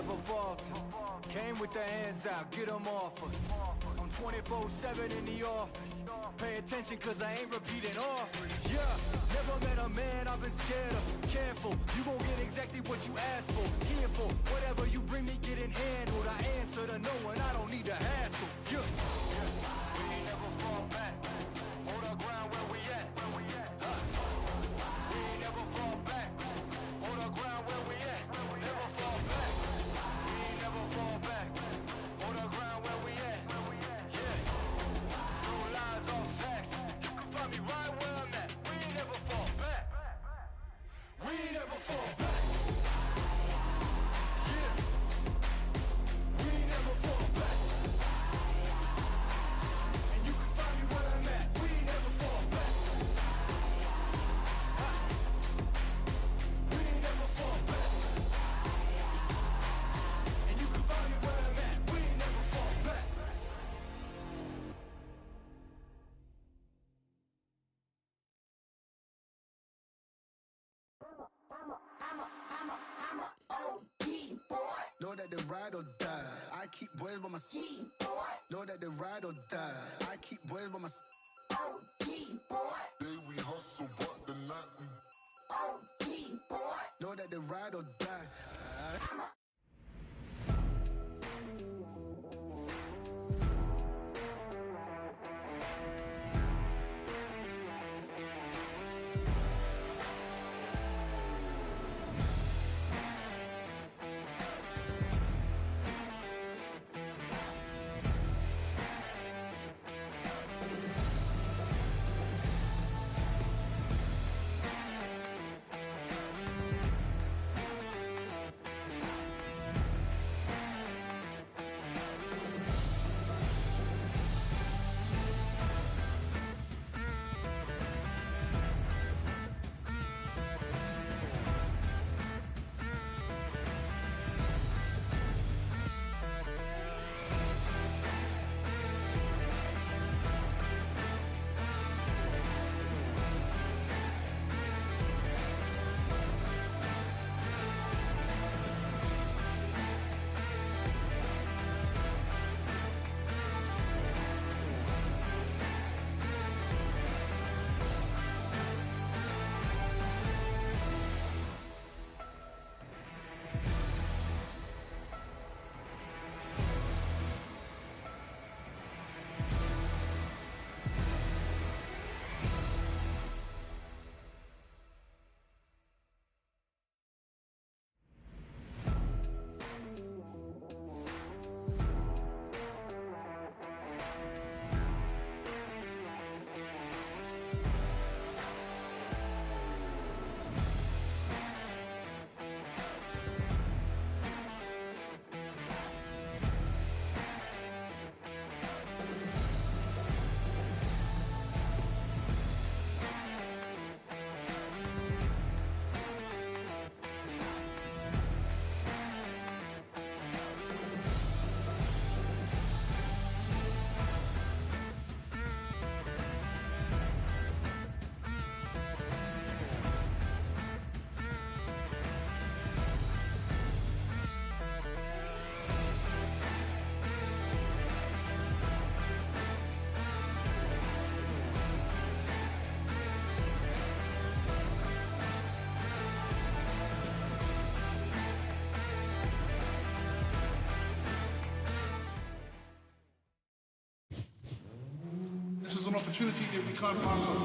never falter. Came with the hands out, get 'em off us. I'm 24-7 in the office. Pay attention cause I ain't repeating offers. Yeah, never met a man I've been scared of. Careful, you gon' get exactly what you asked for. Here for whatever you bring me, getting handled. I answer to no one, I don't need to hassle. Yeah. We ain't never fall back. Hold our ground where we at. Huh. We ain't never fall back. Hold our ground where we at. Never fall back. We ain't never fall back. Hold our ground where we at. Yeah. No lies, all facts. You can find me right where I'm at. We ain't never fall back. We ain't never fall back. Yeah. We ain't never fall back. And you can find me where I'm at. We ain't never fall back. Ha. We ain't never fall back. And you can find me where I'm at. We ain't never fall back. Know that they ride or die. I keep boys by my side. Know that they ride or die. I keep boys by my side. Day we hustle, but the night we Know that they ride or die. This is an opportunity that we can't pass up.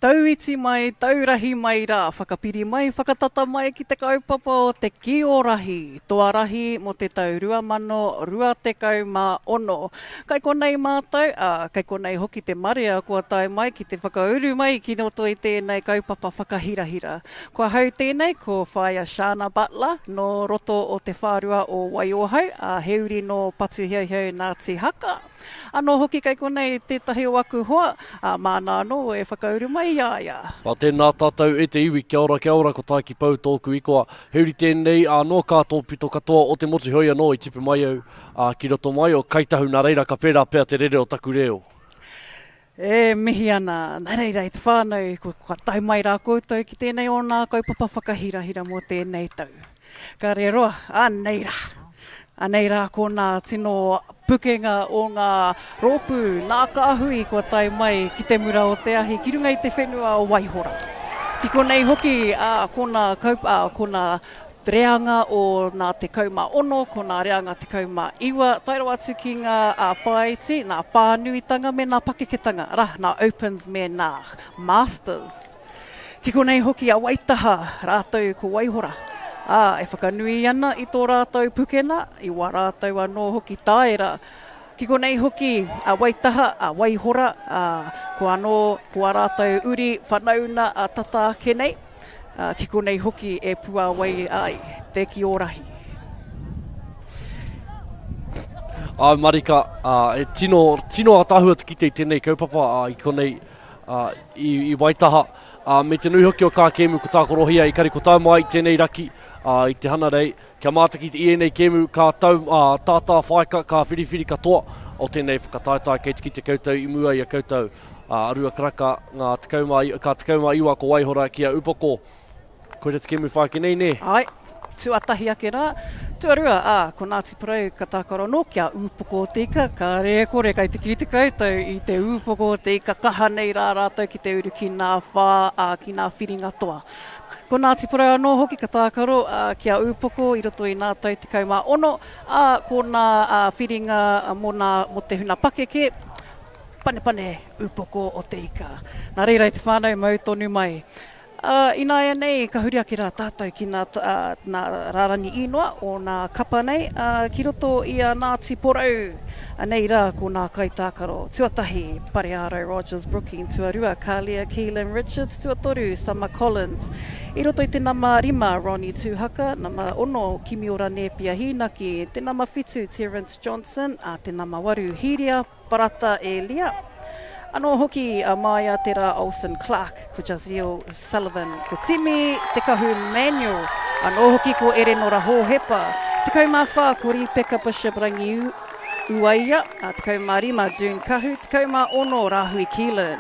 Tauiti mai, taurahi mai rā, whakapiri mai, whakatata mai ki te kaupapa o te Kī o Rahi, Toa Rahi mō te tau 2026. Kai konei mātou, ā, kei konei hoki te marea kua tae mai ki te whakauru mai ki roto i tēnei kaupapa whakahirahira. Ko ahau tēnei, ko Whaea Shana Butler, nō roto o te whārua o Waiohau, ā, he uri nō Patuheuheu Ngāti Haka. Anō hoki kei konei tētahi o aku hoa, ā, māna anō e whakauru mai i a ia. Ā, tēnā tātou e te iwi, kia ora, kia ora, ko Tāiki Pou tōku ikoa. He uri tēnei, ā, nō kā tōpito katoa o te motu, heoi anō i tipu mai au, ā, ki roto mai o Kai Tahu, nā reira ka pērā pea te rere o taku reo. E mihi ana, nā reira e te whānau, kua tae mai rā koutou ki tēnei o nā kaupapa whakahirahira mō tēnei tau. Ka reroa, anei rā. Anei rā ko nā tino pukenga o ngā rōpū, nā kāhui kua tae mai ki te mura o te ahi ki runga i te whenua o Waihora. Ki konei hoki, ā, ko nā kaup, ā, ko nā reanga o nā 16, ko nā reanga 19, tae rawa atu ki ngā whāiti, nā whānuitanga me nā pakeketanga, arā, nā Opens me nā Masters. Ki konei hoki a Waitaha rātou ko Waihora, ā, e whakanui ana i tō rātou pukena, i wā rātou anō hoki tāera. Ki konei hoki a Waitaha, a Waihora, ā, ko anō, ko ā rātou uri whanauna a tata ake nei. Ā, ki konei hoki e puāwai ai te ki ō rahi. Āe marika, ā, e tino, tino ātaahua te kite i tēnei kaupapa, ā, i konei, ā, i, i Waitaha, ā, me te nui hoki o kā kēmu ko tākorohia i kari ko tae mai i tēnei raki, ā, i te Hanarei, kia mātaki i ēnei kēmu ka tau, ā, tātā whaika, ka whiriwhiri katoa o tēnei whakataetae kei te kite koutou i mua i a koutou. Ā, Rua Karaka, ngā 10, ka 19 ko Waihora ki a Upoko. Koira te kēmu whai ake nei, nē? Āe, tuatahi ake rā. Tuarua, ā, ko Ngāti Porou ka tākaro anō ki a Ūpoko o te Ika, kāre e kore kai te kī te koutou i te Ūpoko o te Ika kaha nei rā rātou ki te uru ki nā whā, ā, ki nā whiringa toa. Ko Ngāti Porou anō hoki ka tākaro, ā, ki a Ūpoko i roto i nā tau 16, ā, ko nā, ā, whiringa mō nā, mō te huna pakeke, Panepane upoko o te ika. Nā reira e te whānau mau tonu mai. Ā, ināianei ka huri ake rā tātou ki nā, nā rārangi īnoa o nā kapa nei, ā, ki roto i a Ngāti Porou. Anei rā ko nā kaitākaro. Tuatahi, Pareārau Rogers Brooking, tuarua, Kalia Keelan Richards, tuatoru, Summer Collins. I roto i te nama rima, Ronnie Tūhaka, nama ono, Kimiora Nēpia Hīnaki, te nama whitu, Terence Johnson, ā, te nama waru, Hīria Parata Elia. Anō hoki a Maia Te Rā Olsen Clark, ko Jahzeel Sullivan, ko Timi Te Kahu Manuel, anō hoki ko Erenora Hōhepa. 14 ko Ripeka Bishop Rangi Uaia, 15 Dune Kahu, 16 Rahui Keelan.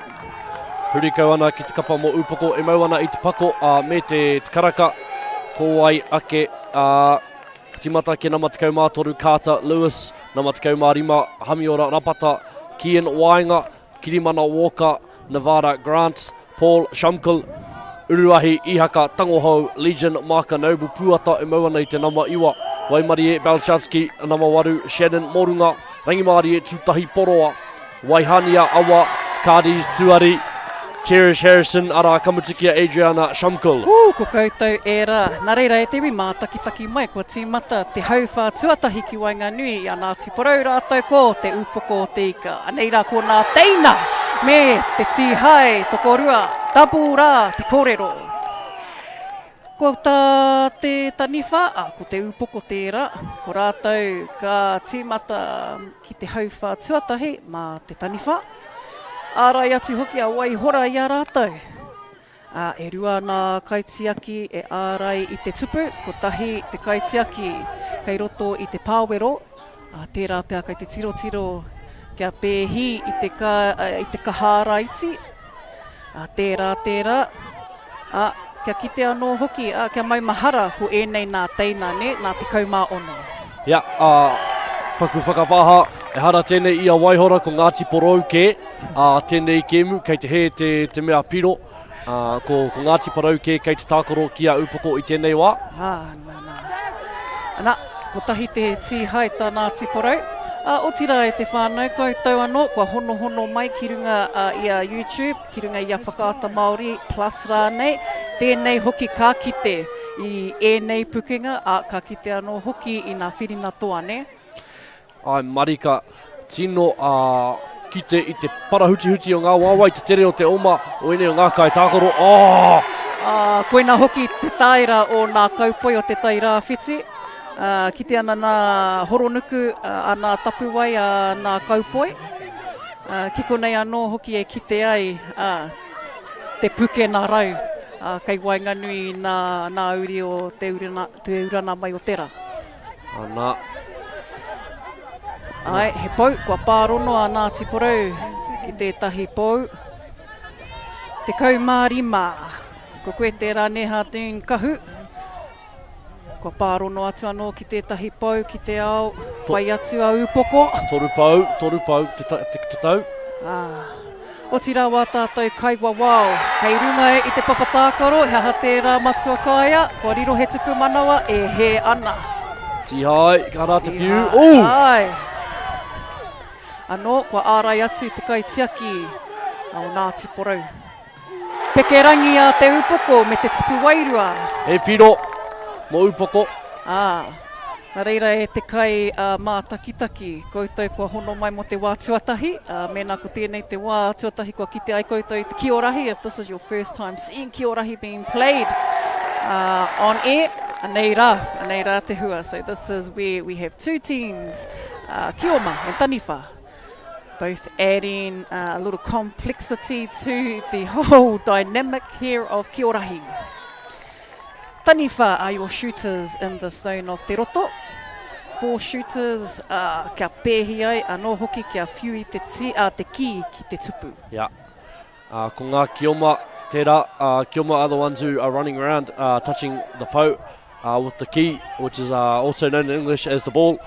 Huri kau ana ki te kapa mō Ūpoko e mau ana i te pako, ā, me te karaka, ko wai ake, ā, Ka tīmata ki nama 13 Carter Lewis, nama 15 Hamiora Rapata, Kian Waenga, Kirimana Walker, Nevada Grant, Paul Shumkel, Uruahi Ihaka Tangohou, Legion Maaka Noble Puata e mau ana i te nama 9, Waimarie Belchowski, nama 8 Shannon Morunga, Rangimārie Tūtahi Poroa, Waihania Awa, Cardies Tuari, Cherish Harrison, arā, ka mutu ki a Adriana Shumkul. Ū, ko koutou ērā. Nā reira e te iwi mātakitaki mai, kua tīmata te hauwhā tuatahi ki waenganui i a Ngāti Porou rātou ko Te Ūpoko o Te Ika. Anei rā ko nā teina me te tīhae tokorua, double rā te kōrero. Ko tā te taniwha, ā, ko te ūpoko tērā, ko rātou ka tīmata ki te hauwhā tuatahi mā te taniwha. Ārai atu hoki a Waihora i a rātou. Ā, e rua nā kaitiaki e ārai i te tupu, kotahi te kaitiaki kei roto i te pāwero, ā, tērā pea kei te tirotiro kia pēhi i te, ka, i te kahāraiti, Ā, tērā, tērā, ā, kia kite anō hoki, ā, kia maumahara ko ēnei nā teina, nē, nā 16. Ia, ā, paku whakapāha, ehara tēnei i a Waihora, ko Ngāti Porou kē, ā, tēnei kēmu, kei te hē te, te mea piro, ā, ko, ko Ngāti Porou kē kei te tākaro ki a Upoko i tēnei wā. Ā, nā, nā. Ana, kotahi te tīhae tā Ngāti Porou. Ā, otirā e te whānau, koutou anō, kua honohono mai ki runga i a YouTube, ki runga i a Whakaata Māori Plus rānei, tēnei hoki ka kite i ēnei pukenga, ā, ka kite anō hoki i nā whirina toa, nē? Āe marika, tino ā, kite i te parahutihuti o ngā waewae, te tere o te oma o ēnei o ngā kaitākaro, ā! Ā, koina hoki te tāera o nā kaupoi o te Tai Rāwhiti, ā, kite ana nā horonuku, ā, nā tapuwae, ā, nā kaupoi. Ā, ki konei anō hoki e kite ai, ā, te pukena rau, ā, kei waenganui i nā, nā uri o te urana, te urana mai o te rā. Ana. Ai, he pou, kua pārono a Ngāti Porou ki tētahi pou. 15. Ko koe tērā Neha Dean Kahu. Kua pārono atu anō ki tētahi pou ki te ao, whai atu a Ūpoko. Toru pou, toru pou te, te, te tau. Ah. Otirā wā tātou kaiwawao kei runga i te papa tākaro, he aha tērā Matua Kaea, kua riro he tupu manawa e hē ana. Tihai, ka rā te whiu, ooh! Āe. Anō, kua ārai atu te kaitiaki o Ngāti Porou. Peke rangi a Te Upoko me te tupu wairua. He piro mō Upoko. Ā, nā reira e te kai mātakitaki, koutou kua hono mai mō te wā tuatahi, ā, mēnā ko tēnei te wā tuatahi kua kite ai koutou i te Kiorahi, if this is your first time seeing Kiorahi being played uh, on air, anei rā, anei rā te hua. So this is where we have two teams, uh, Kioma and Taniwha. Both adding uh, a little complexity to the whole dynamic here of Kiorahi. Taniwha are your shooters in the zone of Te Roto. Four shooters uh, kia pēhi ai, anō hoki kia whiu i te, ti, uh, te kī ki te tupu. Yeah. Uh, ko ngā Kioma tērā, uh, Kioma are the ones who are running around uh, touching the pou uh, with the key, which is uh, also known in English as the ball.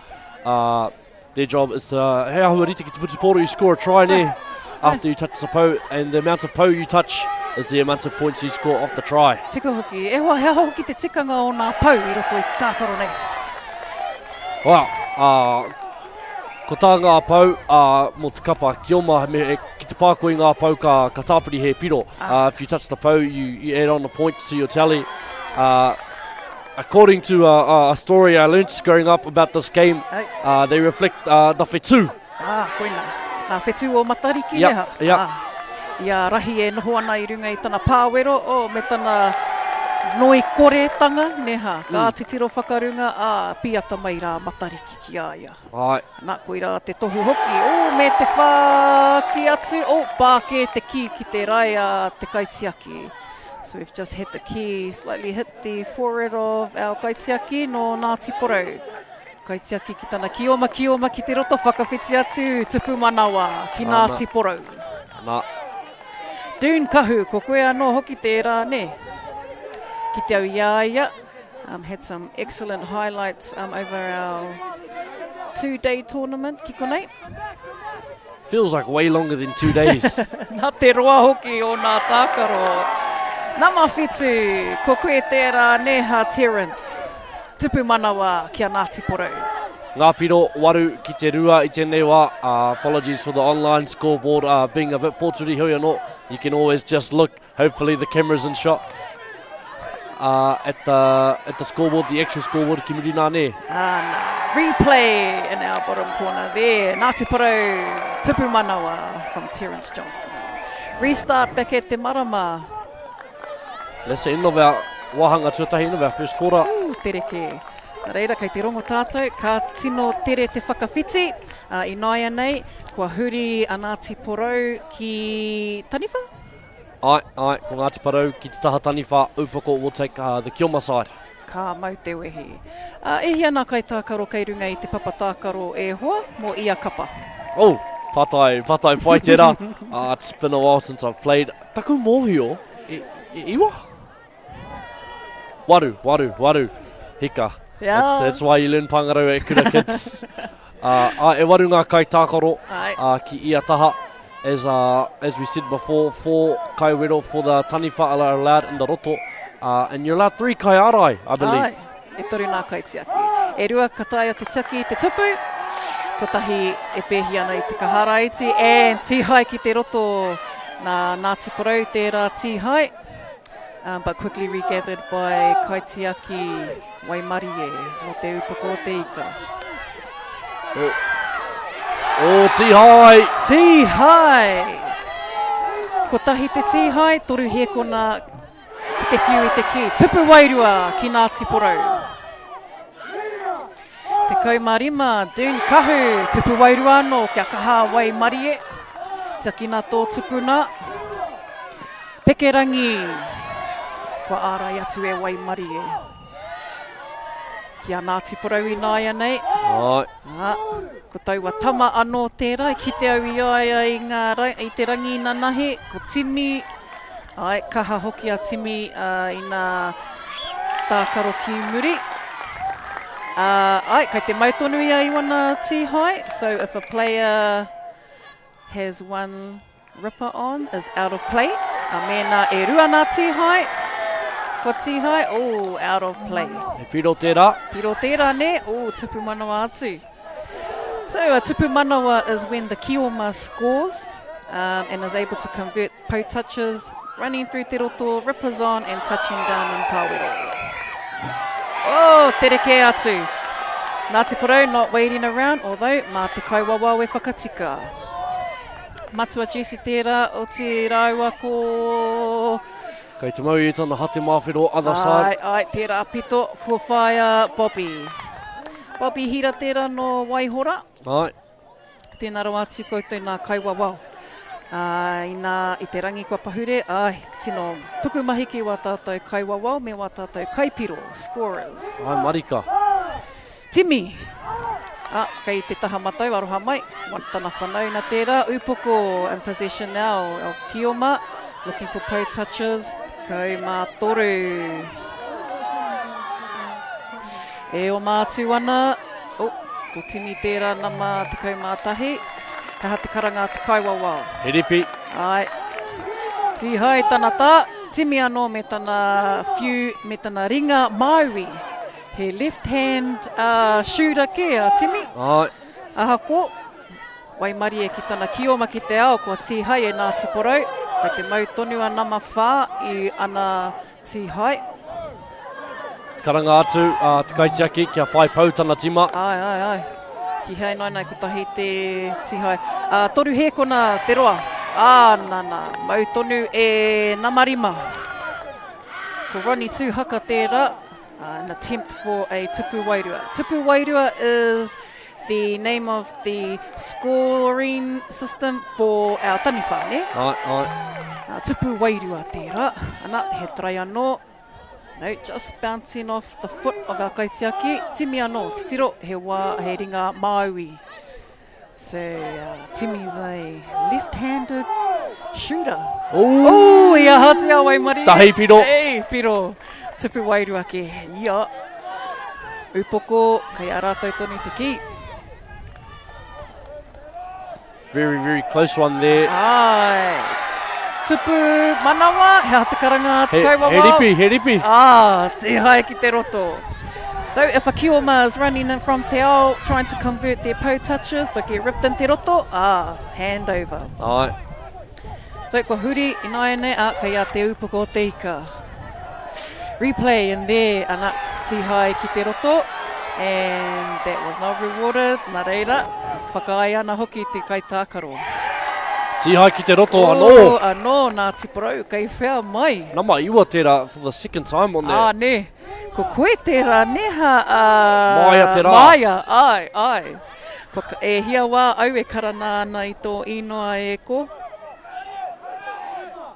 Uh, Their job is to, he ahua rite ki te whutupōro, you score a try nē, after you touch the pou, and the amount of pou you touch is the amount of points you score off the try. Tika hoki. E hoa, he aha hoki te tikanga o nā pou i roto i te tākaro nei? Well, uh, ko tā ngā pou uh, mō te kapa ki oma, me, e, ki te pā koe i ngā pou ka, ka tāpiri he piro. Ah. Uh, if you touch the pou, you, you add on a point to your tally. Uh, According to a, a story I learnt growing up about this game, uh, they reflect uh, the whetū. Ah, koina. Nā whetū o Matariki, yep, neha? Yep. Ah, i a Rahi e noho ana i runga i tana pāwero, oh, me tana noi koretanga, neha. Ka mm. titiro whakarunga, ā, pīata mai rā Matariki ki a ia. Ai. Nā, koirā te tohu hoki. Oh, me te whāki atu, oh, pākē te kī ki te rae a te kaitiaki. So we've just had the key slightly hit the forehead of our kaitiaki nō Ngāti Porou. Kaitiaki ki tana kioma, kioma ki te roto, whakawhiti atu, tupu manawa ki Ngāti Porou. Nā. Dune Kahu, ko koe anō hoki tērā, nē? Ki te au i a ia, um, had some excellent highlights um, over our two-day tournament ki konei. Feels like way longer than two days. Nā te roa hoki o nā tākaro. Nama whitu, ko koe tērā Neha Terrence. Tupu manawa ki a Ngāti Porou. Ngā piro waru ki te rua i tēnei wā. Uh, apologies for the online scoreboard uh, being a bit pōturi heoi anō. You can always just look Hopefully the camera's in shot uh, at the at the scoreboard, the actual scoreboard ki muri nā nē. Ah, nā. Replay in our bottom corner there. Ngāti Porou, Tupu Manawa from Terence Johnson. Restart back at Te Marama. That's the end of our wāhanga tuatahi, end of our first quarter. Ooh, tere kē. Nā reira, kei te rongo tātou, ka tino tere te whakawhiti. Uh, ināianei, kua huri a Ngāti Porou ki Taniwha? Ae, ae, ko Ngāti Porou ki te taha taniwha, Upoko will take uh, the Kioma side. Ka mau te wehi. Uh, e hia nā kaitākaro kei runga i te papa tākaro e hoa mō ia kapa? Oh, pātai, pātai pai tērā. uh, it's been a while since I've played. Taku mōhio, e, e iwa? Waru, waru, waru. Hika. Yeah. That's, that's why you learn pāngarau at Kura Kids. uh, uh, e waru ngā kaitākaro uh, ki ia taha. As, uh, as we said before, four kaiwero for the taniwha are allowed in the roto. Uh, and you're allowed three kaiārai, I believe. Ai, e toru ngā kaitiaki. E rua ka taea te tiaki i te tupu. Kotahi e pēhi ana i te kaharaiti and tīhae ki te roto nā Ngāti Porou tērā tīhae. Um, but quickly regathered by Kaitiaki Waimarie mō te upoko o te ika. Oh, oh tīhae! Tīhae! Kotahi te tīhae, toru hēkona ki te whiu i te kī. Tupu wairua ki Ngāti Porou. 15, Dune Kahu, tupu wairua anō, kia kaha waimarie. Tiakina tō tupuna. Pekerangi, kua ārai atu e waimarie. Ki a Ngāti Porou ināianei. Ai. Ā, ko taua tama anō tērā, i kite au i a ia i, ngā, i te rangi inanahi, ko Timi, āe, kaha hoki a Timi uh, ina tākaro ki muri. Uh, āe, kei te mau tonu ia i wana tīhae, so if a player has one Ripper on is out of play. A mēnā e rua nā tīhae, kua tīhae, oh, out of play. He piro tērā. Piro tērā, nē? Oh, tupu manawa atu. So a tupu manawa is when the Kioma scores um, and is able to convert pou touches, running through te roto, rippers on and touching down in Pāwero. Oh, tere kē atu. Ngāti Porou not waiting around, although mā te kaiwawao e whakatika. Matua Jesse tērā, oti rāua ko... Kei te mau i tana hate māwhero other side. Ai, ai, tērā pito, kua whaia Bobby. Bobby Hira tērā no Waihora. Ai. Tēnā rawa atu koutou nā kaiwawao. Ā, inā i te rangi kua pahure, ai, tino pukumahi ki wā tātou kaiwawao me wā tātou kaipiro, scorers. Ai, marika. Timi! Ah, kei te taha matau, aroha mai. Tana whanauna tērā. Upoko in possession now of Kioma. Looking for play touches. 13. E oma atu ana. Oh, ko Timi tērā nama 11. He aha te karanga a te kaiwawao? He ripi. Ai. Tīhai tana tā. Timi anō me tana whiu, me tana ringa Māui. He left hand shooter kē a Timi. Āe. Ahako, waimarie ki tana kioma ki te ao kua tīhai e Ngāti Porou, kei te mau tonu a nama whā i ana tīhai. Karanga atu a te kaitiaki kia whai pou tana tima. Āe, āe, āe. Kīhai nainai kotahi te tīhai. Ā, toru hēkona te roa. Ā, nana, mau tonu e nama rima. Ko Ronnie Tūhaka tērā. An attempt for a tupu wairua. Tupu wairua is the name of the scoring system for our taniwha, ne? Ai, ai. Uh, tupu wairua tērā. Ana, he try anō. No, just bouncing off the foot of our kaitiaki. Timi anō, titiro, he wā, he ringa Māui. So, uh, Timi's a left-handed shooter. Ooh. Ooh, i ahatia waimarie. Tahi piro. Hey, piro. Tupu wairua ke ia. Upoko, kei a rātou tonu te ki. Very, very close one there. Ai. Tupu manawa, he aha te karanga a te kaiwawao. He ripi, he ripi. Ah, tihai ki te roto. So if a Kioma is running in from Te Ao, trying to convert their pou touches, but get ripped in te roto, ah, hand over. Ai. So kua huri ināianei, ah, kei a Te Upoko o Te Ika. Replay in there, ana, tihai ki te roto, and that was not rewarded, nā reira, whakaae ana hoki te kaitākaro. Tihai ki te roto anō. Oh, anō, nā Tiporou, kei whea mai. Nama iwa tērā for the second time on that. Ah, nē. Ko koe tērā, nē ha? Māia te rā. Māia, āe, āe. Kua, e hia wā au e karana ana i tō īnoa e ko?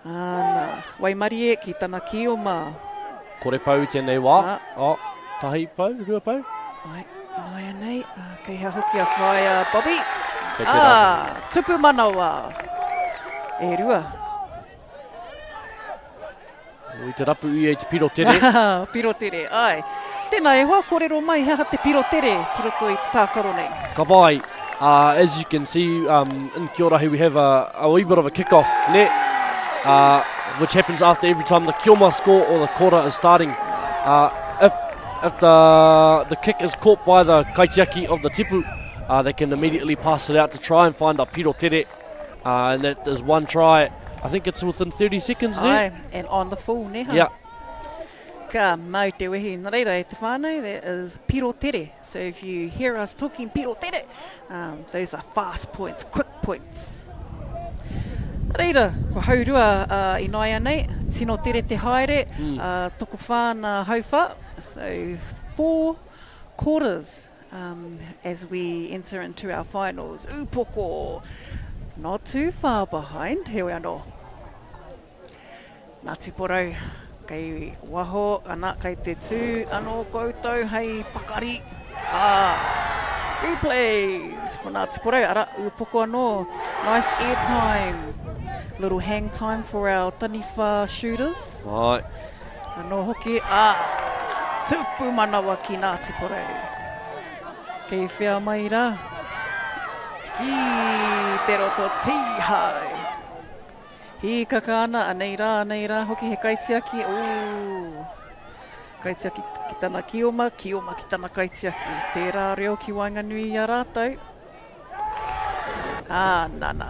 Āna, waimarie ki tana kioma. Kore pau i tēnei wā. Oh, tahi pau, rua pau? Āe, ināianei, kei hea hoki a whaea Bobby? Kei te rā. Ā, tupu manawa. E rua. I te rapu ia i te piro tere. piro tere, ai. Tēnā e hoa, kōrero mai he aha te piro tere ki roto i te tākaro nei. Ka pai. Uh, as you can see, um, in Kiorahi we have a, a wee bit of a kick-off net, uh, which happens after every time the Kioma score or the kora is starting. Uh, if if the, the kick is caught by the kaitiaki of the tipu, Uh, they can immediately pass it out to try and find a Piro Tere. Uh, and that is one try. I think it's within 30 seconds there. Aye, and on the full, neha. Yeah. Ka mau te wehi. Nā reira, e te whānau, that is Piro Tere. So if you hear us talking Piro Tere, um, those are fast points, quick points. Nā reira, kua haurua uh, i nāianei, tino tere te haere, mm. uh, tokowhā nā hauwha, so four quarters um, as we enter into our finals. Upoko, not too far behind, heoi anō. Ngāti Porou, kei waho, ana, kei te tū anō koutou hei pakari. Ah, replays for Ngāti Porou, ara, upoko anō. Nice airtime. Little hang time for our taniwha shooters. Ai. Anō hoki, ah, tupu manawa ki Ngāti Porou. Kei whea mai rā? Ki te roto tīhai. Hīkaka ana, anei rā, anei rā hoki he kaitiaki, ooh. Kaitiaki ki tana kioma, kioma ki tana kaitiaki. Tērā reo ki waenganui i a rātou. Ā, nana.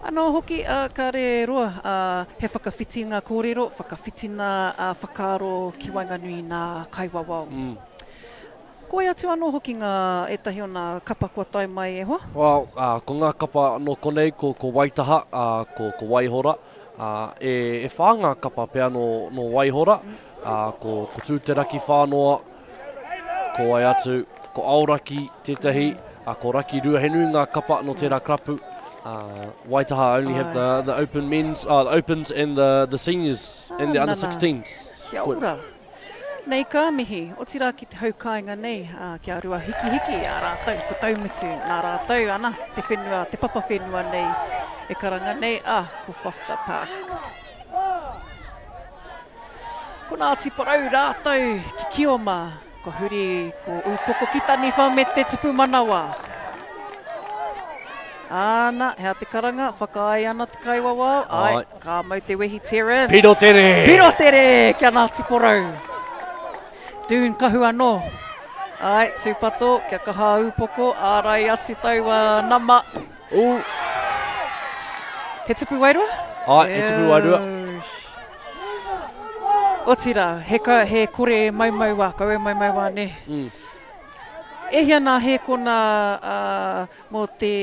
Anō hoki, ā, kāre e roa, ā, he whakawhitinga kōrero, whakawhitina whakaaro ki waenganui i nā kaiwawao. Mm. Koi atu anō hoki ngā, ētahi o nā kapa kua tae mai e hoa? Well, ā, ko ngā kapa nō konei, ko, ko Waitaha, ā, ko, ko Waihora. Ā, e, e whā ngā kapa pea nō, nō Waihora. Ā, ko, ko Tūteraki Whānoa, ko wai atu, ko Aoraki tētahi, ā, ko Rakirua. He nui ngā kapa nō tērā karapu. Ā, Waitaha only have the, the open men's, uh, the opens and the, the seniors and the under 16s. Kia ora. Nei ka mihi, otirā ki te hau kāinga nei, ā, ki a Ruahikihiki, ā rātou ko Taumutu, nā rātou, ana, te whenua, te papa whenua nei e karanga nei, ā, ko Foster Park. Ko Ngāti Porou rātou ki Kioma, kua huri ko Ūpoko ki Taniwha me te tupu manawa. Āna, hea te karanga, whakaae ana te kaiwawao, āe, ka mau te wehi Terence. Piro tere! Piro tere ki a Ngāti Porou. Dune kahu anō. Āe, tūpato, kia kaha ūpoko, ārai atu taua nama. Ooh. He tupu wairua? Āe, he tupu wairua. Otirā, he, ka, he kore maumau wā, kaua e maumau wā, nē. Mm. E hia nā hēkona uh, Mō te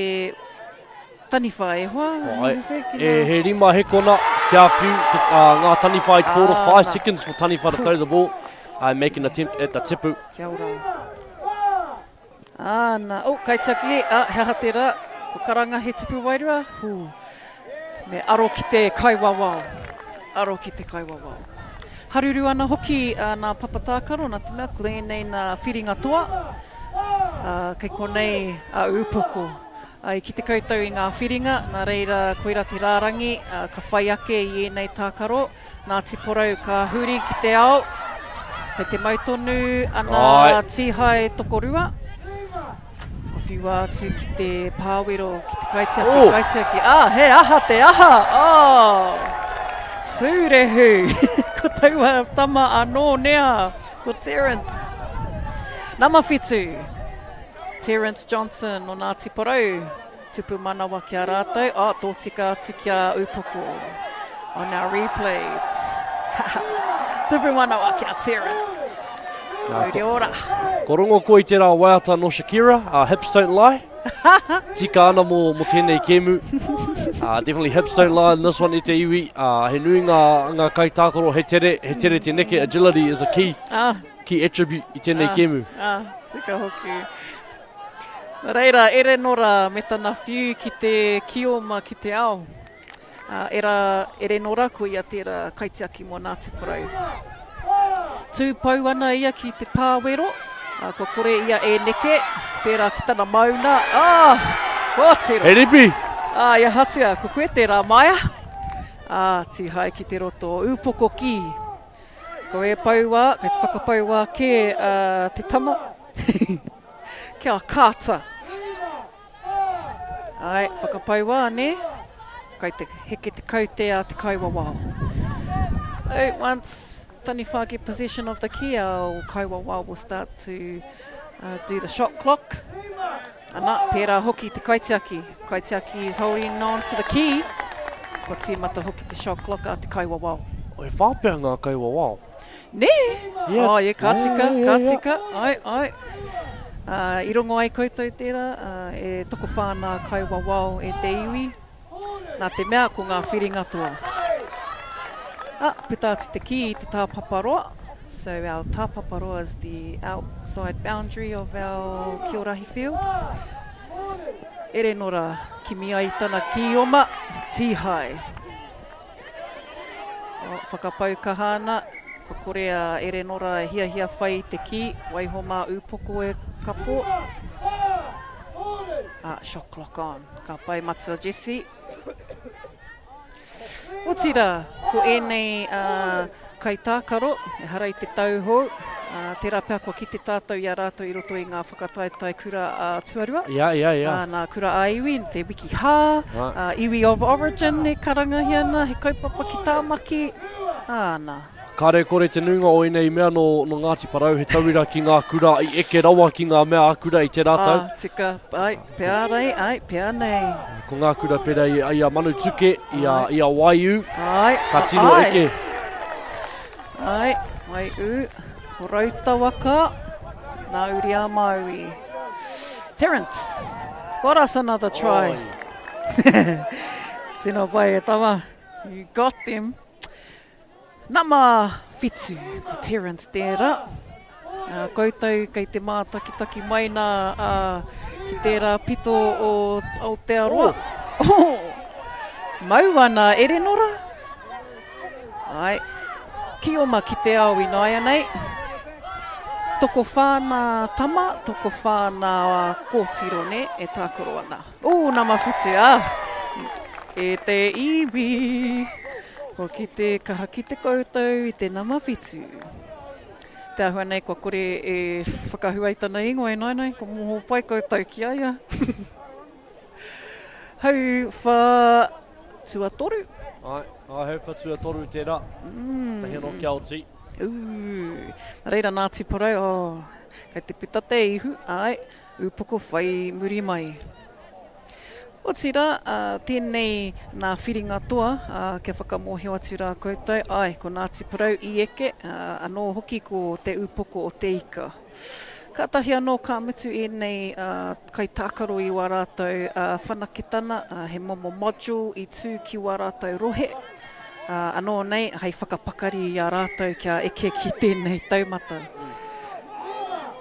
taniwha e hoa. Ai, e, he rima hekona, kia whiu te, uh, ngā taniwha i te pōro, ah, 5 seconds for taniwha to throw the ball and make an attempt at the tipu. Kia ora. Ah, nā. Oh, kaitiaki, ah, he aha tērā? Ko karanga he tupu wairua? Hū. Me aro ki te kaiwawao. Aro ki te kaiwawao. Haruru ana hoki uh, nā papa tākaro, nā te mea, ko ēnei nā whiringa toa. Uh, kei konei a ūpoko. Uh, i kite koutou i ngā whiringa, nā reira koira te rārangi, uh, ka whai ake i ēnei tākaro. Nā Tiporau ka huri ki te ao, kei te mau tonu ana Ai. tīhae tokorua. Kua whiua atu ki te pāwero, ki te kaitiaki, Oh! kaitiaki. Ah, he aha te aha! Oh! Tūrehu! Ko taua tama anō nea, ko Terence. Nama whitu, Terence Johnson o Ngāti Porou. Tupu manawa ki a rātou, oh, tōtika atu ki a Upoko. On our replay. Tupu manawa ki a Terence. Mauri ora. Ko rongo koe i tērā waiata nō Shakira, uh, Hips Don't Lie. Tika ana mō, mō tēnei kēmu. Uh, definitely hips don't lie in this one i te iwi. Uh, he nui ngā, ngā kaitākaro, he tere, he tere te neke, agility is a key, ah. key attribute i tēnei ah. kēmu. Ah, tika hoki. Nā reira, Erenora me tana whiu ki te kioma ki te ao. Ā, era, Erenora, ko ia tērā kaitiaki mō Ngāti Porou. Tū pou ana ia ki te pāwero, ā, kua kore ia e neke, pērā ki tana mauna, ā, kōtiro! He ripi! Ā, i ahatia, ko koe tērā, Maia? Ā, tīhae ki te roto, ūpoko ki. Ko e pouā, kei te whakapauā kē a te tama. Kia kāta. Ai, whakapauā, nē? Kai te heke te kaute a te kaiwawao. Oh, once Taniwha get possession of the key, our kaiwawao will start to uh, do the shot clock. Ana, pērā hoki te kaitiaki. Kaitiaki is holding on to the key. Kua tīmata hoki te shot clock a te kaiwawao. E whā pea ngā kaiwawao. Nē? Yeah. Oh, yeah, ka tika, yeah, yeah, ka tika. Yeah. Ai, ai. Uh, I rongo ai koutou tērā, uh, e tokowhā nā kaiwawao e te iwi. Nā te mea ko ngā whiringa toa. Ah, puta atu te kī i te tāpaparoa. So our tāpaparoa is the outside boundary of our Kiorahi field. Erenora kimi ai tana kīoma, tīhae. Oh, whakapau kaha ana, kua kore a Erenora e hiahia whai i te kī, waiho mā ūpoko e kapo. Ah, shot clock on. Ka pai Matua Jesse. Otirā, ko ēnei uh, kaitākaro, ehara i te tauhou, uh, tērā pea kua kite tātou i a rātou i roto i ngā whakataetae kura uh, tuarua. Yeah, yeah, yeah. Uh, nā kura ā-iwi, te wiki hā, right. uh, iwi of origin e karangahia ana, he kaupapa ki Tāmaki, āna. Kāre kore te nuinga o ēnei mea nō, nō Ngāti Porou, he tauira ki ngā kura i eke rawa ki ngā mea ā-kura i tērā tau. Ah, tika, ai, pea rei, ai, pea nei. Ko ngā kura pērā i, i a Manutuke, i a, i a Waiū, ai, ka tino ai. eke. Ai, Waiū, Horouta waka, nā uri a Māui. Terence, got us another try. Tino pai e tama, you got them. Nama whitu, ko Terence tērā. Uh, koutou kei te mātakitaki mai nā uh, ki tērā pito o Aotearoa. Oh. Oh. Mau ana Erenora. Ai, ki oma ki te ao ināianei. Tokowhā nā tama, tokowhā nā kōtiro, nē, e tākaro ana. Ū, nama whiti, ah! E te iwi! Kua kite, kaha kite koutou i te nama whitu. Te āhua nei kua kore e whakahua i tana ingoa ināianei, kua moho pai koutou ki a ia. Hauwha tuatoru. Āe, āe, hauwha tuatoru tērā. Mm. Tahi anō kia oti. Ū, nā reira Ngāti Porou, oh, kei te puta te ihu, āe. Upoko whai muri mai. Otirā, tēnei nā whiringa toa, kia whakamōhio atu rā koutou, āe, ko Ngāti Porou i eke, anō hoki ko Te Upoko o Te Ika. Kātahi anō ka mutu ēnei kaitākaro i wā rātou whanaketana, he momo module i tū ki wā rātou rohe, anō nei hei whakapakari i a rātou kia eke ki tēnei taumata.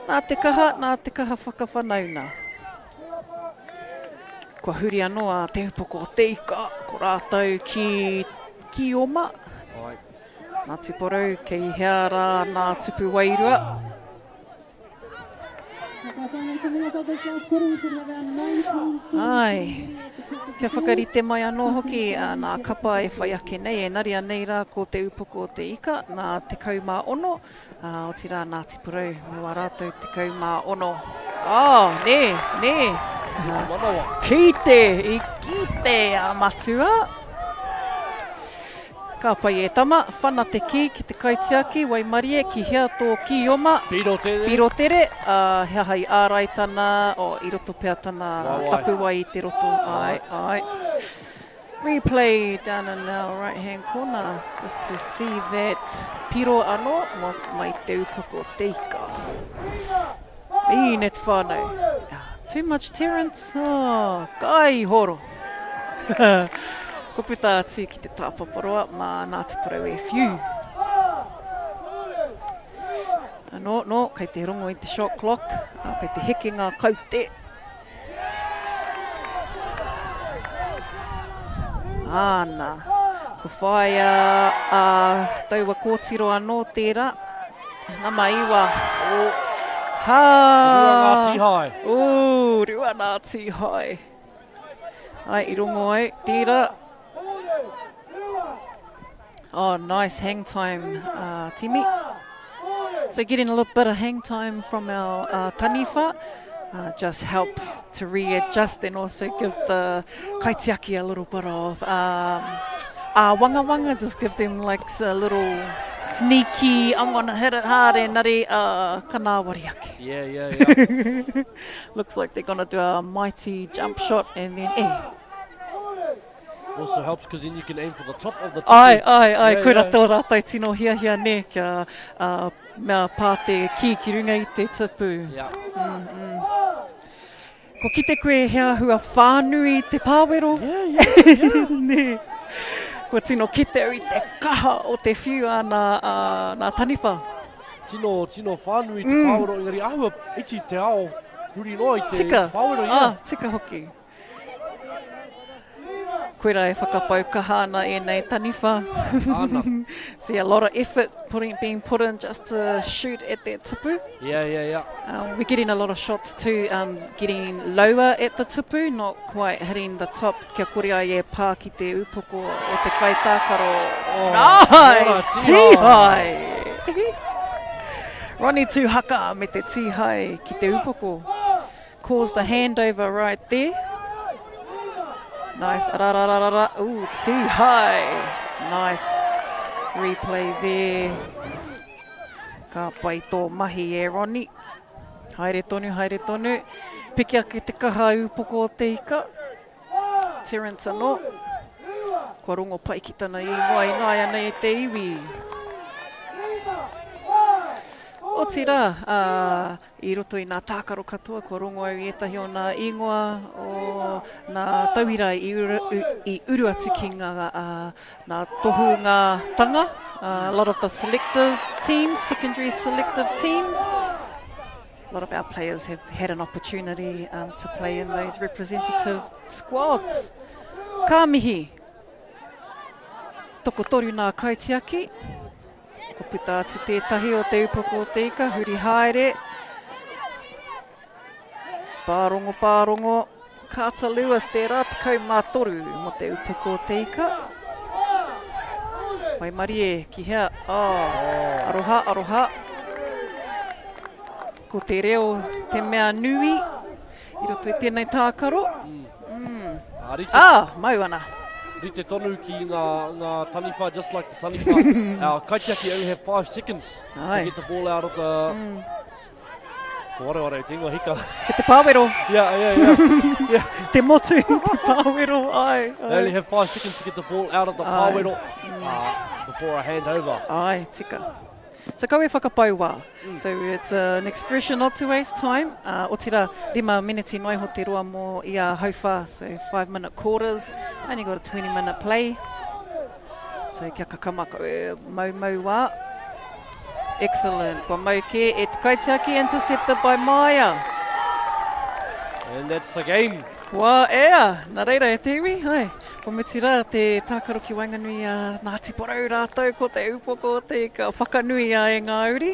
Nā te kaha, nā te kaha whakawhanauna. Kua huri anō a Te Upoko o Te Ika, ko rātou ki Kioma. Ngāti Porou, kei hea rā nā tupu wairua. Āe, kia whakarite mai anō hoki nā kapa e whai ake nei, engari anei rā ko Te Upoko o Te Ika, nā 16, ā, otirā Ngāti Porou me wā rātou 16. Oh, nē, nē. Kite, i kite a Matua. Ka pai e tama, whana te kī ki te kaitiaki, waimarie ki hea tō kī oma. Piro tere. Piro tere, ā, he aha i ārai tana, oh, i roto pea tana tapuwae i te roto, āe, āe. Replay down in our right hand corner just to see that piro anō mai te upoko te ika. Mīne te whānau. Too much Terence. Oh, kai horo. Ko puta atu ki te tāpaparoa mā Ngāti Porou e whiu. Anō, no, kei te rongo i te shot clock, kei te heke ngā kaute. Āna. Ko whāia a taua kōtiro anō tērā. Nama iwa. Oh. Ha! Rua ngā tīhae. Ū, rua ngā tīhae. Ai, i rongo ai, tērā. Oh, nice hang time, uh, Timi. So getting a little bit of hang time from our uh, taniwha uh, just helps to readjust and also give the kaitiaki a little bit of um, āwangawanga, just give them like a little... Sneaky, I'm gonna hit it hard, engari uh, ka nāwari ake. Yeah, yeah, yeah. Looks like they're gonna do a mighty jump shot and then, eh. Also helps because then you can aim for the top of the Ai, ai, ai, yeah, koira yeah. tō rātou tino hiahia nē, kia uh, mea pā te kī ki runga i te tupu. Yeah. Mm, mm. Ko kite koe he āhua whānui te pāwero. Yeah, yeah, yeah. Nē. Kua tino kite au i te kaha o te whiu a nā, a, nā taniwha. Tino, tino whānui te mm. pāwero, engari āhua iti te ao huri noa i te, tika. te pāwero. Yeah. Ah, tika hoki. Koira e whakapau kaha ana ēnei taniwha. Ana. See a lot of effort putting, being put in just to shoot at that tupu. Yeah, yeah, yeah. Um, we're getting a lot of shots too, um, getting lower at the tupu, not quite hitting the top. Kia kore ai e pā ki te upoko o te kaitākaro. Oh, nice! Tihai! Ronnie Tuhaka me te tihai ki te upoko. Cause the handover right there. Nice. Ra-ra-ra-ra-ra. Ooh, tihai. Nice replay there. Ka pai tō mahi e Ronnie. Haere tonu, haere tonu. Piki ake te kaha ūpoko o te ika. Terence anō. Kua rongo pai ki tana īngoa ināianei e te iwi. Otirā, ā, i roto i nā tākaro katoa, kua rongo au i ētahi o nā īngoa o nā tauira i uru, i uru atu ki ngā, ā, nā tohungatanga, a lot of the selective teams, secondary selective teams. A lot of our players have had an opportunity um, to play in those representative squads. Ka mihi. Tokotoru nā kaitiaki. Ko puta atu tētahi o te upoko o te ika, huri haere. Pārongo, pārongo. Carter Lewis tērā, 13 mo te upoko o te ika. Waimarie, ki hea? Oh, aroha, aroha. Ko te reo te mea nui i roto i tēnei tākaro. Mm. Mm. Ah, rite, ah, mau ana. Rite tonu ki ngā, ngā taniwha, just like the taniwha. Our kaitiaki only have 5 seconds Ai. to get the ball out of the... Mm. Ko wareware te ingoa hika. E te pāwero. Yeah, yeah, yeah. yeah. Te motu, te pāwero, ai. ai. They only have 5 seconds to get the ball out of the Ai. pāwero uh, before a handover. Ai, tika. So kau e whakapau wā. So it's an expression not to waste time. Uh, otira, rima miniti noa iho te roa mō ia hauwhā. So 5 minute quarters, only got a 20 minute play. So kia kakama kau e mau mau wā. Excellent. Kua mau kē e te kaitiaki intercepted by Maia. And that's the game. Kua ea. Nā reira e te iwi, hai. Kua mutu rā te tākaro ki waenganui a Ngāti Porou rātou ko te upoko o te ika whakanuia e ngā uri.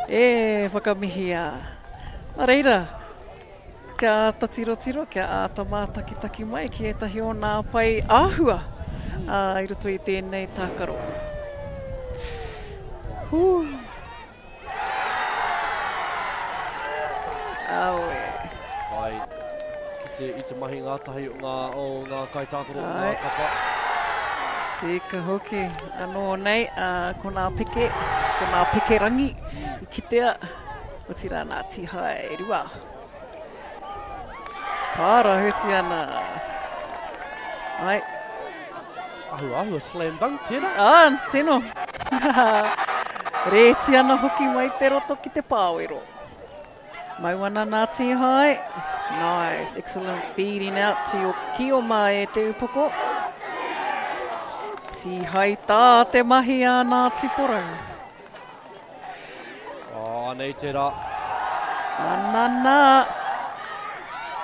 E whakamihia. Nā reira, Kia āta tirotiro, kia āta mātakitaki mai ki ētahi o nā pae āhua i roto i tēnei tākaro. Hū! Aue. Pai, ki te, i te mahi ngātahi o ngā, o ngā kaitākaro o ngā kapa. Tika hoki. Anō nei, uh, ko nā peke, ko nā peke rangi i kitea. Otirā nā Tīhae Rua. Pārahuti ana. Ai. Ahu, ahu, a slam dunk tēnā. Ah, tino. Rēti ana hoki mai te roto ki te pāwero. Mau ana nā Tīhae. Nice, excellent feeding out to your kioma e te upoko. Tīhae tā te mahi a Ngāti Porou. Oh, anei tērā. Anana.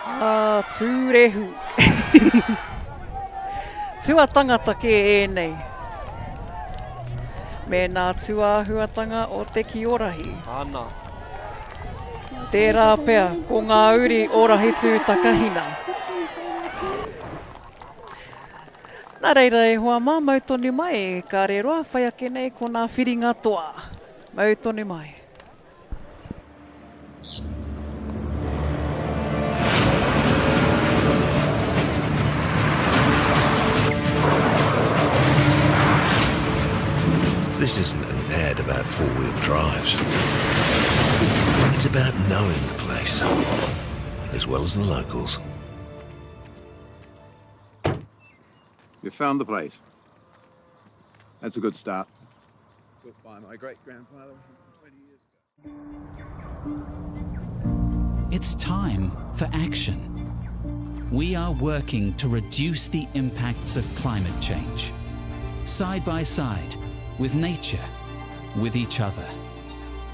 Ah, tūrehu. Tua tangata kē ēnei. Me nā tūāhuatanga o te kiorahi. Ana. Tērā pea, ko ngā uri o Rahitūtakahina. Nā reira e hoa mā, mau tonu mai, kāre roa, whai ake nei ko nā whiringa toa. Mau tonu mai. This isn't an ad about four-wheel drives. It's about knowing the place, as well as the locals. You found the place. That's a good start. Built by my great-grandfather 20 years ago. It's time for action. We are working to reduce the impacts of climate change. Side by side, with nature, with each other.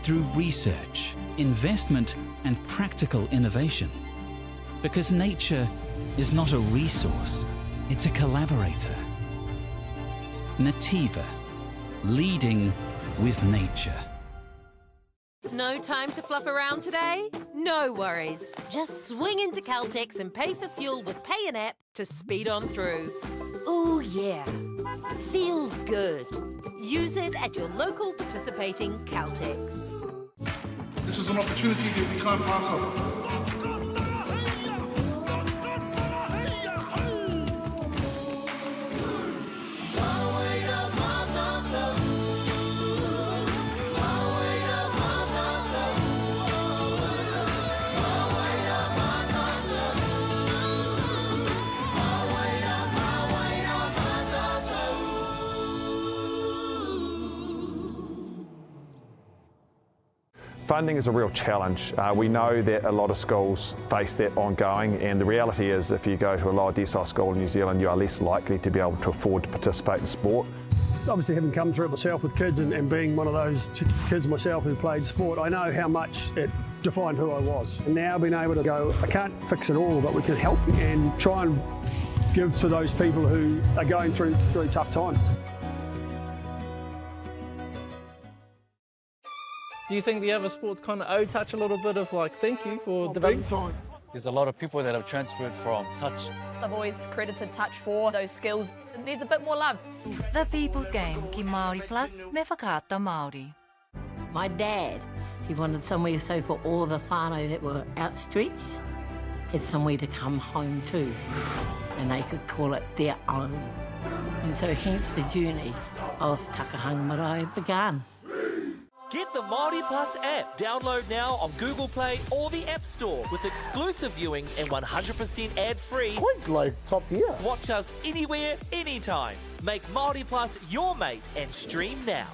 Through research, investment, and practical innovation. Because nature is not a resource, it's a collaborator. Nativa, leading with nature. No time to fluff around today? No worries. Just swing into Caltex and pay for fuel with Pay an App to speed on through. Ooh, yeah. Feels good. Use it at your local participating Caltex. This is an opportunity that we can't pass up. Funding is a real challenge. Uh, we know that a lot of schools face that ongoing, and the reality is if you go to a lower decile school in New Zealand, you are less likely to be able to afford to participate in sport. Obviously, having come through it myself with kids and, and being one of those kids myself who played sport, I know how much it defined who I was. And now being able to go, I can't fix it all, but we can help and try and give to those people who are going through, through tough times. Do you think the other sports kind of owe touch a little bit of like thank you for oh, developing? Big time. There's a lot of people that have transferred from touch. I've always credited touch for those skills. It needs a bit more love. The People's Game ki Māori Plus me Whakaata Māori. My dad, he wanted somewhere so for all the whānau that were out streets had somewhere to come home to and they could call it their own. And so hence the journey of Takahanga Marae began. Get the Māori Plus app. Download now on Google Play or the App Store with exclusive viewings and 100% ad-free. Quite like top tier. Watch us anywhere, anytime. Make Māori Plus your mate and stream now.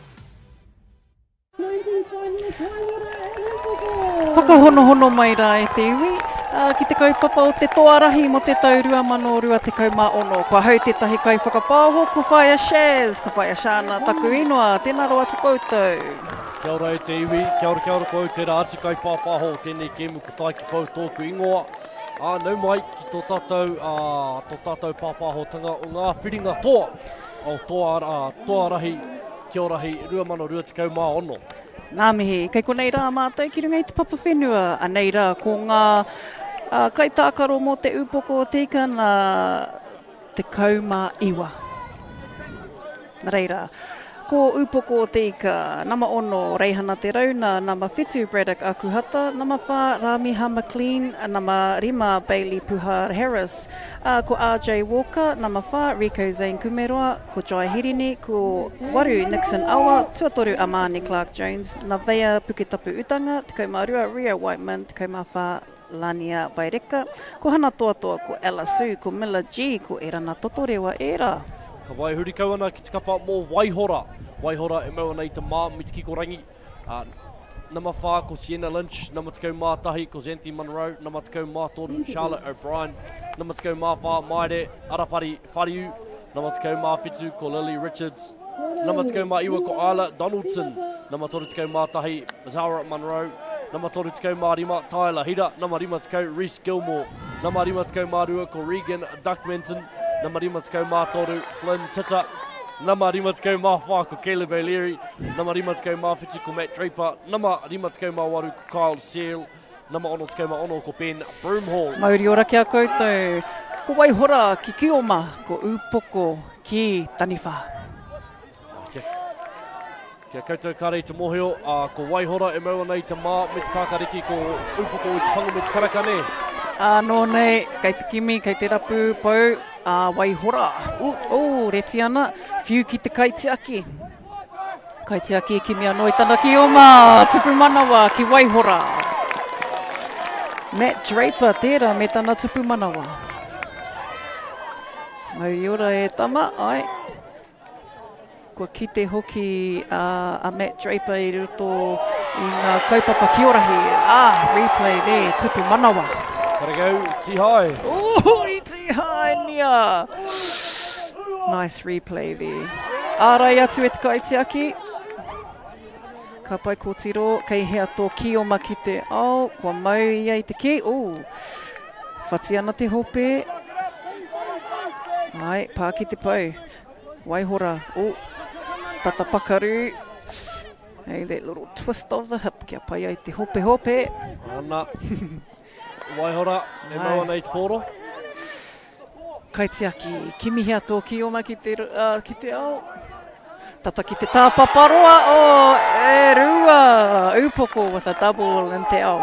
Whakahonohono mai rā e te iwi, ā, ki te kaupapa o te toa rahi mō te tau 2026. Ko ahau tētahi kaiwhakapaoho, ko Whaea Shaz, ko Whaea Shana taku ingoa. Tēnā rawa atu koutou. Kia ora e te iwi, kia ora kia ora ko au tērā atu kaipāpāho o tēnei kēmu ko Taiki Pou tōku ingoa. Ā, nau mai ki tō tātou, ā, tō tātou pāpāhotanga o ngā whiringa toa o Toa, ā, Toa Rahi, Kia Rahi 2026. Ngā mihi, kei konei rā mātou ki runga i te papa whenua. Anei rā ko ngā kaitākaro mō te upoko o te ika nā 19. Nā reira, ko upoko o te ika, nama 6, Reihana Te Rauna, nama 7, Braddock Akuhata, nama 4, Ramiha McLean, nama 5, Bailey Puhar Harris, ā, ko RJ Walker, nama 4, Rico Zane Kumeroa, Ko Jai Hirini, ko Waru Nixon Awa, tuatoru Amani Clark Jones, Navea Puketapu Utanga, 12 Ria Whiteman, 14 Lania Vaireka, ko Hana Toatoa, ko Ella Sue, ko Miller G, ko Erana Totorewa ērā. Ka waihuri kau ana ki te kapa mō Waihora. Waihora e mau ana i te mā me te kikorangi. Ā, nama 4 ko Sienna Lynch, nama 11 ko Xanthi Munro, nama 13 Charlotte O'Brien, nama 14 Maire Arapari Whariu, nama 17 ko Lily Richards, nama 19 ko Isla Donaldson, nama 31 Zara Munro, nama 35 Tyler Hira, nama 50 Reece Gilmore, nama 52 ko Regan Duckmanton, nama 53 Flynn Tita, Nama 54 ko Caleb O'Leary, nama 57 ko Matt Draper, nama 58 ko Kyle Searle, nama 66 ko Ben Broomhall. Mauri ora ki a koutou. Ko Waihora ki Kioma, ko Upoko ki Taniwha. Kia, kia koutou kare i te mohio, a, ko Waihora e mau ana i te mā me te kākariki, ko Upoko i te pango me te karaka, nē? Ānō nei, kei te kimi, kei te rapu pou, a Waihora. Ū, reti ana, whiu ki te kaitiaki. Kaitiaki kimi anō i tana ki oma, tupu manawa ki Waihora. Matt Draper tērā me tana tupu manawa. Mauri ora e tama, ai. Kua kite hoki a, a Matt Draper i roto i ngā kaupapa kiorahi. Ah, replay there, tupu manawa. Karekau, tihai. Oh, i tihai nia. Nice replay there. Ārai atu e te kaitiaki. Ka pai kōtiro, kei hea tō kioma ki te ao, kua mau ia i te kī. Oh, whati ana te hope. Ai, pā ki te pou. Waihora, oh, tata pakaru. Hey, that little twist of the hip, kia pai ai te hope hope. Ana. Waihora, e mau ana i te pōro. Kaitiaki, kimihia tō kioma ki te, uh, ki te ao. Tata ki te tāpaparoa o oh, e rua upoko with a double in te ao.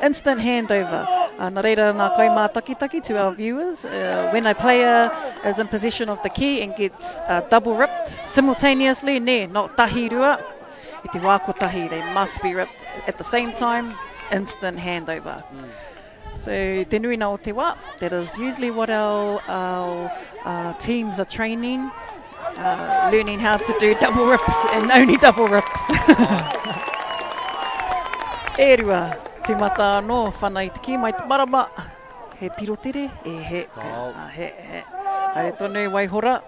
Instant handover. Uh, nā reira nā kaimātakitaki to our viewers, uh, when a player is in possession of the key and gets uh, double ripped simultaneously, nē, not tahi rua, i te wā kotahi, they must be ripped at the same time, instant handover. Mm. So te nuina o te wā, that is usually what our, our uh, teams are training, uh, learning how to do double rips and only double rips. e rua, timata anō, whana i te kī mai te marama, he pirotere, e he, ka, he, he. Haere tonu, waihora,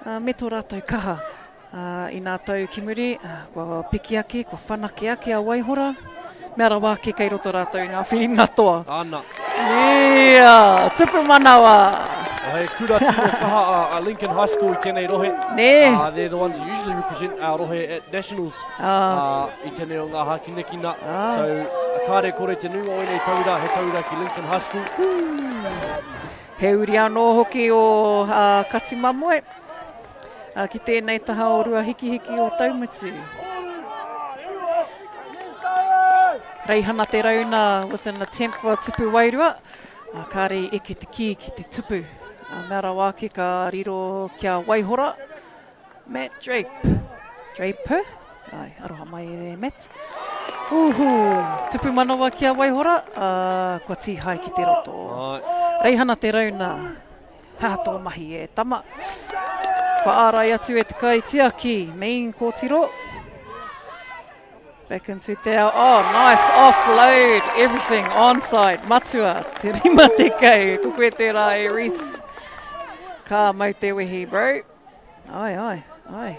uh, me tō rātou kaha. Ā, i nā tau ki muri, kua piki ake, kua whanake ake a Waihora, mea rawa ake kei roto rātou i ngā whiringa toa. Ana. Ia, tupu manawa! He kura tino kaha a, a Lincoln High School i tēnei rohe. Nē. Uh, they're the ones who usually represent our rohe at nationals uh, i tēnei o ngā hākinakina. So, kāre kore te nui o ēnei tauira, he tauira ki Lincoln High School. He uri anō hoki o uh, Katimamoe. Ki tēnei taha o Ruahikihiki o Taumutu. Reihana Te Rauna with an attempt for a tupu wairua. Kāre i eke te kī ki te tupu. Mea rawa ake ka riro kia Waihora. Matt Drape. Draper? Ai, aroha mai e Matt. Uhu, tupu manawa ki a Waihora, uh, kua tīhae ki te roto. Reihana Te Rauna. He aha tō mahi e tama? Kua ārai atu e te kaitiaki, mean kōtiro. Back into te ao. Oh, nice offload. Everything onside. Matua, te rima te kei. Ko koe tērā e Reese. Ka mau te wehi, bro. Ai, ai, ai.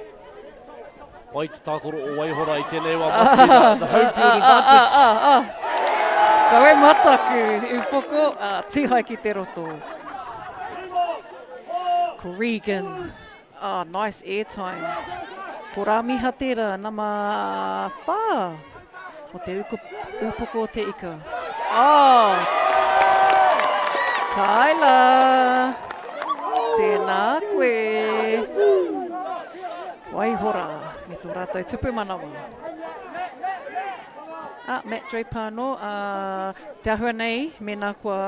Pai te tākaro o Waihora i tēnei wā. Must be the, the home field advantage. Ah, ah, ah, ah. Kawe mataku, upoko, uh, tihai ki te roto. Ko Regan. Oh, nice airtime. Ko Ramiha tērā, nama whā. O te upoko o te ika. Oh! Tyler! Tēnā koe! Waihora, me tō rātou tupu manawa. Ah, Matt Draper anō, ah, te ahua nei, mēnā kua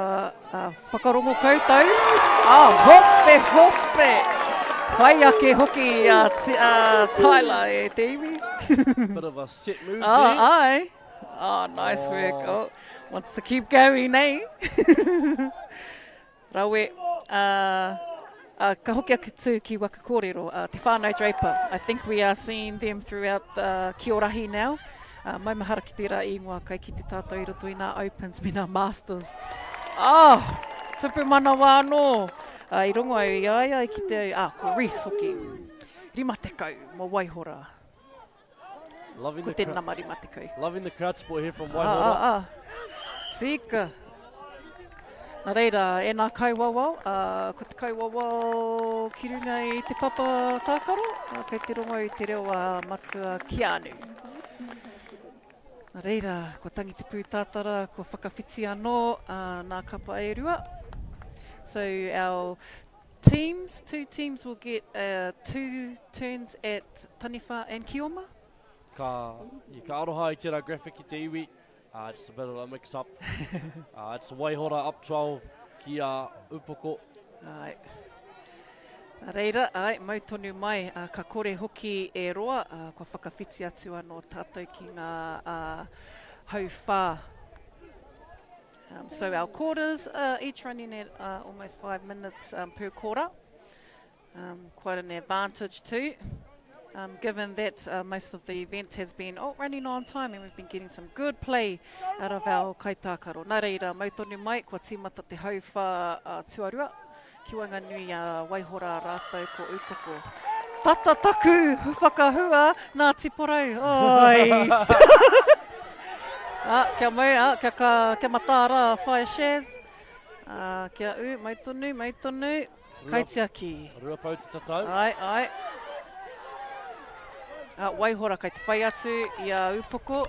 ah, Whakarongo koutou. Ah, hope, hope! Whai ake hoki a, a Tyler e te iwi. Bit of a set move ah, there. Aye. Oh, nice oh. work. Oh, wants to keep going, eh? Rawe. Uh, uh, ka hoki aku tū ki waka kōrero, uh, te whānau Draper. I think we are seeing them throughout uh, Kiorahi now. Uh, maumahara ki tērā ingoa kai ki te tātou i roto i nā Opens me nā Masters. Oh, tupu manawa anō. Uh, i rongo au i a ia i kite au, ah, ko Reece hoki. 50 mō Waihora. Loving ko te nama 50. Loving the crowd support here from Waihora. Ah, ah, ah. Tika. Nā reira, e nā kaiwawao, uh, ko te kaiwawao ki runga i te papa tākaro, uh, kei te rongo i te reo a Matua Keanu. Nā reira, kua tangi te pūtātara, kua whakawhiti anō uh, nā kapa e rua. So our teams, two teams will get uh, two turns at Taniwha and Kioma. Ka, ka aroha i tērā graphic i te iwi, Uh, just a bit of a mix up. uh, it's Waihora up 12 ki a Upoko. Ai. Nā reira, āe, mau tonu mai, ā, ka kore hoki e roa, ā, kua whakawhiti atu anō tātou ki ngā, ā, hauwhā. Um, so our quarters are each running at uh, almost five minutes um, per quarter. Um, quite an advantage too, um, given that uh, most of the event has been oh, running on time and we've been getting some good play out of our kaitākaro. Nā reira, mau tonu mai, kua tīmata te hauwhā uh, tuarua. Ki waenganui a Waihora rātou ko Upoko. Tata taku whakahua nā Tiporau. Oi! ah, kia mau, ah, kia, ka, kia mataara Whaea Shaz. Ah, kia ū, mau tonu, mau tonu. Kaitiaki. Ruapau te tatau. Ai, ai. Ah, Waihora kai te whai atu i a Upoko.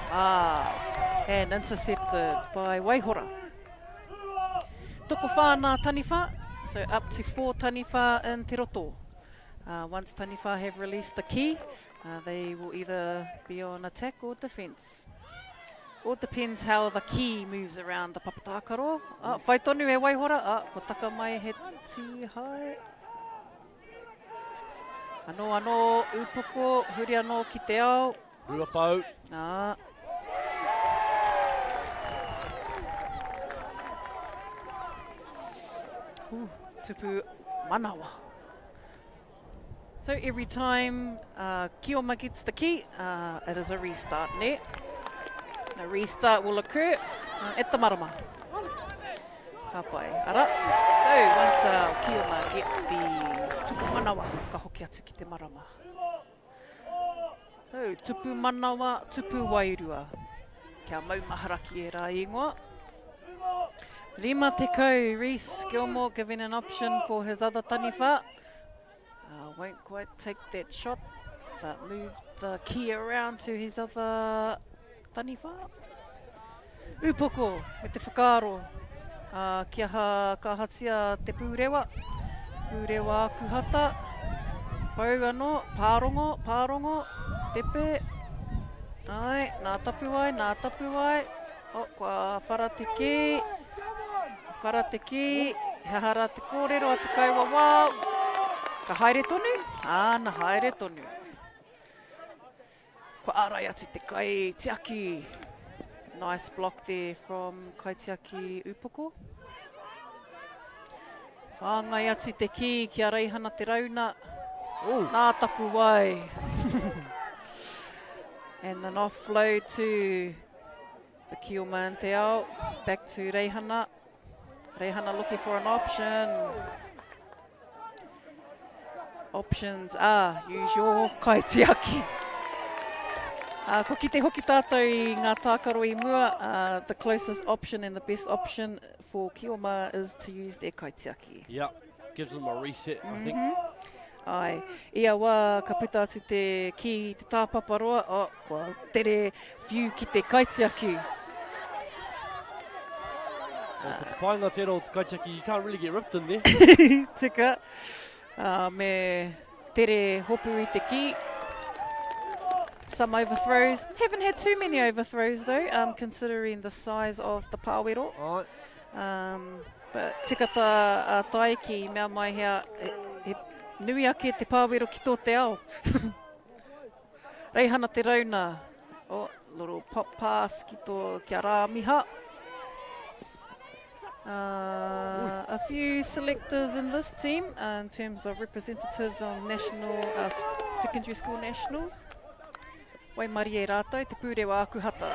Ah, and intercepted by Waihora. Tokowhā nā taniwha, so up to four taniwha in te roto. Uh, once taniwha have released the key, uh, they will either be on attack or defence. All depends how the key moves around the papatākaro. Ah, whai tonu e Waihora. Ah, kua taka mai he tīhae. Anō, anō, upoko, huri anō ki te ao. Ruapau. Ah. Ooh, tupu manawa. So every time uh, Kioma gets the key, uh, it is a restart, ne? A restart will occur uh, at the marama. Ka pai. Ara. So once uh, Kioma get the tupu manawa, ka hoki atu ki te marama. Oh, tupu manawa, tupu wairua. Kia maumahara ki ērā ingoa. 50, Reece Gilmore giving an option for his other taniwha. Uh, won't quite take that shot, but move the key around to his other taniwha. Upoko me te whakaaro uh, kia ha, ka ahatia te pūrewa, te pūrewa akuhata, pau anō, pārongo, pārongo, tepe, ai, nā tapuwae, nā tapuwae, oh, kua whara te kī, whara te kī, he aha rā te kōrero a te kaiwawao, ka haere tonu, āna haere tonu. Kua ārai atu te kaitiaki. Nice block there from kaitiaki Upoko. Whāngai atu te kī ki a Reihana Te Rauna. Oh. Nā Tapuwae. And an offload to the Kioma and Te Ao. Back to Reihana. Reihana looking for an option. Options are use your kaitiaki. Uh, kua kite hoki tātou i ngā tākaro i mua, uh, the closest option and the best option for Kioma is to use their kaitiaki. Yeah, gives them a reset, I think. Mm -hmm. Ai, ia wā ka puta atu te ki te tāpaparoa, oh, kua tere whiu ki te kaitiaki. Well, ko te painga tērā o te kaitiaki, you can't really get ripped in there. Tika. Uh, me tere hopu i te ki. Some overthrows. Haven't had too many overthrows though, um, considering the size of the pāwero. Right. Um, but tika tā uh, Taiki mea mai hea, he, he nui ake te pāwero ki tō te ao. Reihana Te Rauna, oh, little pop pass ki tō, ki a Rāmiha. Uh, a few selectors in this team uh, in terms of representatives on national uh, secondary school nationals. Waimarie rātou, te pūrewa akuhata.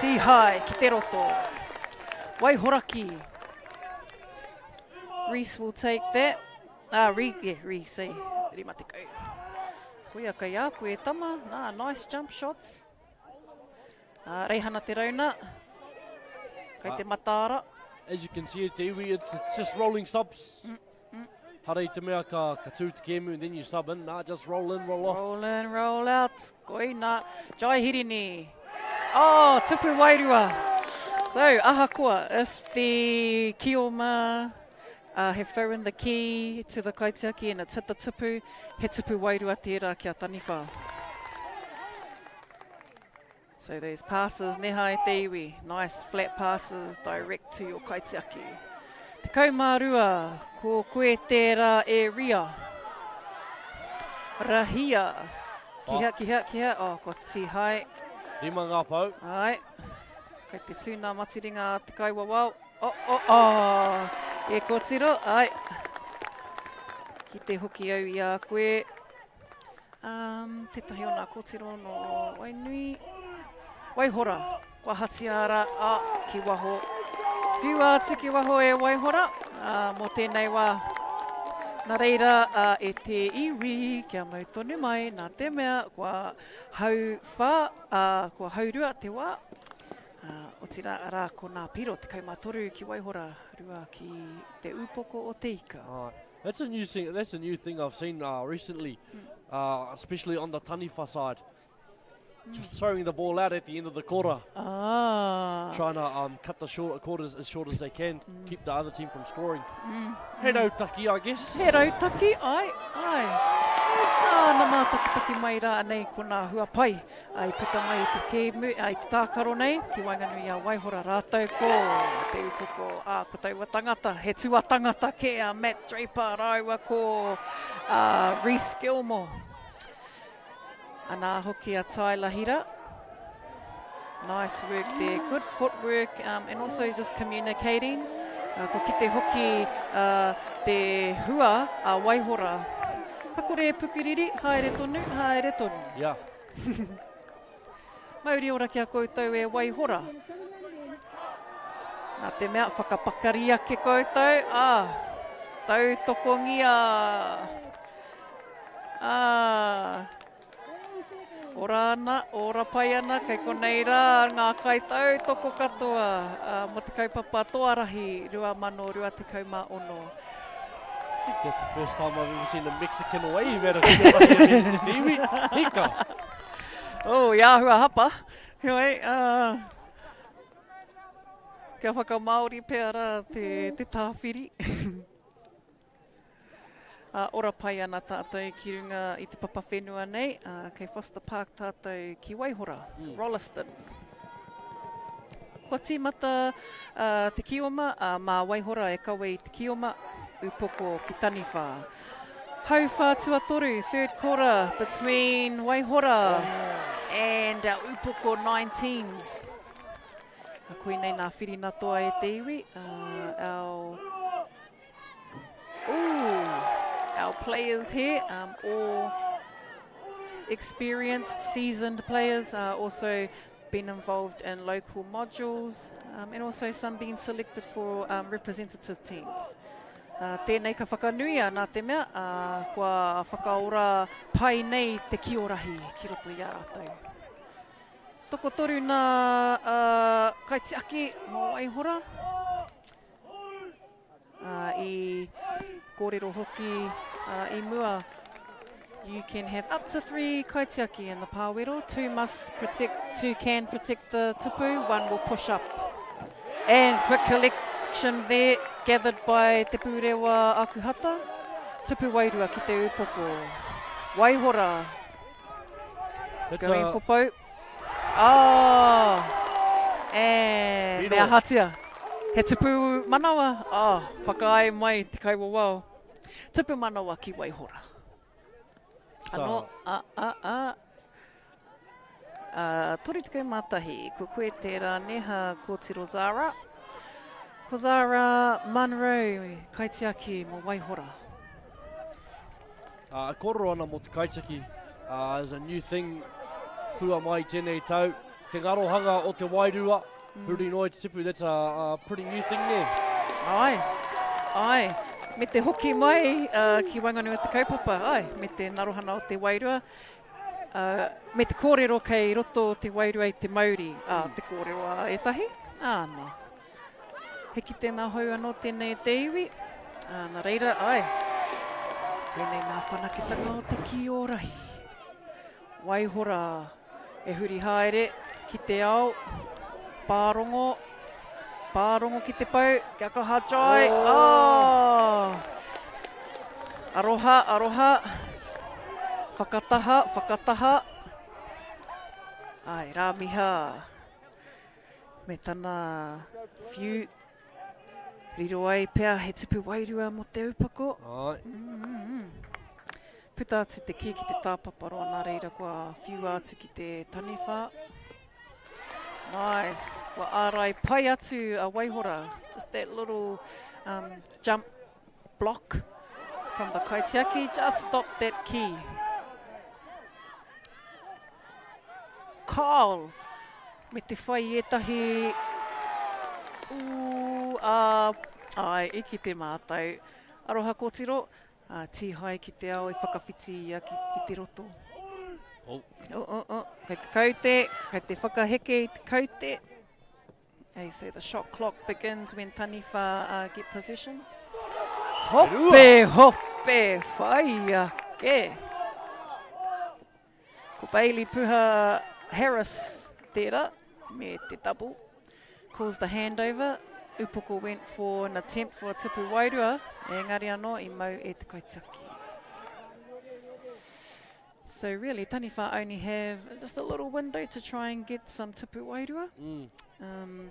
Tīhae ki te roto. Waihoraki. Reese will take that. Ah, Re, yeah, Reese, eh, 50. Koia kei a koe, tama. Nā, nice jump shots. Uh, Reihana Te Rauna, kei te mataara. As you can see at te iwi, it's, it's just rolling subs. Mm. Mm. Hara i te mea ka, ka tū te kēmu and then you sub in. Nah, just roll in, roll off. Roll in, roll out. Koina, Jai Hirini. Oh, tupu wairua. So, ahakoa, if the Kioma uh, have thrown the key to the kaitiaki and it's hit the tupu, he tupu wairua tērā kia taniwha. So those passes, neha e te iwi, nice flat passes direct to your kaitiaki. 12, ko koe tērā e Ria. Rahia. Ki hea, ki hea, ki hea. Oh, kua tīhae. Rima ngā pou. Ai. Kei te tū nā matiringa a te kaiwawao. Oh, oh, oh. E kōtiro, ai. Ki te hoki au i a koe. Um, tētahi o nā kōtiro no Wainui. Waihora. Kua hatia ara, a, ki waho. Whiua atu ki waho e Waihora, a, mō tēnei wā. Nā reira, a, e te iwi, kia mau tonu mai, nā te mea, kua hauwhā, a, kua haurua te wā. A, otirā, arā, ko nā piro 13 ki Waihora, rua ki te ūpoko o te ika. Right. That's a new thing, that's a new thing I've seen uh, recently, uh, especially on the Taniwha side. Just throwing the ball out at the end of the quarter. Ah. Trying to um, cut the short quarters as short as they can, mm. keep the other team from scoring. Mm. He mm. rautaki, I guess. He rautaki, ai, ai. Ah, na mātakitaki mai rā nei ko nā hua pai. Ai puta mai i te kēmu, ai te tākaro nei, ki waenganui a Waihora rātou ko te upoko, ā, ko taua tangata, he tua tangata kē a Matt Draper rāua ko uh, Reece Gilmore. Anā hoki a Tyler Hira. Nice work there, good footwork um, and also just communicating. Uh, ko kite hoki uh, te hua a Waihora. Ka kore e pukuriri, haere tonu, haere tonu. Yeah. Mauri ora ki a koutou e Waihora. Nā te mea, whakapakari ake koutou, ā, tautokongia. Ā, ora ana, ora pai ana, kei konei rā ngā kaitautoko katoa mō te kaupapa Toarahi 2026. I think that's the first time I've ever seen a Mexican wave at a Toarahi event te iwi. Hika! Oh, i āhua hapa. Heoi, uh, kia whakamāori pea rā te, te tāwhiri. Ā, ora pai ana tātou ki runga i te papa whenua nei, ā, kei Foster Park tātou ki Waihora, mm. Rolleston. Kua tīmata uh, te kioma, ā, mā Waihora e kawe i te kioma, upoko ki Taniwha. Hauwhā tuatoru, third quarter between Waihora and uh, Upoko 19s. Koinei nā whirinatoa e te iwi, uh, our Ooh, our players here, um, all experienced, seasoned players, uh, also been involved in local modules um, and also some being selected for um, representative teams. Uh, tēnei ka whakanuia nā te mea, uh, kua whakaora pai nei te kiorahi ki roto i a rātou. Tokotoru nā uh, kaitiaki mō Waihora. Uh, i kōrero hoki uh, i mua, you can have up to three kaitiaki in the pāwero. Two must protect, two can protect the tupu, one will push up. And quick collection there, gathered by Te Pūrewa Akuhata. Tupu wairua ki te upoko. Waihora, That's going a... for pou. Oh, and me ahatia. He tupu manawa, oh, whakaae mai te kaiwawao. Tupu manawa ki Waihora. Ano, a, a, a. Uh, 31, ko koe tērā neha kōtiro Zara. Ko Zara Munro, kaitiaki mō Waihora. Uh, e kōrero ana mō te kaitiaki uh, is a new thing pua mai i tēnei tau. Te ngarohanga o te wairua, mm. huri noa i te tipu, that's a, a pretty new thing there. Ai, ai. Me te hoki mai uh, ki waenganui o te kaupapa, ai, me te ngarohanga o te wairua. Uh, me te kōrero kei roto te wairua i te mauri, uh, te kōrero a ētahi, āna. He kitenga hou anō tēnei e te iwi, ā, nā reira, āe, koinei ngā whanaketanga o te kī o rahi. Waihora e huri haere ki te ao, pārongo, pārongo ki te pou, kia kaha Jai, oh! Aroha, aroha, whakataha, whakataha, āe, Rāmiha. Me tana whiu, riro ai pea he tupu wairua mo te upoko. Ai. Mm, mm, mm. Puta atu te kī ki te tāpaparoa, nā reira kua whiua atu ki te taniwha. Nice. Kua ārai pai atu a Waihora. Just that little um, jump block from the kaitiaki. Just stop that key. Carl me te whai ētahi Ooh, ā, āe, i kite mātou. Aroha kōtiro, ā, tīhae ki te ao i whakawhiti ia ki, i te roto. Oh. Oh, oh, oh. Kei te kaute, kei te whakaheke i te kaute. Hey, so the shot clock begins when Taniwha uh, get possession. Hope, hope, whai ake. Ko Bailey Puha Harris tērā, me te double. Caused the handover. Upoko went for an attempt for a tupu wairua, engari anō i mau e te kaitiaki. So really, Taniwha only have just a little window to try and get some tupu wairua. Mm. Um,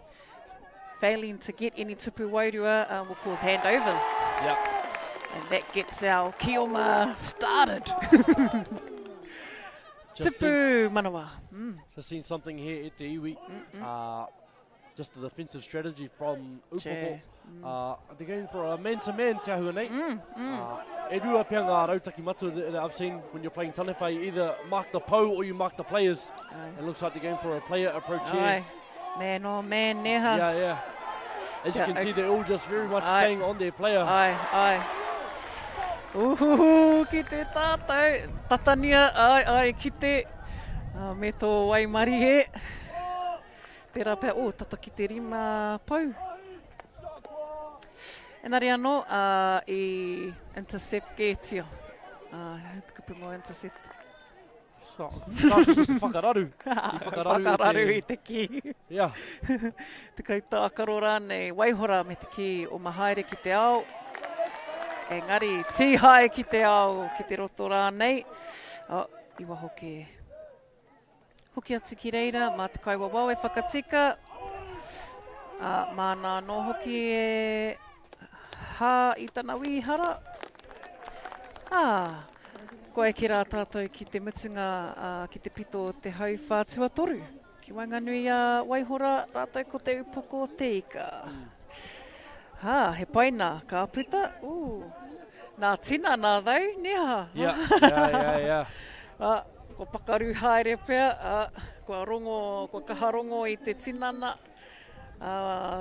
failing to get any tupu wairua uh, will cause handovers. Yeah. And that gets our kioma started. tupu manawa. Mm. Just seen something here at te iwi. Mm -mm. Uh, just the defensive strategy from Upoko. Mm. Uh, they're going for a man-to-man te ahua nei. Mm, mm. Uh, e rua pea ngā rautaki matua that I've seen when you're playing Taniwha, you either mark the pou or you mark the players. Aye. It looks like they're going for a player approach Aye. here. Man on man, neha. Yeah, yeah. As you Yeah, can see, okay. they're all just very much Aye. staying on their player. Ai, ai. Uhuhu, ki te tātou. Tatania, ai, ai, ki te. Uh, me tō waimarie. Tērā pea, oh, tata ki te rima pou. Engari anō, uh, i intercept kētia. Uh, te kupu mō intercept. So, te whakararu. I whakararu, whakararu i i te kī. Yeah. te kaitākaro rānei, waihora me te kī o mahaere ki te ao. Engari, tīhae ki te ao, ki te roto rānei. Oh, i waho kē. Hoki atu ki reira, mā te kaiwawao e whakatika, ā, māna anō hoki e hā i tana wīhara. Ā, kua eke rā tātou ki te mutunga, ā, ki te pito o te hauwhā tuatoru. Ki waenganui i a Waihora rātou ko Te Upoko o Te Ika. Hā, he pai nā, ka puta, ooh. Nā tina nā though, nē ha? Yeah, yeah, yeah, yeah. Ā, kua pakaru haere pea, ā, kua rongo, kua kaha rongo i te tinana, ā,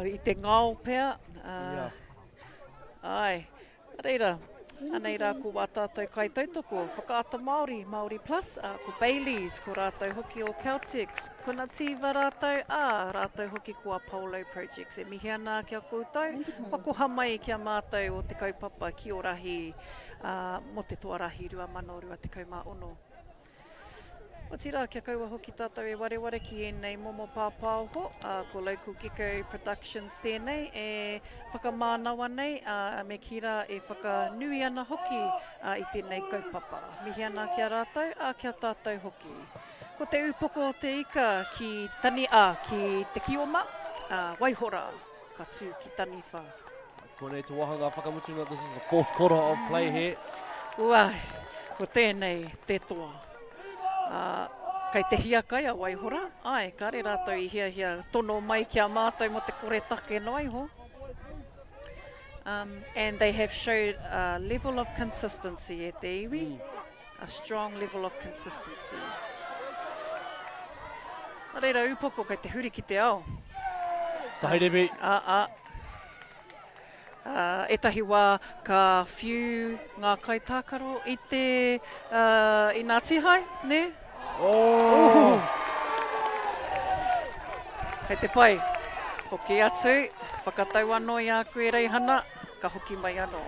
i te ngao pea, ā, Yeah. āe. Nā reira, anei rā ko wā tātou kaitautoko, Whakaata Māori, Māori Plus, ā, ko Bayleys, ko rātou hoki o Caltex, ko Nativa rātou, ā, rātou hoki ko Apollo Projects. E mihi ana ki a koutou, kua koha mai ki a mātou o te kaupapa Ki Ō Rahi, ā, mō te Toa Rahi 2026. Otirā, kia kaua hoki tātou e wareware ki ēnei momo pāpāoho, ā, ko Local Gecko Productions tēnei e whakamānawa nei, ā, me kī rā e whakanui ana hoki i tēnei kaupapa. Mihi ana ki a rātou, ā, ki a tātou hoki. Ko te upoko o te ika ki tani, ā, ki te kioma, ā, waiho rā, ka tū ki taniwha. Konei te wāhanga whakamutunga, this is the fourth quarter of play here. Uai, ko tēnei te toa. Ā, kei te hiakai a Waihora, āe, kāre rātou i hiahia tono mai ki a mātou mō te koretake noa iho. Um, and they have showed a level of consistency e te iwi, mm. a strong level of consistency. Nā reira, upoko kei te huri ki te ao. Tahirebi. Ā, ā. Ā, ētahi wā ka whiu ngā kaitākaro i te, ā, i nā tīhae, nē? Oh! Kei te pai. Hoki atu, whakatau anō i a koe Reihana, ka hoki mai anō.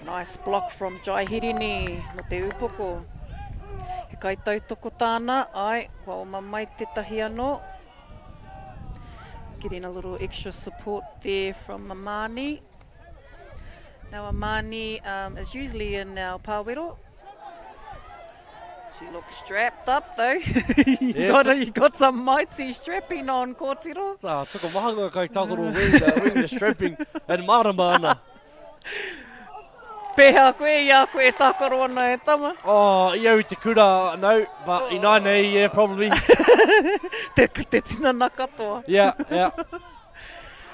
Nice block from Jai Hirini no te upoko. He kaitautoko tāna, āe, kua oma mai tētahi anō. Getting a little extra support there from Amani. Now Amani um, is usually in our pāwero. She looks strapped up though. you, yeah, got, a, you got some mighty strapping on, kōtiro. Ah, toka maha ngā kaitākaro wearing the, wearing the strapping and mārama ana. Pēhea koe i a koe e tākaro ana e tama? Oh, i au i te kura, no, but oh. ināianei, yeah, probably. te, te tinana katoa. Yeah, yeah.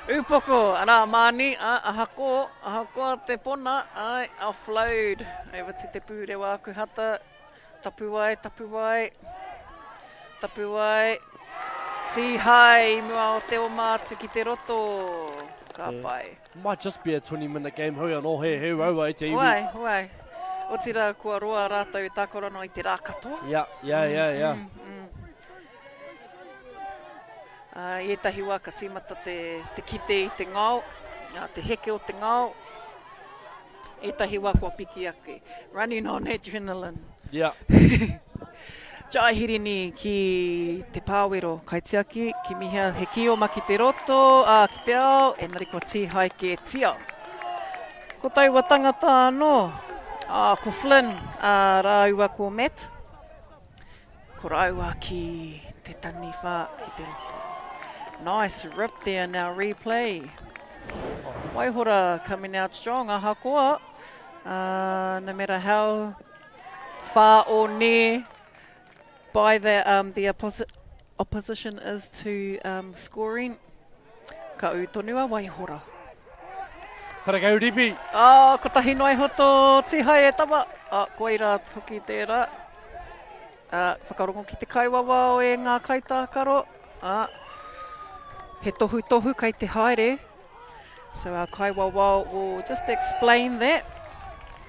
Upoko, arā, Māni, a, ahako, ahakoa te pona, ai, offload. Ei watu te pūrewa aku hata, tapuwae, tapuwae, tapuwae, tīhae i mua o te oma atu ki te roto. Ka pai. Might just be a 20 minute game, hoi anō, he, he uaua e te iwi. Wai, wai. Otirā, kua roa rātou e tākaro ana i te rā katoa. Yeah, yeah, yeah, yeah. Mm, mm. Uh, I ētahi wā ka tīmata te, te kite i te ngao, uh, te heke o te ngao. Ētahi wā kua piki ake. Running on adrenaline. Yeah. Jai Hirini ki te pāwero kaitiaki, kimihia he kīoma ki te roto, ā, ki te ao, engari kua tīhae kētia. Ko taua tangata anō, ā, ko Flynn, ā, rāua ko Matt, ko rāua ki te taniwha ki te roto. Nice rip there now replay. Waihora coming out strong, ahakoa, uh, no matter how far or near by the, um, the opposi opposition is to um, scoring, ka ū tonu a Waihora. Karekau ripi. Oh, kotahi noa iho tō tihai e tama. Oh, koira hoki tērā. Uh, whakarongo ki te kaiwawao e ngā kaitākaro. Uh, he tohutohu kei te haere. So our kaiwawao will just explain that.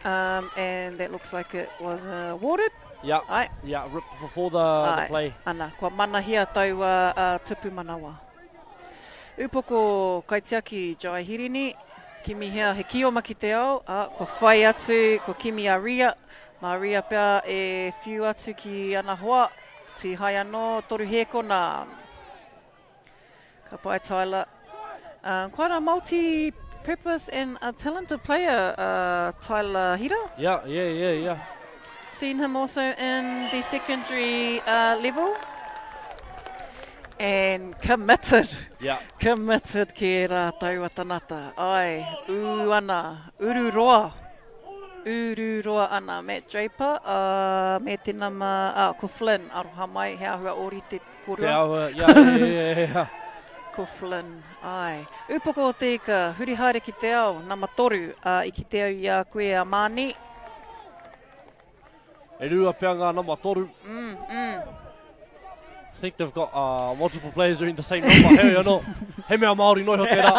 Um, and that looks like it was awarded. Yeah, Ai. yeah, ripped before the, the play. Ana, kua manahia taua uh, tupu manawa. Upoko kaitiaki Jai Hirini, kimihia he kioma ki te ao, a, kua whai atu, kua kimi a Ria, mā Ria pea e whiu atu ki ana hoa, tīhai anō, toru hēkona. Ka pai Tyler. Um, quite a multi-purpose and a talented player, uh, Tyler Hira. Yeah, yeah, yeah, yeah. Seen him also in the secondary uh, level. And committed. Yeah. Committed ki rā taua tanata. Ai, ū ana, uru roa. Uru roa ana. Matt Draper, uh, me te nama, uh, ko Flynn, aroha mai, he āhua ōrite korua. Te āhua, yeah, yeah, yeah, yeah. Ko Flynn, ai. Upoko o te ika, huri haere ki te ao, nama toru, uh, i kite au i a koe a Māni. E rua pea ngā nama toru. Mm, mm. I think they've got uh, multiple players wearing the same number. Heoi anō, he mea Māori noa iho tērā.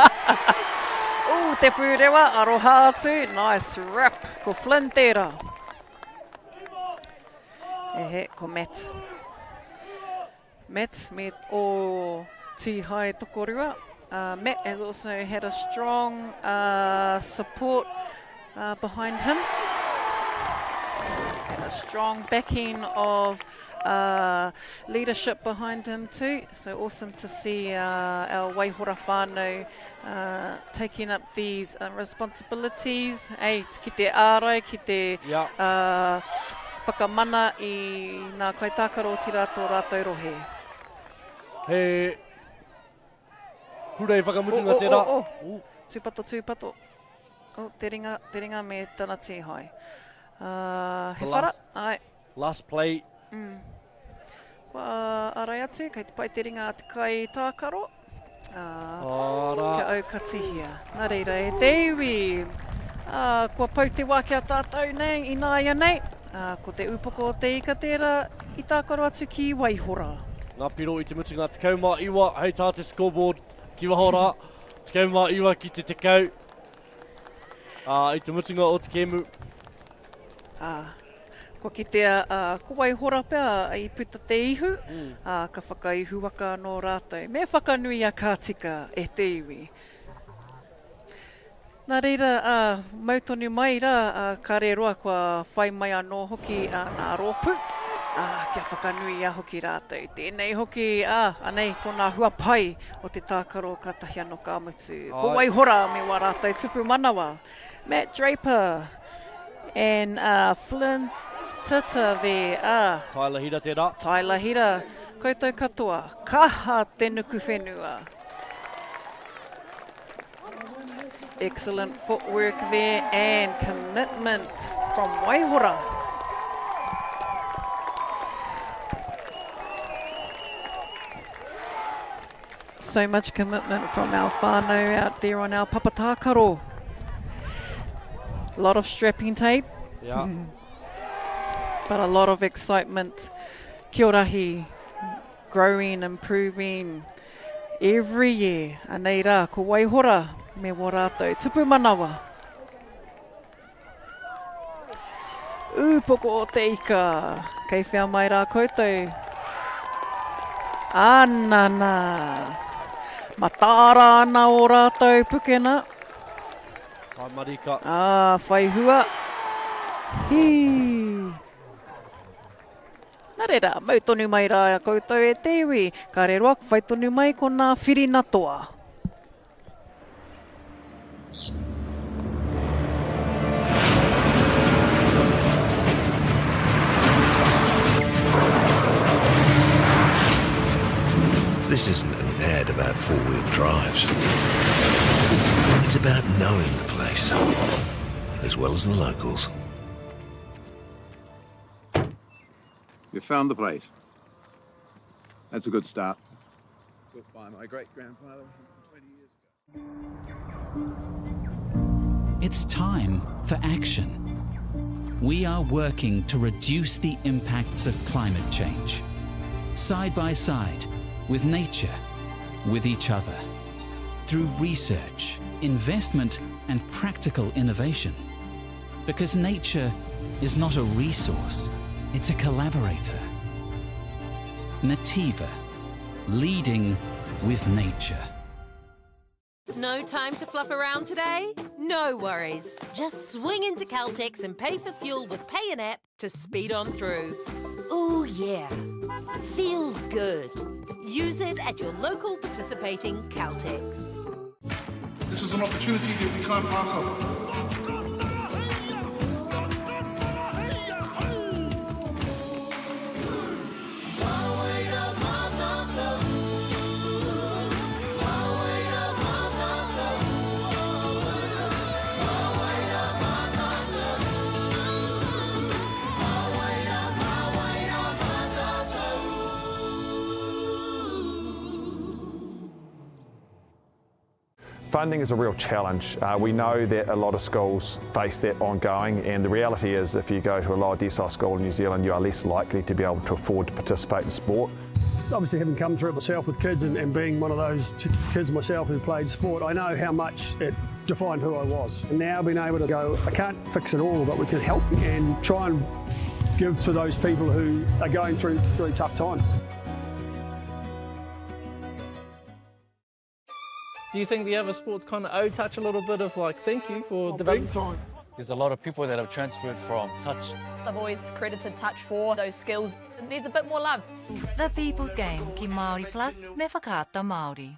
Ooh, te pūrewa, aroha atu, nice rip. Ko Flynn tērā. E he, ko Matt. Matt me o Tīhae Tokorua. Uh, Matt has also had a strong uh, support uh, behind him. Had a strong backing of uh, leadership behind him too. So awesome to see uh, our Waihora whānau uh, taking up these uh, responsibilities. Hey, ki te ārai, ki te yeah. uh, whakamana i ngā kaitākaro otirā tō rātou rohe. He purei whakamutunga oh, oh, tērā. Oh, oh. Tūpato, tūpato. Oh, te ringa, te ringa me tana tīhae. Uh, he whara, ai. Last play. Mm. Kua ārai atu, kei te pai te ringa a te kai tākaro. Ā, kia aukatihia. Nā reira, e te iwi, ā, kua pau te wā ki a tātou nei, ināianei, ā, ko te upoko o te ika tērā i tākaro atu ki Waihora. Ngā piro i te mutunga 19 hei tā te scoreboard ki waho rā, 19 ki te 10, ā, i te mutunga o te kēmu. Ā, kua kitea, ā, ko Waihora pea i puta te ihu, ā, ka whakaihuwaka anō rātou. Me whakanui a Ka Tika e te iwi. Nā reira, ā, mau tonu mai rā, ā, kāre roa kua whai mai anō hoki ā, ngā rōpū, ā, kia whakanuia hoki rātou. Tēnei hoki, ā, anei ko ngā hua pai o te tākaro kātahi anō ka mutu. Ko Waihora me wā rātou tupu manawa. Matt Draper and uh, Flynn Tita there. Uh, Tyler Hira tērā. Tyler Hira. Koutou katoa. Kaha te nuku whenua. Excellent footwork there and commitment from Waihora. So much commitment from our whānau out there on our papatākaro. A lot of strapping tape. Yeah. but a lot of excitement. Kia rahi, growing, improving every year. Anei rā, ko Waihora me wō rātou tupu manawa. Ūpoko o te ika, kei whea mai rā koutou? Anana! Mataara ana ō rātou pukena. Ka marika. Ā, whai hua. Hī! Nā reira, mau tonu mai rā a koutou e te iwi. Kāre roa, whai tonu mai ko nā whirina toa. This isn't an ad about four-wheel drives. It's about knowing the place, as well as the locals. You found the place. That's a good start. Built by my great-grandfather 20 years ago. It's time for action. We are working to reduce the impacts of climate change. Side by side, with nature, with each other. Through research, investment, and practical innovation. Because nature is not a resource, it's a collaborator. Nativa, leading with nature. No time to fluff around today? No worries. Just swing into Caltex and pay for fuel with Pay an App to speed on through. Ooh, yeah. Feels good. Use it at your local participating Caltex. This is an opportunity that we can't pass up. Funding is a real challenge. Uh, we know that a lot of schools face that ongoing, and the reality is if you go to a lower decile school in New Zealand, you are less likely to be able to afford to participate in sport. Obviously, having come through it myself with kids and, and being one of those kids myself who played sport, I know how much it defined who I was. And now being able to go, I can't fix it all, but we can help and try and give to those people who are going through, through tough times. Do you think the other sports kind of owe touch a little bit of like thank you for oh, developing? Big time. There's a lot of people that have transferred from touch. I've always credited touch for those skills. It needs a bit more love. The People's Game ki Māori Plus me Whakaata Māori.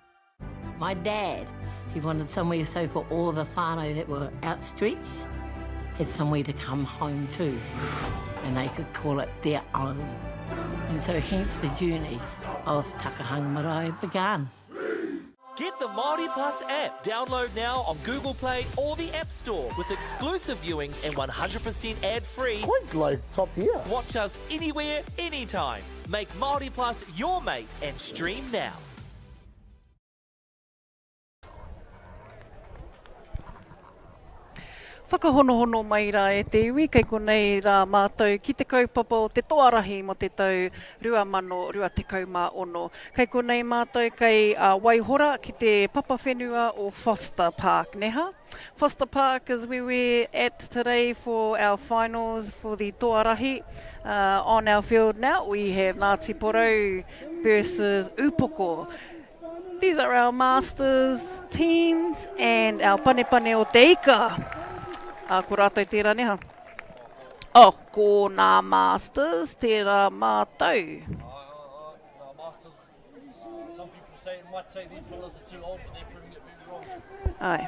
My dad, he wanted somewhere so for all the whānau that were out streets had somewhere to come home to and they could call it their own. And so hence the journey of Takahanga Marae began. Get the Māori Plus app. Download now on Google Play or the App Store with exclusive viewings and 100% ad-free. Quite like top tier. Watch us anywhere, anytime. Make Māori Plus your mate and stream now. Whakahonohono mai rā e te iwi, kei konei rā mātou ki te kaupapa o te toarahi mō te tau 2026. Kei konei mātou kei Waihora ki te papa whenua o Foster Park, neha? Foster Park is where we're at today for our finals for the toarahi. Uh, on our field now we have Ngāti Porou versus Upoko. These are our masters teams and our panepane o te ika. Uh, ko rātou tērā neha. Oh, ko nā masters tērā mātou. Ai.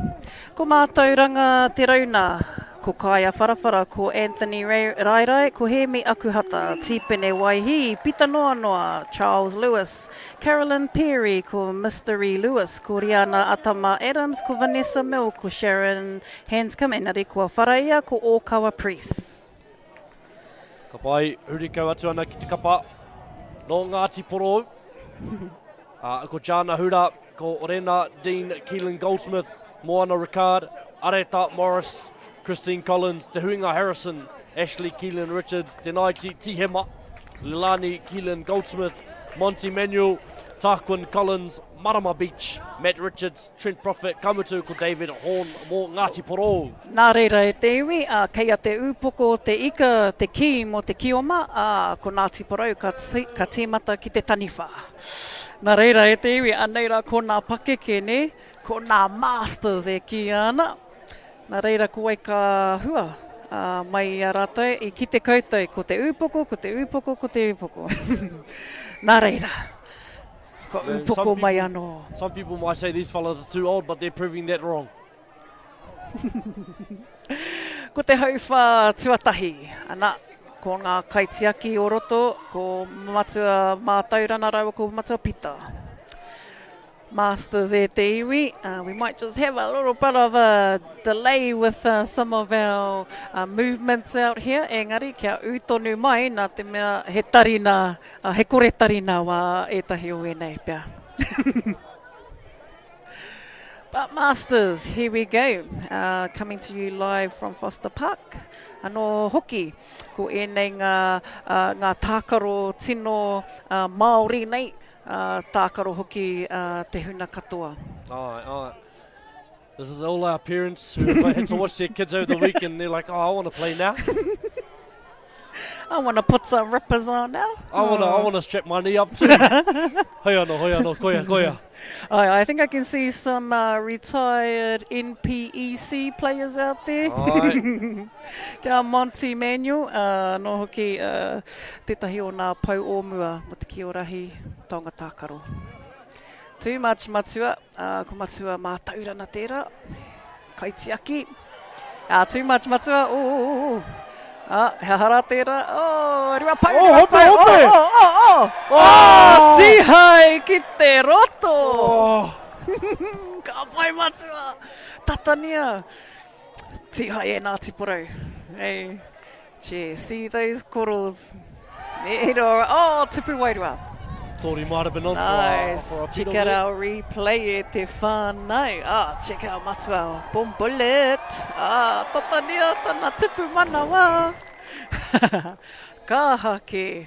Ko mātauranga te rauna. ko Kaia Wharawhara, ko Anthony Raerae, ko Hēmi Akuhata, Tīpene Waihī, Pita Noanoa, Charles Lewis, Carolyn Perry, ko Mystery Lewis, ko Riana Atama Adams, ko Vanessa Mill, ko Sharon Hanscom, engari kua whara ia, ko Ōkawa Priest. Ka pai, huri kau atu ana ki te kapa nō Ngāti Porou. Uh, ko Jana Hura, ko Rena Dean Keelan Goldsmith, Moana Ricard, Areta Morris, Christine Collins, Te Huinga Harrison, Ashley Keelan Richards, Te Naiti Tihema, Lilani Keelan Goldsmith, Monty Manuel, Tarquin Collins, Marama Beach, Matt Richards, Trent Prophet, ka mutu ko David Horn mō Ngāti Porou. Nā reira e te iwi, ā, kei a Te Ūpoko o te Ika te kī mō te kioma, ā, ko Ngāti Porou ka, ka tīmata ki te taniwha. Nā reira e te iwi, anei rā ko nā pakeke, nē, ko nā masters e kīia ana. Nā reira ko wai ka hua, ā, mai i a rātou, i kite koutou ko Te Ūpoko, ko Te Ūpoko, ko Te Ūpoko. Nā reira. Kua upoko mai anō. Some people might say these fellas are too old, but they're proving that wrong. Ko te hauwhā tuatahi, ana, ko ngā kaitiaki o roto, ko Matua Mātaurana rāua ko Matua Pita. Masters e te iwi, uh, we might just have a little bit of a delay with uh, some of our uh, movements out here, engari kia ū tonu mai nā te mea he tarina Uh, he kore tarina wā ētahi o ēnei pea. But Masters, here we go. Uh, coming to you live from Foster Park. Anō hoki, ko ēnei ngā, uh, ngā tākaro tino uh, Māori nei, uh, tākaro hoki uh, te huna katoa. Ai, ai. This is all our parents who had to watch their kids over the weekend. They're like, oh, I want to play now. I want to put some rippers on now. I want to I want to strap my knee up too. hoi ano, hoi ano, koia, koia. I, I think I can see some uh, retired NPEC players out there. Ai. Kia Monty Manuel, uh, no hoki uh, tētahi o nā pau o mua mo te kiorahi taonga tākaro. Too much matua, ā, ko Matua Mātaurana tērā, kaitiaki. Ā, too much matua, ō, ō, ō. Ā, he aha rā tērā? Ō, Ruapau, Oh, hope, Ruapau, hope! ō, ō, ō, ō! Oh! Tīhai ki te roto! Oh! Ka pai matua! Tatania! Tīhai e Ngāti Porou. Hey. Che, see those corals. Nero, oh, tupu wairua. Thought he might have been on nice. for a, for a Check out our replay e te whānau. Ah, check out Matua Boom Bullet. Ah, tatania tana tupu manawa. Ka aha ke.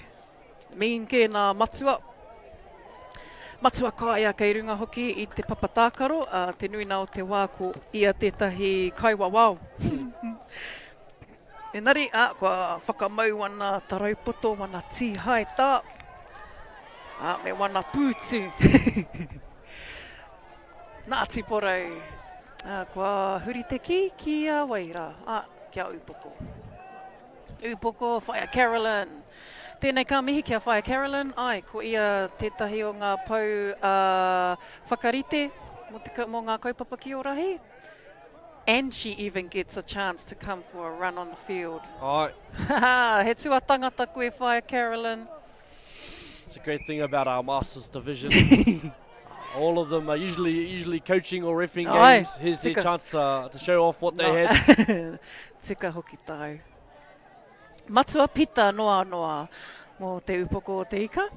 Mean ke nā Matua. Matua Kaia kei runga hoki i te papa tākaro. Uh, te nuina o te wā ko ia tētahi kaiwawao. Engari, ā, kua whakamau wana tarau poto, wana tīhae tā, ā, me wana pūtu. Ngāti Porou, ā, kua huri te kī ki a wai rā, ā, ki a Ūpoko. Ūpoko, Whaea Carolyn. Tēnei ka mihi ki a Whaea Carolyn, āe, ko ia tētahi o ngā pou ā, whakarite mō te, mō ngā kaupapa ki Ōrahi. And she even gets a chance to come for a run on the field. Ai. He tuatangata koe, Whaea Carolyn. It's a great thing about our Masters division. All of them are usually usually coaching or refing games. Here's their chance to, to show off what they had. Tika hoki tāu. Matua Pita noa noa mō te upoko o te ika.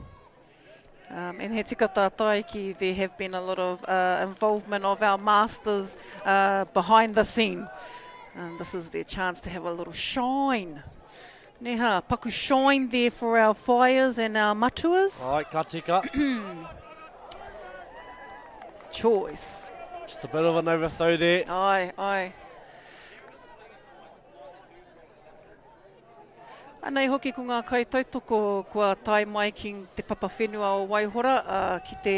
Um, and he tika tātai ki there have been a lot of uh, involvement of our masters uh, behind the scene. Um, this is their chance to have a little shine. Neha, paku shine there for our fires and our matuas. All right, ka tika. Choice. Just a bit of an overthrow there. Aye, aye. Anei hoki ko ngā kaitautoko kua tae mai ki te papa whenua o Waihora, ki te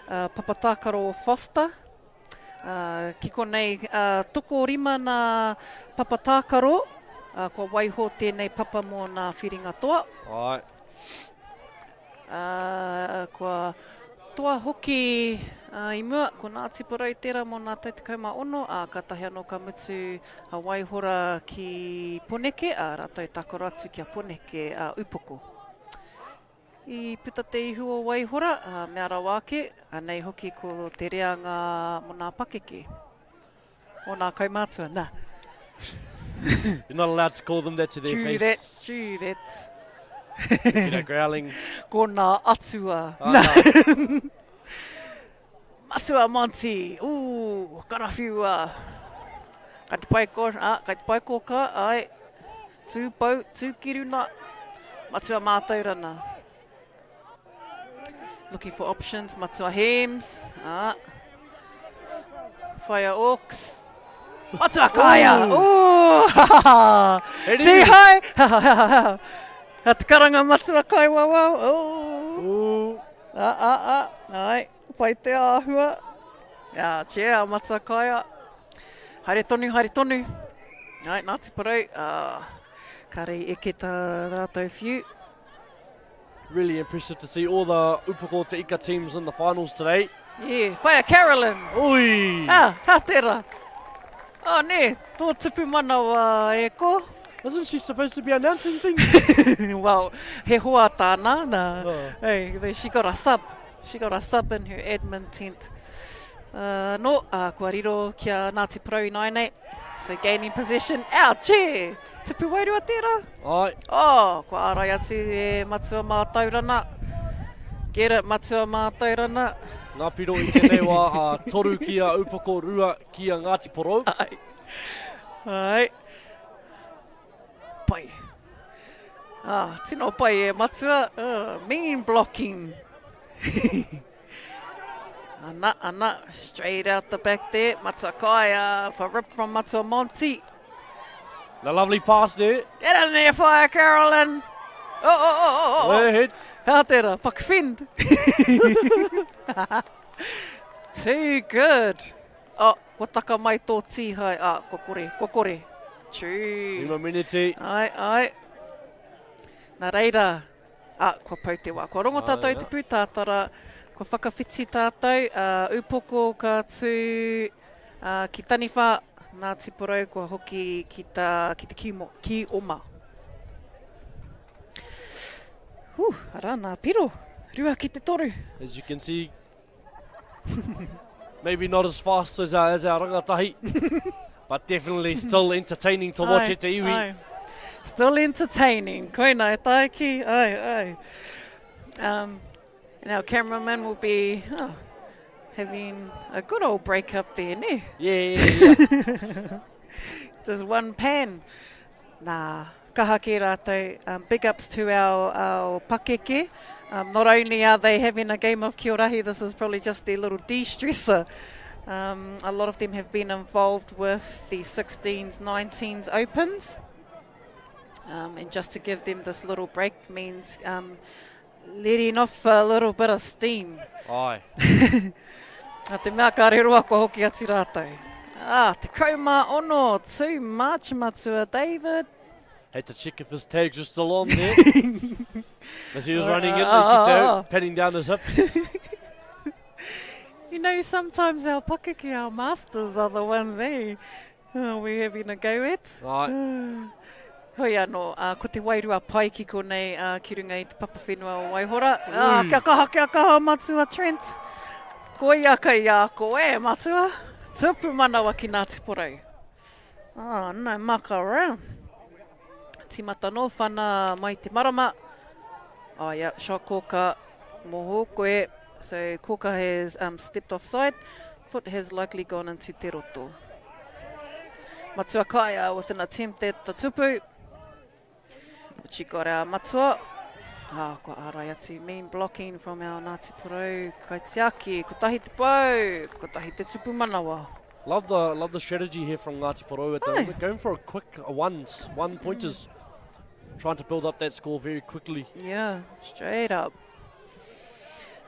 papa tākaro o Foster. Ki konei tokorima nā papa tākaro, kua waiho tēnei papa mō nā whiringa toa. Āe. Kua toa hoki. I mua, ko Ngāti Porou tērā mō nā tau 16, ā, kātahi anō ka mutu a Waihora ki Poneke, ā, rātou tākaro atu ki a Poneke, ā, Upoko. I puta te ihu o Waihora, ā, mea rawa ake, anei hoki ko te reanga mō nā pakeke. O nā kaumātua, nā. You're not allowed to call them that to their True face. that, true that. You know, growling. Ko nā atua. Ah, Nā. nā. Matua Monty, ooh, karawhiua. Kai te pai ko, ah, kai te pai kōka, ai. Tū pou, tū kiruna. Matua mātaurana. Looking for options, Matua Hems. Ah. Whaia Oaks. Matua Kaia! Ooh! Tihai! Ha te karanga Matua Kaiwawao. Ooh! Ooh. Ah, ah, ah. Ai, pai te āhua. Ah, cheer, Matua Kaia. Haere tonu, haere tonu. Ai, Ngāti Porou. Ah, kāre i eke tā rātou whiu. Really impressive to see all the Upoko Te Ika teams in the finals today. Yeah, whaia Carolyn! Ui! Ah, ka tera! Oh, nē, tō tupu manawa e ko. Isn't she supposed to be announcing things? well, he hoa tāna, nā. Oh. Hey, she got a sub. She got a sub in her admin tent. Uh, no, uh, kua riro ki a Ngāti Porou ināianei. So gaining possession. Ouchie! Tupu wairua tērā. Ai. Oh, kua ārai atu e Matua Mātaurana. Get it, Matua Mātaurana. Ngā piro i tēnei wā, a toru ki a Upoko, rua ki a Ngāti Porou. Ai. Ai. Pai. Ah, tino pai e Matua. Uh, mean blocking. Ana, ana, straight out the back there. Matua Kaia for rip from Matua Monty. The lovely pass there. Get in there, Fire Carolyn. Oh, oh, oh, oh, oh. Way ahead. Hea tērā, pak fend. Too good. Oh, kua taka mai tō tīhai. Ah, kua kore, kua kore. True. Rima miniti. Ai, ai. Nā reira, Ā, kua pau te wā. Kua rongo tātou i te pūtātara, kua whakawhiti tātou, ā, upoko ka tū, ā, ki Taniwha, Ngāti Porou kua hoki ki tā, ki te ki, ki oma. Hū, arā nā piro, rua ki te toru. As you can see, Maybe not as fast as our, as our rangatahi, but definitely still entertaining to watch at te iwi. Ai. Still entertaining. Koina e tae ki, ai, ai. Um, and our cameraman will be oh, having a good old break up there, ne? Yeah, yeah, yeah. Just one pan. Nā, kaha kē rātou. Um, big ups to our, our pakeke. Um, not only are they having a game of Kiorahi, this is probably just their little de-stressor. Um, a lot of them have been involved with the 16s, 19s Opens. Um, and just to give them this little break means um, letting off a little bit of steam. Ai. A te mea ka rero kua hoki atu rātou. Ah, 16, too much, Matua David. Had to check if his tags were still on there. As he was running in, ah. patting down his hips. You know, sometimes our pakeke, our masters are the ones, eh? Oh, we're having a go at. Right. Hoi anō, uh, ko te wairua pai ki konei uh, ki runga i te papa whenua o Waihora. Uh, kia kaha, kia kaha, Matua Trent. Ko ia kei a koe, Matua. Tupu manawa ki Ngāti Porou. Ah, no muck around. Timata no, whana mai te marama. Oh, yeah, shot Koka. Moho koe. So Koka has um, stepped offside. Foot has likely gone into te roto. Matua Kaia with an attempt at the tupu. Which he got our matua. Ah, kua ārai atu. Mean blocking from our Ngāti Porou kaitiaki. Kotahi te pau, kotahi te tupu manawa. Love the love the strategy here from Ngāti Porou at the moment. Going for a quick ones, one pointers. Mm. Trying to build up that score very quickly. Yeah, straight up.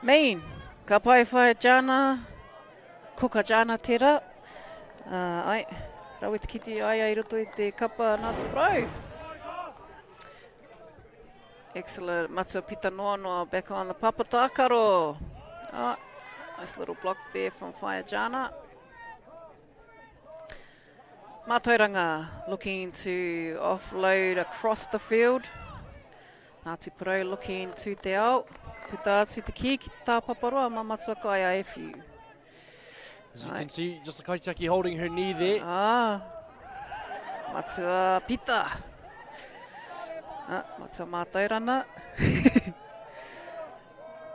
Mean, ka pai whai Jana, koka Jana tera. Uh, ai, rawe te kite ai ai roto i te kapa Ngāti Porou. Excellent. Matua Pita Noa Noa back on the papa tākaro. Ah. Nice little block there from Whaea Jana. Mātauranga looking to offload across the field. Ngāti Porou looking to te ao. Puta atu te kī ki tā Paparoa mā Matua Kaia e whiu. As you can see, just the kaitiaki holding her knee there. Ah, Matua Pita. Ah, Matua Mātaurana.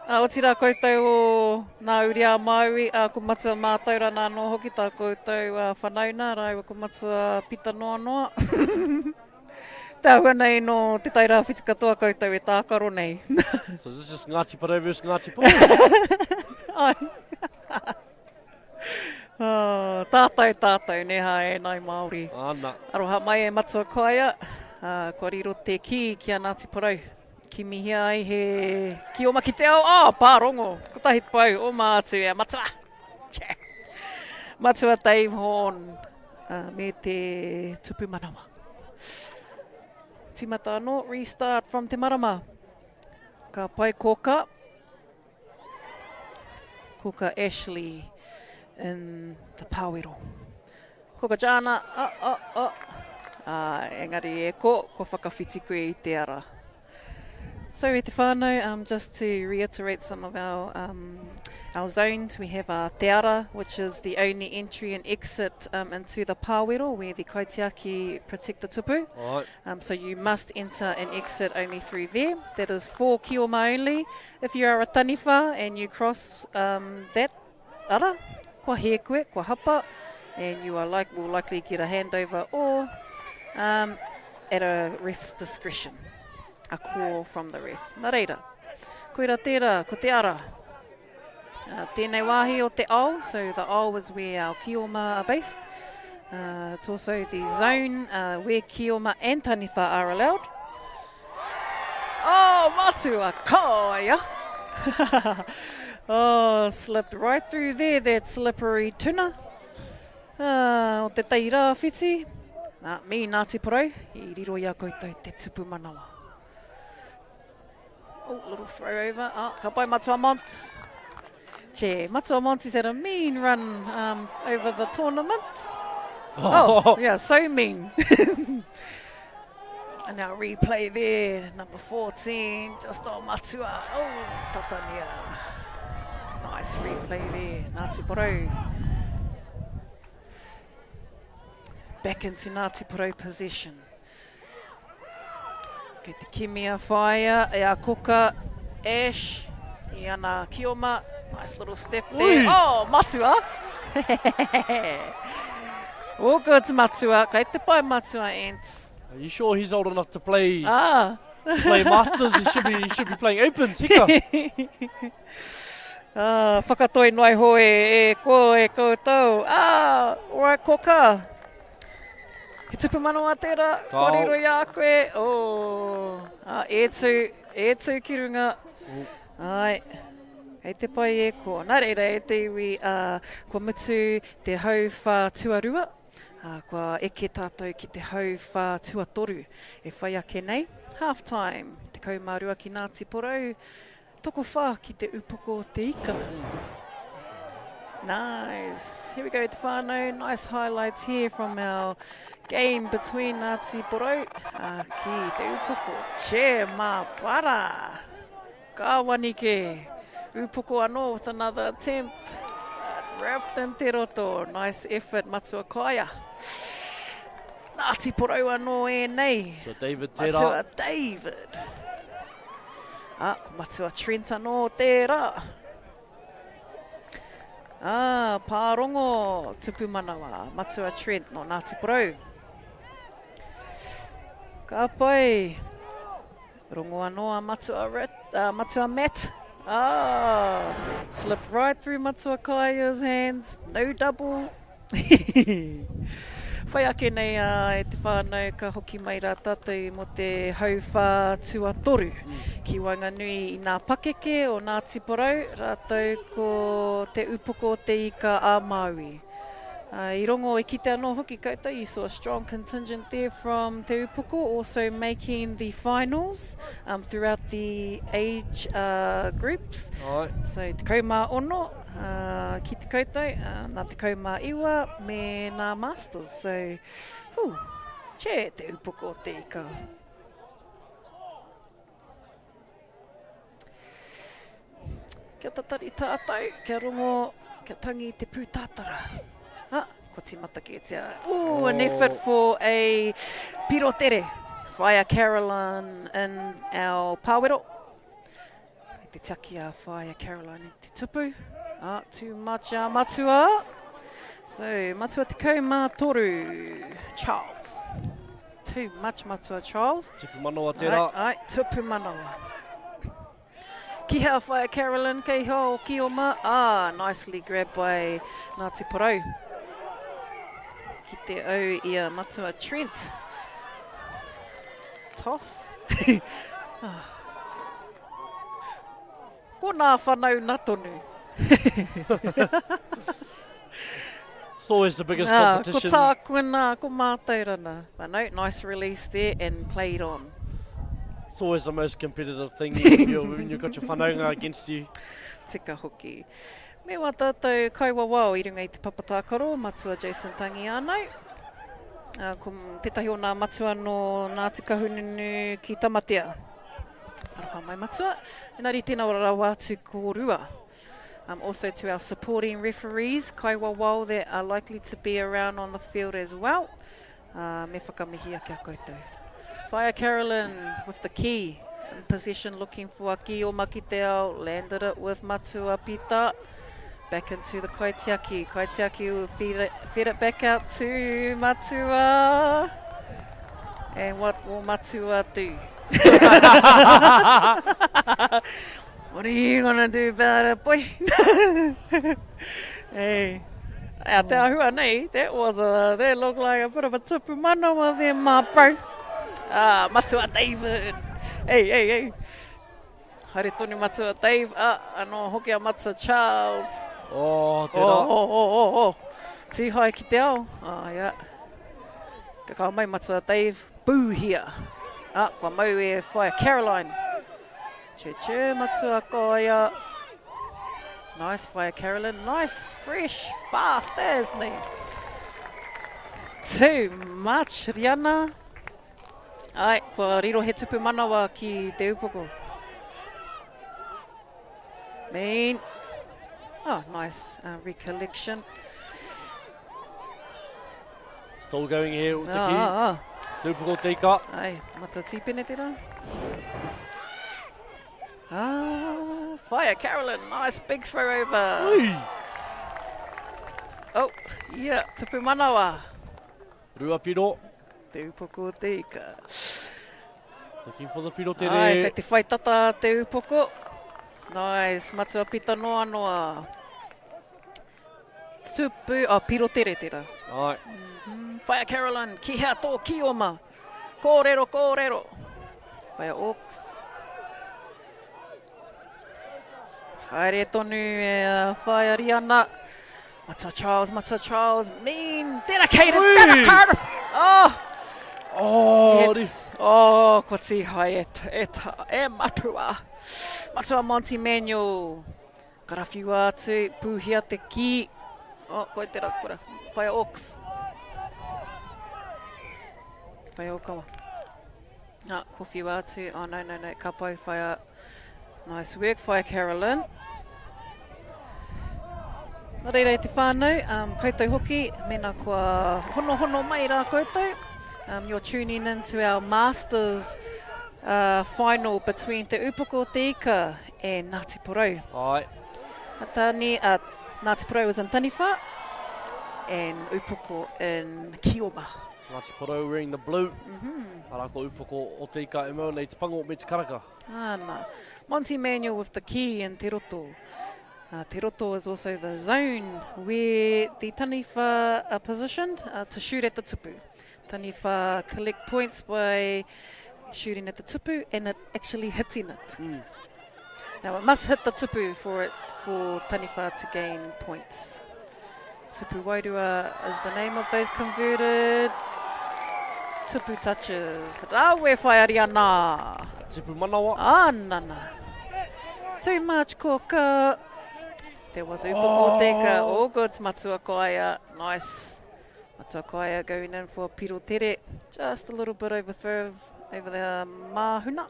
Ā, otirā koutou o nā uri a Māui, ā, ko Matua Mātaurana anō hoki tā koutou whanauna rāua ko Matua Pita Noanoa. Te āhua nei nō Te Tai Rāwhiti katoa koutou e tākaro nei. So this is Ngāti Porou versus Ngāti Porou. Ai. Oh, tātou, tātou, nē hā e nai Māori. Ana. Aroha mai e Matua Kaia, ā, kua riro te kī ki a Ngāti Porou. Kimihia ai he ki oma ki te ao, oh, pārongo, kotahi te pau, oma atu e a Matua. Matua Dave Horn uh, me te tupu manawa. Timata anō, restart from te marama. Ka pai kōka. Kōka Ashley in the pāwero. Kōka Jana, oh, oh, oh. Ah, engari e ko, kua whakawhiti koe i te ara. So e te whānau, um, just to reiterate some of our, um, our zones, we have our Te Ara, which is the only entry and exit um, into the pāwero where the kaitiaki protect the tupu. Right. Um, so you must enter and exit only through there. That is for kioma only. If you are a taniwha and you cross um, that ara, kua hē koe, kua hapa, and you are like, will likely get a handover or um, at a ref's discretion, a call from the ref. Nā reira, koira tērā, ko te ara. Uh, tēnei wāhi o te ao, so the ao is where our kioma are based. Uh, it's also the zone uh, where kioma and taniwha are allowed. Oh, matua koia! oh, slipped right through there, that slippery tuna. Uh, o te tai rāwhiti. Nā, me Ngāti Porou, i riro i a koutou te tupu manawa. Oh, little throw over. Oh, ka pai Matua Monts. Che, Matua Monty's had a mean run um, over the tournament. Oh, yeah, so mean. and now replay there, number 14, just on Matua. Oh, Tatania. Nice replay there, Ngāti Porou. Back into Ngāti Porou possession. Kei te kimi a Whaea e a Koka Ash i ana kioma. Nice little step there. Ui. Oh, Matua! All good, Matua. Kei te pai Matua Ants. Are you sure he's old enough to play ah. to play Masters? He should be, he should be playing Opens, hika. ah, whakatoi noa iho e, e ko e koutou. Ah, all right, Koka. He tupu manawa tērā, kua riro i a koe. Oh, ah, e tū, e tū ki runga. Ai, hei te pai e ko. Nā reira e te iwi, uh, kua mutu te hauwhā tuarua, uh, kua eke tātou ki te hauwhā tuatoru e whai ake nei. Half time, 12 ki Ngāti Porou, Tokowhā ki te upoko o te ika. Nice. Here we go, te whānau. Nice highlights here from our game between Ngāti Porou uh, ki te upoko. Che mā para. Ka wanike. Upoko anō with another attempt. But wrapped in te roto. Nice effort, Matua Kaia. Ngāti Porou anō ēnei. So David tērā. Matua David. Ah, ko Matua Trent anō tērā. Ah, pārongo tupu manawa, Matua Trent no Ngāti Porou. Ka pai. Rongo anō a Matua, Rit, uh, Matua Matt. Ah, slipped right through Matua Kaia's hands. No double. Whai ake nei a e te whānau ka hoki mai rā tātou mō te hauwhā tuatoru ki waenganui i nā pakeke o Ngāti Porou rātou ko Te Upoko o Te Ika a Māui. I rongo, i kite anō hoki koutou, you saw a strong contingent there from Te Upoko also making the finals um, throughout the age uh, groups. Ai. So 16, ki te koutou, nā 19 me nā Masters. So, hū, che te upoko o te ika. Kia tatari tātou, kia rongo, kia tangi te pūtātara. Ah, kua tīmata kētia. Ooh, an effort for a piro tere. Whaea Caroline in our pāwero. Kei te tiaki a Whaea Caroline i te tupu. Ah, too much a Matua. So, Matua 13, Charles. Too much Matua Charles. Tupu manawa tērā. Ai, ai, tupu manawa. Ki hea Whaea Carolyn, kei hea o Kioma. Ah, nicely grabbed by Ngāti Porou. Ki te au i a Matua Trent. Toss. ah. Ko nā whanauna tonu. It's always the biggest ah, competition. Ko tāku nā, ko mātou rana. But no, nice release there and played on. It's always the most competitive thing when, you're, when you've got your whanaunga against you. Tika hoki. Me wā tātou kaiwawao i runga i te papa tākaro, Matua Jason Tangiānau. Uh, ko tētahi o nā matua no Ngāti Kahungunu ki Tamatea. Aroha mai matua. Engari tēnā rawa atu kōrua. Um, also to our supporting referees, kaiwawao that are likely to be around on the field as well. Uh, me whakamihi ake a koutou. Whaea Carolyn with the key in possession looking for a key o Makiteao, landed it with Matua Pita. Back into the kaitiaki. Kaitiaki will feed it, feed it back out to Matua. And what will Matua do? what are you gonna do about it, boy? hey. A te ahua nei, that was a, that looked like a bit of a tupu manawa there, my bro. Ah, Matua David. Hey, hey, hey. Haere tonu Matua Dave, ah, anō hoki a Matua Charles. Oh, tērā. Oh, oh, oh, oh, oh. Tīhae ki te ao. Ah, yeah. Ka kao mai Matua Dave, pūhia. Ah, kua mau e Whaea Caroline. Chur chur, Matua Kaia. Nice, Whaea Carolyn. Nice, fresh, fast as nei. Too much, Rihanna. Ai, kua riro he tupu manawa ki te upoko. Mean. Oh, nice uh, recollection. Still going here with the ah, key. Ah, ah. Te upoko te ika. Ai, matua tīpene tērā. Ah, fire Carolyn, nice big throw over. Ui. Oh, yeah, tupu manawa. Rua piro. Te upoko o te ika. Looking for the piro tere. Ai, kei te whai tata te upoko. Nice, Matua Pita Noa Noa. Tupu, oh, piro tere tera. Ai. Mm -hmm. Whaea Carolyn, ki hea tō kioma? Kōrero, kōrero. Whaea Oaks. Haere tonu e uh, Whaea Riana. Matua Charles, Matua Charles, mean, dedicated, Ui. dedicated. Oh! Oh, it's, oh, ko tīhai e, e, e matua. Matua Monty Manuel. Karawhiua atu, pūhia te kī. Oh, koe te rakura. Whaea Oaks. Whaea Okawa. Ah, ko whiua atu. Oh, no, no, no. Ka pai, whaea. Nice work, whaea Carolyn. Nā reira e te whānau, um, koutou hoki, mēnā kua honohono mai rā koutou. Um, you're tuning in to our Masters uh, final between Te Upoko o Te Ika and Ngāti Porou. Ai. Tani, uh, Ngāti Porou is in Taniwha and Upoko in Kioma. Ngāti Porou wearing the blue. Mm -hmm. Arā ko Upoko o Te Ika e mau nei te pango me te karaka. Ana. Monty Manuel with the key in Te Roto. Uh, Te Roto is also the zone where the taniwha are positioned uh, to shoot at the tupu. Taniwha collect points by shooting at the tupu and it actually hitting it. Mm. Now it must hit the tupu for it for taniwha to gain points. Tupu Wairua is the name of those converted. Tupu touches. Rawe whai Ariana. Tupu manawa. Ah, nana. Too much koka. There was Upoko oh. Teka. All good, Matua Kaia. Nice. Matua Kaia going in for Piro Tere. Just a little bit overthrow over the Mahuna.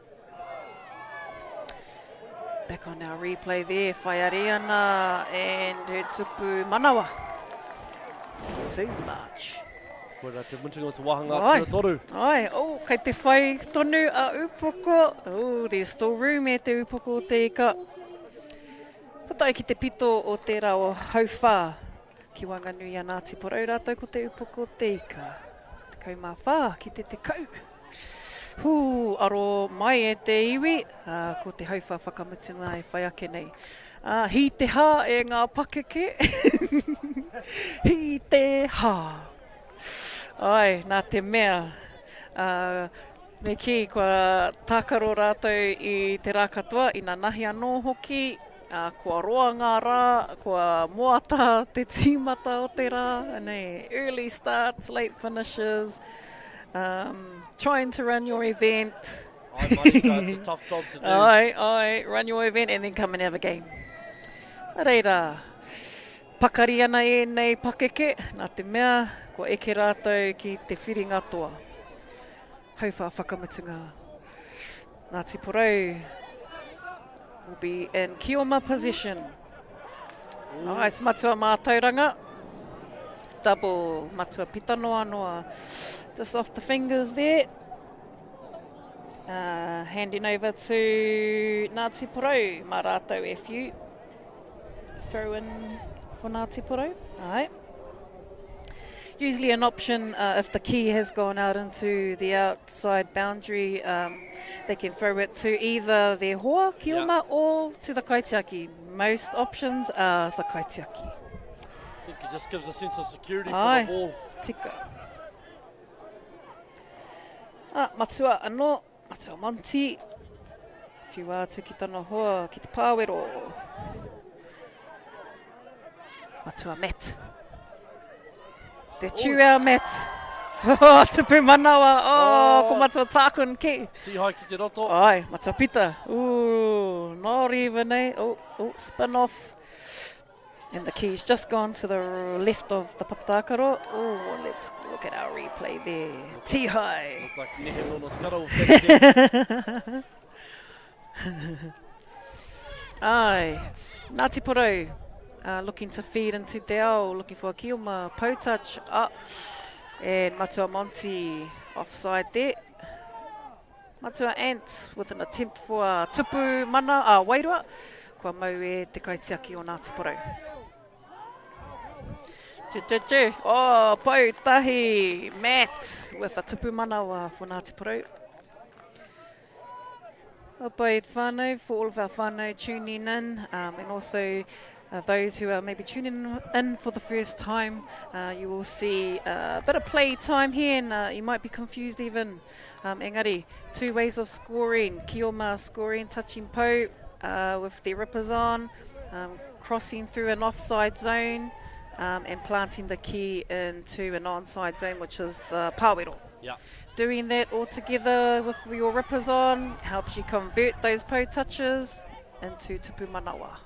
Back on our replay there, Whaiariana and her tupu manawa. Too much. Koira te mutunga o te wāhanga Ai. tuatoru. Ai, oh, kei te whai tonu a Upoko. Oh, there's still room e te Upoko o te ika. Puta ai ki te pito o tērā o Hauwhā, ki waenganui i a Ngāti Porou rātou ko te Upoko o te Ika. 14 ki te 10. Hū, aro mai e te iwi, ā, ko te hauwhā whakamutunga e whai ake nei. Ā, hī te hā e ngā pakeke. Hī te hā. Āe, nā te mea, ā, Me kī, kua tākaro rātou i te rā katoa, inanahi anō hoki, ā, kua roa ngā rā, kua moata te tīmata o te rā, anei, early starts, late finishes, um, trying to run your event. Ai, marika, it's a tough job to do. Ai, ai, run your event and then come and have a game. Nā reira, pakari ana ēnei pakeke, nā te mea, kua eke rātou ki te whiringa toa. Hauwhā whakamutunga. Ngāti Porou will be in Kioma position. Nice, Matua Mātauranga. Double, Matua Pitanoanoa. Just off the fingers there. Uh, handing over to Ngāti Porou, mā rātou e whiu. Throw in for Ngāti Porou. All right. Usually an option uh, if the key has gone out into the outside boundary, um, they can throw it to either their hoa, Kioma, yeah. or to the kaitiaki. Most options are the kaitiaki. I think it just gives a sense of security Ai, for the ball. Tika. Ah, matua anō, matua Monty. Whiua atu ki tana hoa, ki te pāwero. Matua Matt. Te tūea Matt. Oh, tupu manawa. Oh, oh. ko Matua Tākun ki. Tīhai ki te roto. Ai, Matua Pita. Ooh, not even, eh? Oh, oh, spin off. And the key's just gone to the left of the papatākaro. Oh, let's look at our replay there. Tihai. Looked like Nehe Nono Scuttle with Ai, Ngāti Porou uh, looking to feed into Te Ao, looking for a Kioma, pou touch up, and Matua Monty offside there. Matua Ant with an attempt for a tupu mana, a wairua, kua mau e te kaitiaki o Ngāti Porou. Tu, tu, tu. Oh, pou tahi, Matt with a tupu manawa for Ngāti Porou. Pai whānau, for all of our whānau tuning in, um, and also uh, those who are maybe tuning in for the first time, uh, you will see uh, a bit of play time here, and uh, you might be confused even. Um, engari, two ways of scoring. Kioma scoring, touching po uh, with their rippers on, um, crossing through an offside zone, um, and planting the key into an onside zone, which is the pāwero. Yeah. Doing that all together with your rippers on helps you convert those po touches into tupu manawa.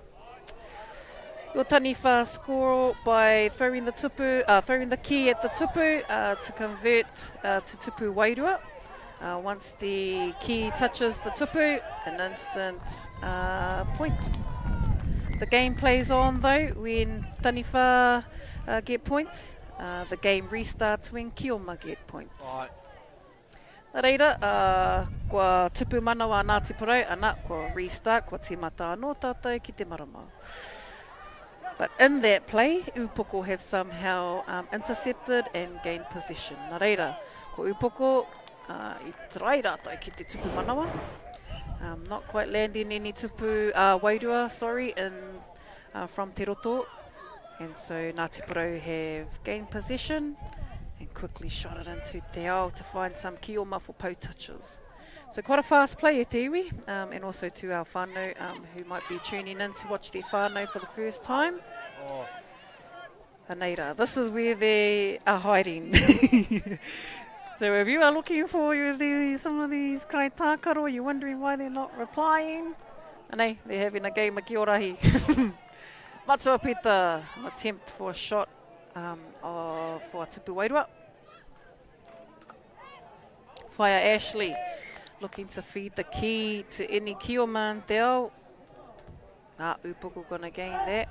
Your taniwha score by throwing the tupu, uh, throwing the key at the tupu uh, to convert uh, to tupu wairua. Uh, once the key touches the tupu, an instant uh, point. The game plays on though when taniwha uh, get points. Uh, the game restarts when Kioma get points. Right. Nā reira, uh, kua tupu manawa a Ngāti Porou, ana, kua restart, kua tīmata anō tātou ki te marama. But in that play, Upoko have somehow um, intercepted and gained possession. Nā reira, ko Upoko uh, i try rātou ki te tupu manawa. Um, not quite landing any tupu uh, wairua, sorry, in, uh, from Te Roto. And so Ngāti Porou have gained possession and quickly shot it into Te Ao to find some kioma for pou touches. So quite a fast play e te iwi, um, and also to our whānau um, who might be tuning in to watch their whānau for the first time. Oh. Anei rā, this is where they are hiding. so if you are looking for the, some of these kai tākaro, you're wondering why they're not replying, anei, they're having a game of kiorahi. Matua Pita, an attempt for a shot um, of, for Tupu Wairua. Whaia Ashley looking to feed the key to any Kioman Te Ao. Nā Upoko gonna gain that.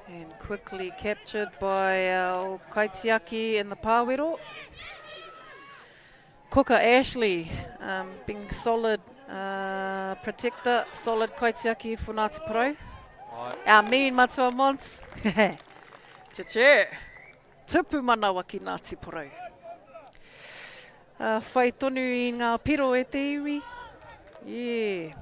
And quickly captured by our kaitiaki in the pāwero. Kuka Ashley um, being solid uh, protector, solid kaitiaki for Ngāti Porou. Our mean Matua Mons. Che-che. Tupu manawa ki Ngāti Porou. Uh, whai tonu i ngā piro e te iwi. Yeah.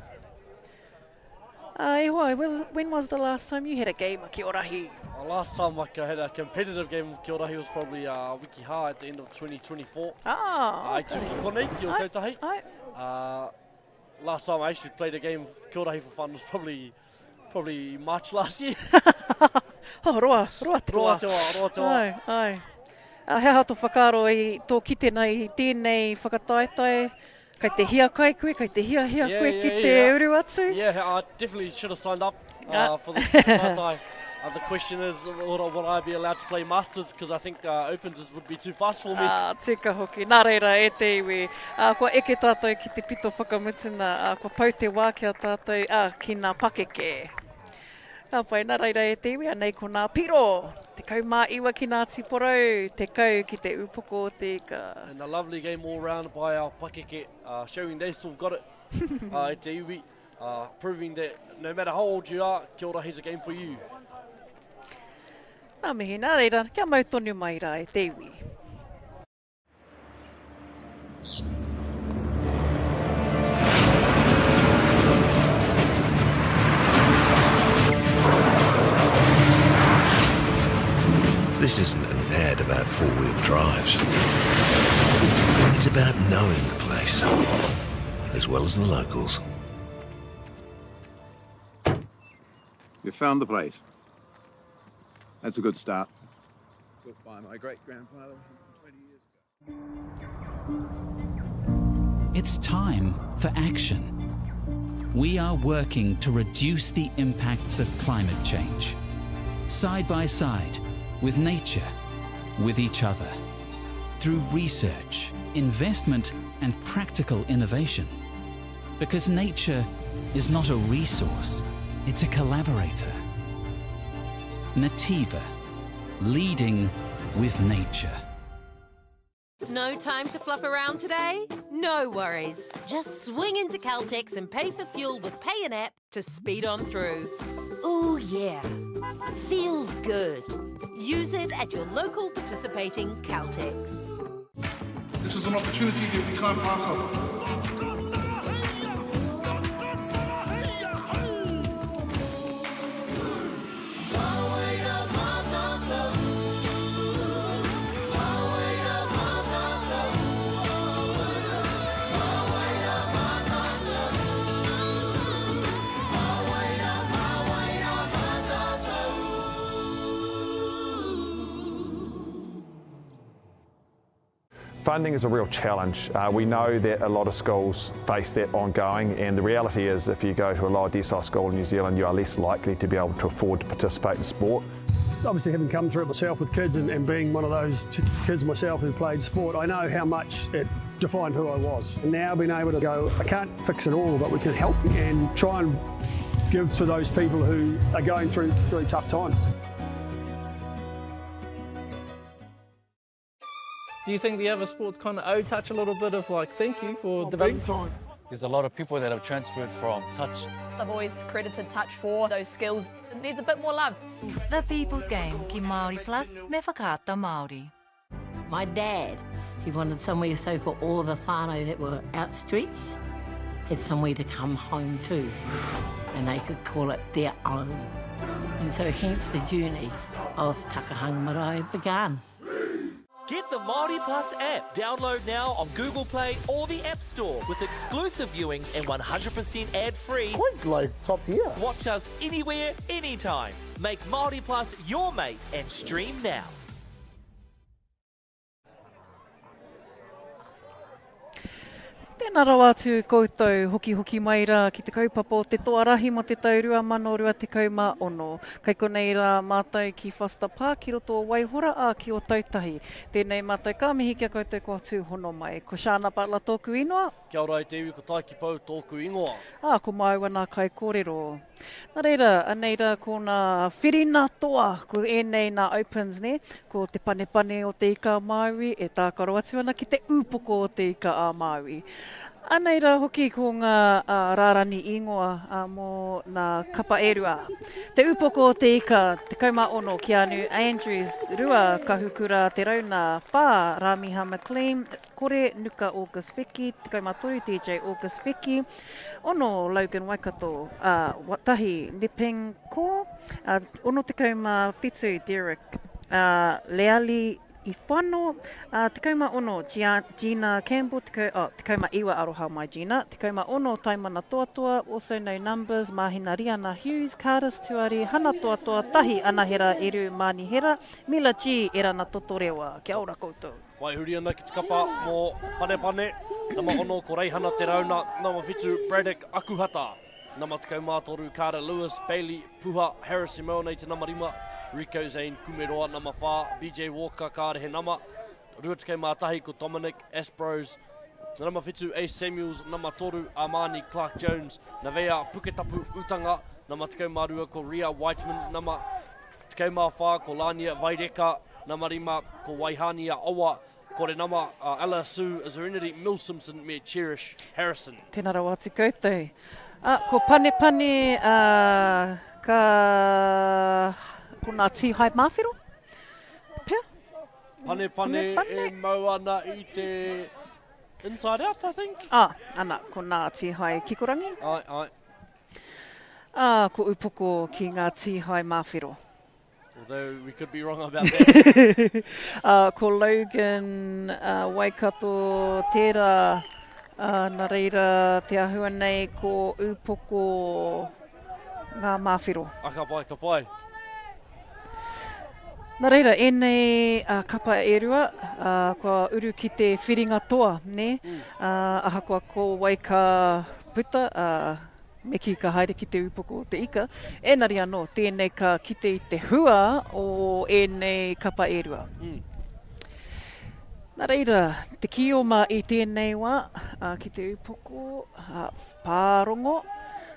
Uh, e hoa, when was the last time you had a game of Kiorahi? The last time I had a competitive game of Kiorahi was probably uh, wiki hā at the end of 2024. Ah, I took konei, ki o Tautahi. Uh, last time I actually played a game of Kiorahi for fun was probably probably March last year. oh, roa, roa te roa. Roa te wā, roa te wā. Ai, ai. Uh, he aha tō whakaaro i tō kitena i tēnei whakataetae? Kei te hiakai koe, kei te hiahia yeah, koe yeah, ki te yeah. uru atu? Yeah, I definitely should have signed up uh, for this whakataetae. Uh, the question is, would, would I be allowed to play Masters? Because I think uh, Opens would be too fast for me. Ah, tika hoki. Nā reira, e te iwi, uh, kua eke tātou ki te pito whakamutuna, uh, kua pau te wā ki a tātou, uh, ki nā pakeke. Ka pai, nā reira e te iwi, anei ko nā piro. 19 ki Ngāti Porou, 10 ki te upoko o te ika. And a lovely game all round by our pakeke, uh, showing they still got it uh, e te iwi, uh, proving that no matter how old you are, kia ora, here's a game for you. Nā mihi, nā reira, kia mau tonu mai rā e te iwi. This isn't an ad about four-wheel drives. It's about knowing the place, as well as the locals. You found the place. That's a good start. Built by my great-grandfather 120 years ago. It's time for action. We are working to reduce the impacts of climate change. Side by side, with nature, with each other. Through research, investment and practical innovation. Because nature is not a resource, it's a collaborator. Nativa, leading with nature. No time to fluff around today? No worries. Just swing into Caltex and pay for fuel with Pay an App to speed on through. Ooh, yeah. Feels good. Use it at your local participating Caltex. This is an opportunity that we can't pass up. Funding is a real challenge. Uh, we know that a lot of schools face that ongoing, and the reality is if you go to a lower decile school in New Zealand, you are less likely to be able to afford to participate in sport. Obviously, having come through it myself with kids and, and being one of those kids myself who played sport, I know how much it defined who I was. And now being able to go, I can't fix it all, but we can help and try and give to those people who are going through, through tough times. Do you think the other sports kind of owe touch a little bit of like thank you for oh, developing? Big time. There's a lot of people that have transferred from touch. I've always credited touch for those skills. It needs a bit more love. The People's Game ki Māori Plus me Whakaata Māori. My dad, he wanted somewhere so for all the whānau that were out streets had somewhere to come home to and they could call it their own. And so hence the journey of Takahanga Marae began. Get the Māori Plus app. Download now on Google Play or the App Store with exclusive viewings and 100% ad-free. Quite like top tier. Watch us anywhere, anytime. Make Māori Plus your mate and stream now. Tēnā. Tēnā rawa atu koutou, hokihoki mai rā ki te kaupapa o te Toa Rahi mō te tau 2026. Kei konei rā mātou ki Foster Park ki roto o Waihora, ā, ki Ōtautahi. Tēnei mātou ka mihi ki a koutou kua tūhono mai. Ko Shana Butler tōku ingoa. Kia ora e te iwi, ko Taiki Pou tōku ingoa. Ā, ko māua nā kaikōrero. Nā reira, anei rā ko nā whirina toa, ko ēnei nā opens, nē, ko te panepane o Te Ika a Māui e tākaro atu ana ki te ūpoko o Te Ika a Māui. Anei rā hoki ko ngā rārani īngoa mō nā kapa e rua. Te ūpoko o Te Ika, 16, Keanu Andrews, 2, Kahukura Te Rauna, 4, Rāmiha McLean, Kore, Nuka August Wheki, 13 DJ August Wheki, 6 Logan Waikato, ā, 1 Nipeng Ko, ā, 67 Derek, ā, Leali Iwhano, ā, 16 Gina Campbell, tekau, oh, 19 Aroha Mai Gina, 16 Taimana Toatoa, Also No Numbers, Mahina Riana Hughes, Cardis Tuari, Hana Toatoa, 1 Anahera Eru Manihera, Mila G, Erana Totorewa. Kia ora koutou. Waihuri ana ki te kapa mō Panepane, nama 6 ko Reihana Te Rauna, nama 7 Braddock Akuhata, nama 13 Carter Lewis, Bailey Puha, Harris Simeone te nama 5, Rico Zane Kumeroa nama 4, BJ Walker kāre he nama, 21 ko Dominic Asprose, nama 7 Ace Samuels, nama 3 Armani Clark Jones, Navea Puketapu Utanga, nama 12 ko Ria Whiteman, nama 14 ko Lania Vaireka, Nama 5, ko Waihania Awa, kore nama a Ella Sue Serenity Mills Simpson me Cherish Harrison. Tena rawa atu koutou. A, ko Panepane, a, ka, ko nga Tīhae Māwhero, pea? Panepane, Panepane e mau ana i te inside out, I think. A, ana, ko nga Tīhae Kikorangi. Ai, ai. A, ko Upoko ki nga Tīhae Māwhero. Although we could be wrong about that. uh, ko Logan uh, Waikato tērā, uh, nā reira te ahua nei ko Upoko ngā māwhero. Ah, ka pai, ka pai. Nā reira, ēnei uh, kapa e rua, uh, kua uru ki te whiringa toa, nē? Mm. Uh, ahakoa ko wai ka puta, uh, Me kī ka haere ki te upoko o te ika, enari anō, tēnei ka kite i te hua o ēnei kapa e rua. Mm. Nā reira, te kīoma i tēnei wā ki te upoko, pārongo,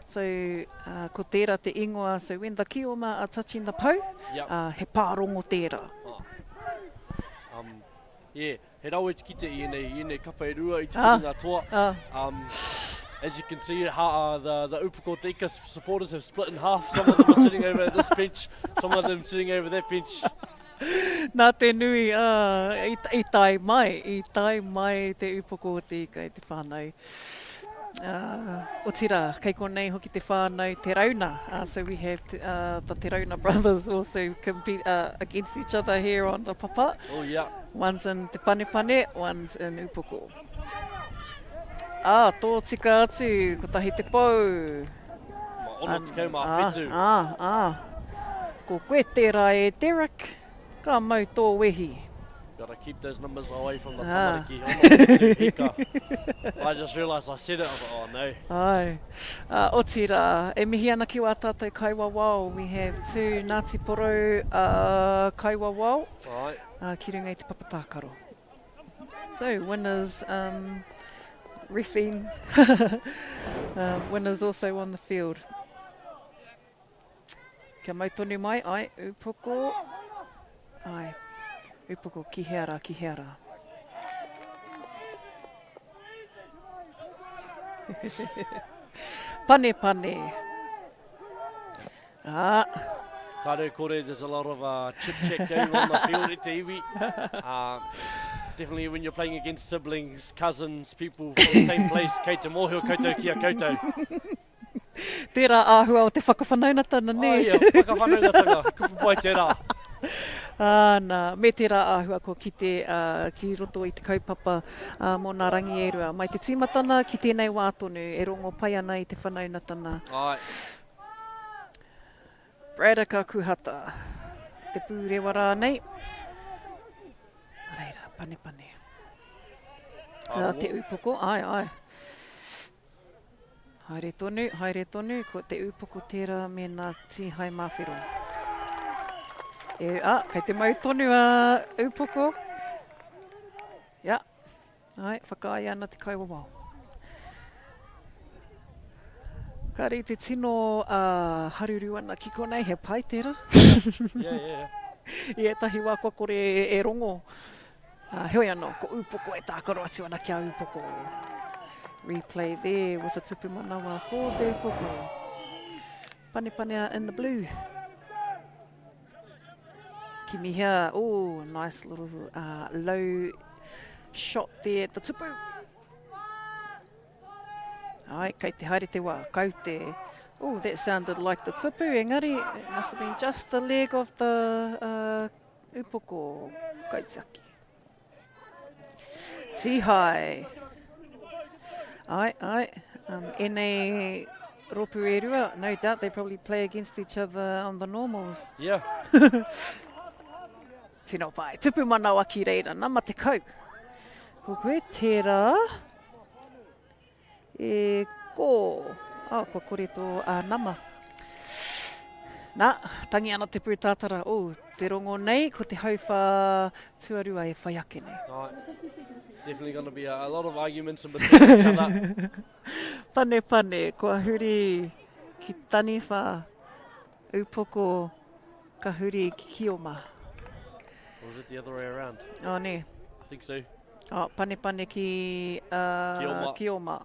so, ko tērā te ingoa, so when the kīoma are touching the pou, yep. he pārongo tērā. Oh. Yeah. He rawe te kite i ēnei, i ēnei kapa e rua i te ah, whiringa toa. Ah. As you can see, ha, the, the Upoko Te Ika supporters have split in half. Some of them are sitting over at this bench, some of them sitting over that bench. Nā te nui, uh, i, i tae mai, i tae mai te Upoko o Te Ika i te whānau. Uh, otirā, kei konei hoki te whānau Te Rauna. Uh, so we have uh, the Te Rauna brothers also compete uh, against each other here on the papa. Oh, yeah. One's in Te Panepane, one's in Upoko. Ah, tō tika atu, kotahi te pou. Ma ono tekau mā whitu. Ah, ah, ah. Ko koe tērā e Derek. Ka mau tō wehi. Gotta keep those numbers away from the ah. tamariki. Ono hika. I just realised I said it, I was like, oh no. Ai. Uh, otirā, e mihi ana ki wā tātou kaiwawao. We have two Ngāti Porou uh, kaiwawao Right. uh, ki runga i te papa tākaro. So, winners um, refing, winners also on the field. Kia mau tonu mai, ai, upoko, ai, upoko ki hea rā, ki hea rā. Pane, pane. Ah. Kare kore, there's a lot of uh, chip chat going on the field at te iwi. Uh, definitely when you're playing against siblings, cousins, people from the same place, kei te mōhio koutou ki a koutou. Tērā āhua o te whakawhanaungatanga, nē? Oh, ia, whakawhanaungatanga, kupu pai tērā. Āna, me tērā āhua kua kite uh, ki roto i te kaupapa uh, mō nā rangi e rua. Mai te tīmatana ki tēnei wā tonu, e rongo pai ana i te whanaungatanga. Ai. Braddock Akuhata, te pūrewa rānei. Reira, panepane. Uh, te upoko, ai, ai. Haere tonu, haere tonu, ko te upoko tērā me nā Tīhai Māwhero. E, a, kei te mau tonu a upoko. Ia, ai, whakaae ana te kaiwawao. Kāre i te tino uh, haruru ana ki konei, he pai tērā. yeah, yeah, yeah. I ētahi wā kua kore e, e rongo. Uh, heoi anō, ko Ūpoko e tākaro atu ana ki a Ūpoko. Replay there with a tupu manawa for te Ūpoko. Panepanea in the blue. Kimihia, oh, nice little uh, low shot there at the tupu. Ai, kei te haere te wā, kaute. Oh, that sounded like the tupu, engari, it must have been just the leg of the uh, Upoko kaitiaki. Tihai. Ai, ai. Um, enei ropu e rua, no doubt they probably play against each other on the normals. Yeah. Tino pai. Tupu manawa ki reira, nama 10. Ko koe tērā. E kō! Oh, kua kore tō uh, nama. Nā, tangi ana te pūtātara. Oh, te rongo nei, ko te hauwhā tuarua e whai ake nei. Right. Definitely going to be a, a lot of arguments in between each other. Pane pane, kua huri ki taniwha, upoko, ka huri ki kioma. Or is it the other way around? Oh, nē. I think so. Oh, panepane ki, uh, Kioma. Kioma.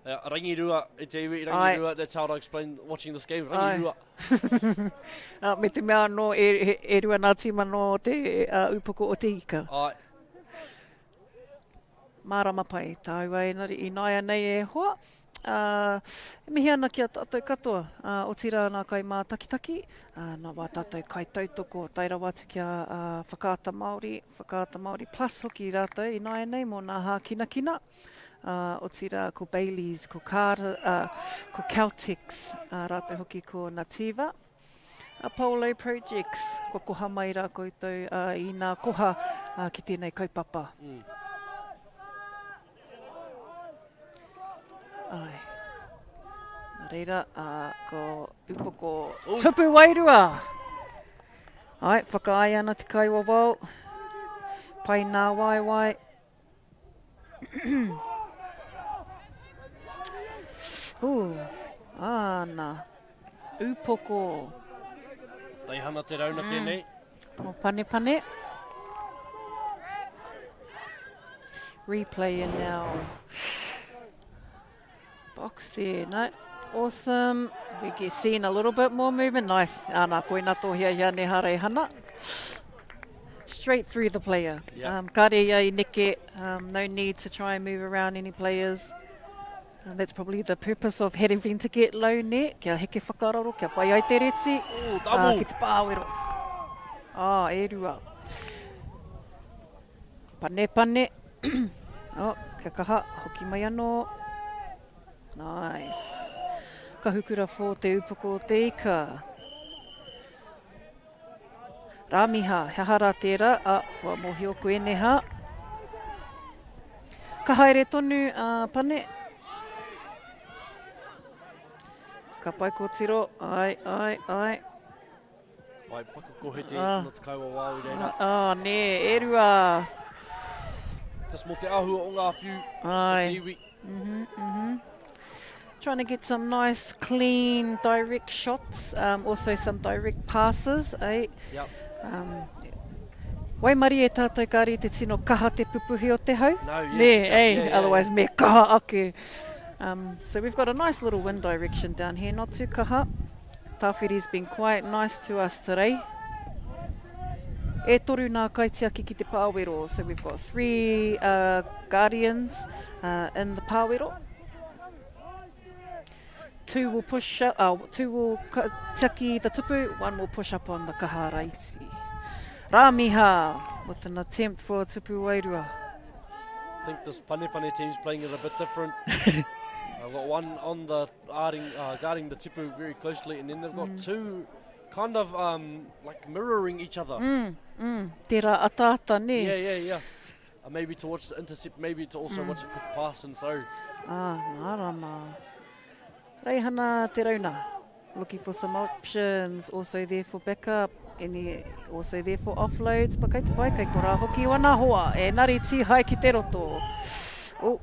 Uh, rangirua, e te iwi, rangirua, that's how I explain watching this game, rangirua. uh, me te mea anō, e, e, e rua nā tīma nō te uh, upoko o te ika. Ai. Mārama pai tāua engari ināianei e hoa. Ā, e mihi ana ki a tātou katoa, ā, otirā ngā kaimātakitaki, ā, nā wā tātou kaitautoko, tae rawa atu ki a, a Whakaata Māori, Whakaata Māori Plus hoki rātou ināianei mō nā hākinakina, ā, otirā ko Bayleys, ko Carter, ā, ko Caltex, ā, rātou hoki ko Nativa. Apollo Projects, kua koha mai rā koutou i nā koha ki tēnei kaupapa. Mm. Ai. Nā reira, uh, ko upoko oh. tupu wairua. Ai, whakaae ana te kaiwawao. Pai nā waewae. Ooh, āna. Upoko. Raihana te rauna mm. tēnei. Mō Panepane. Replay in now. Box there, no. Awesome. We get seen a little bit more movement. Nice. Ana, koina tō hiahia ne ha Reihana. Straight through the player. Yep. Um, kāre ia i neke. Um, no need to try and move around any players. And that's probably the purpose of having to get low ne, kia heke whakararo, kia pai ai te reti, Ooh, uh, ki te pāwero. Ah, e rua. Pane, pane. oh, kia kaha, hoki mai anō. Nice. Kahukura for te upoko o te ika. Rāmiha, he aha rā tērā? Ah, kua mōhio koe neha. Ka haere tonu a uh, Pane. Ka pai kōtiro, ai, ai, ai. Pai paku kohete ah. no te kaiwawao i reira. Ah, nē, e rua. Just mō te āhua o ngā whiu Ai. o te iwi. Mm -hmm, mm -hmm. Trying to get some nice, clean, direct shots. Um, also some direct passes, eh? Yep. Um, waimarie tātou kāre te tino kaha te pupuhi o te hau. No, yeah, Nē, tika. eh? Yeah, yeah, Otherwise yeah. me kaha ake. Um, so we've got a nice little wind direction down here, not too kaha. Tāwhiri's been quite nice to us today. E toru nā kaitiaki ki te pāwero. So we've got three uh, guardians uh, in the pāwero. Two will push up, uh, two will tiaki the tupu, one will push up on the kaharaiti. Ramiha with an attempt for a tupu wairua. I think this Panepane team's playing it a bit different. I've got one on the guarding, uh, guarding the tipu very closely, and then they've got mm. two kind of um, like mirroring each other. Mm, mm. Tērā ataata, nē? Yeah, yeah, yeah. Uh, maybe to watch the intercept, maybe to also mm. watch a quick pass and throw. Ah, mārama. Reihana Te Rauna, looking for some options, also there for backup, any, also there for offloads, but kei te pai, kei korā hoki wana hoa, e nari tīhai ki te roto. Oh,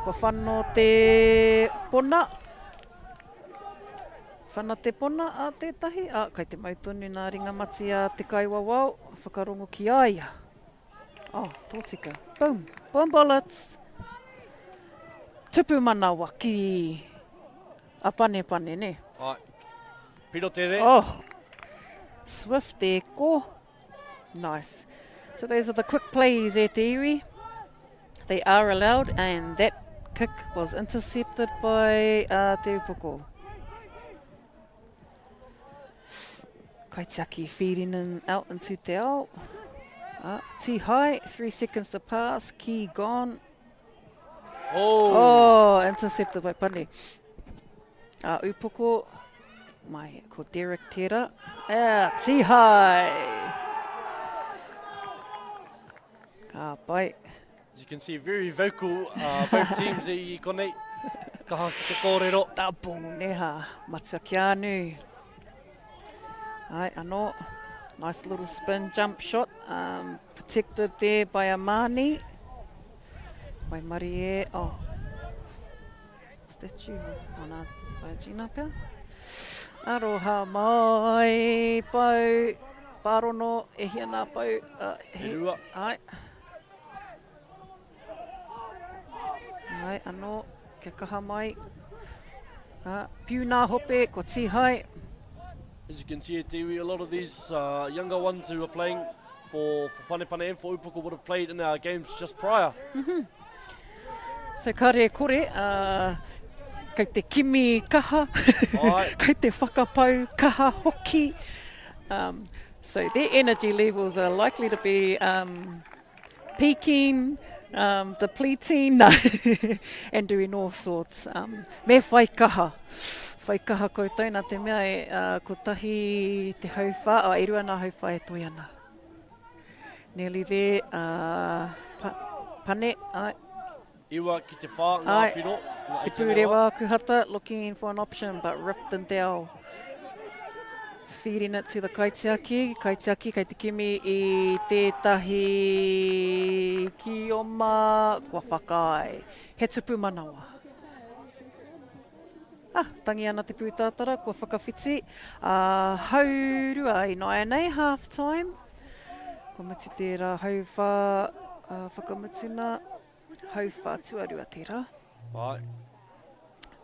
kua whano te pona. Whana te pona a tētahi, a, kei te mau tonu nā ringa mati a te kaiwawao, whakarongo ki a ia. Oh, tōtika. Boom. Boom bullets. Tupu manawa ki a Panepane, ne? Ai. Piro te re. Oh. Swift e ko. Nice. So those are the quick plays e te iwi. They are allowed and that kick was intercepted by uh, Te Upoko. Kaitiaki feeding in out into te ao. Uh, Tihai, 3 seconds to pass, key gone. Oh, oh intercepted by Pane. Uh, Upoko, mai, ko Derek tērā. Ah, Tihai! Ka pai. As you can see, very vocal, uh, both teams i konei. Kaha ki te kōrero. Tapu neha, matua Keanu. Ai, anō, nice little spin jump shot. Um, protected there by Amani. Waimarie, oh, statue o nā Gina pea. Aroha mai, pau, pārono, e hia nā pau. Uh, he, e rua. Ai. Ai, anō, kia kaha mai. Uh, piu nā hope, ko Tihai. As you can see at Iwi, a lot of these uh, younger ones who are playing for, for Panepane and for Upoko would have played in our games just prior. Mm -hmm. So kare kore, uh, kei te kimi kaha, kei te whakapau kaha hoki. Um, so their energy levels are likely to be um, peaking, um, depleting, and doing all sorts. Um, me whai kaha. Whai kaha koutou nā te mea e uh, kotahi te hauwhā, oh, e rua nā hauwhā e toi ana. Nearly there, uh, pa, pane, ai. Iwa ki te whā, ngā Ai, piro. Te pūrewa Kuhata looking for an option but ripped in te ao. Feeding it to the kaitiaki. Kaitiaki kei te kimi i tētahi kioma kua whakaae. He tupu manawa. Ah, tangi ana te pūtātara kua whakawhiti. Uh, haurua ināianei, half time. Kua mutu tērā hauwhā uh, whakamutuna. Hauwhā tuarua tērā. Āe.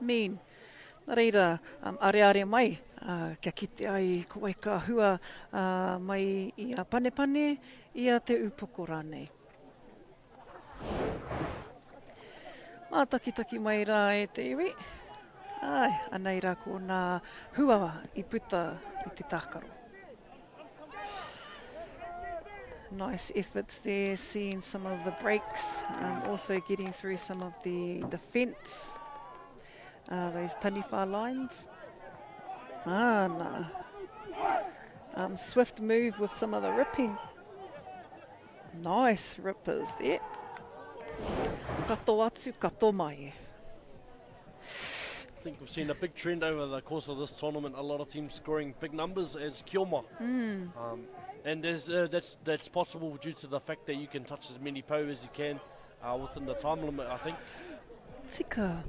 Mean. Nā reira, um, areare mai, uh, kia kite ai ko wai ka hua uh, mai i a Panepane, i a Te Upoko rānei. Mātakitaki mai rā e te iwi. Ai, anei rā ko nā hua i puta i te tākaro. Nice efforts there, seeing some of the breaks, um, also getting through some of the defence, uh, those taniwha lines. Ah, nah. Um, swift move with some of the ripping. Nice rippers there. Kato atu, kato mai. I think we've seen a big trend over the course of this tournament. A lot of teams scoring big numbers as Kioma. Mm. Um, and uh, that's, that's possible due to the fact that you can touch as many pou as you can uh, within the time limit, I think. Tika.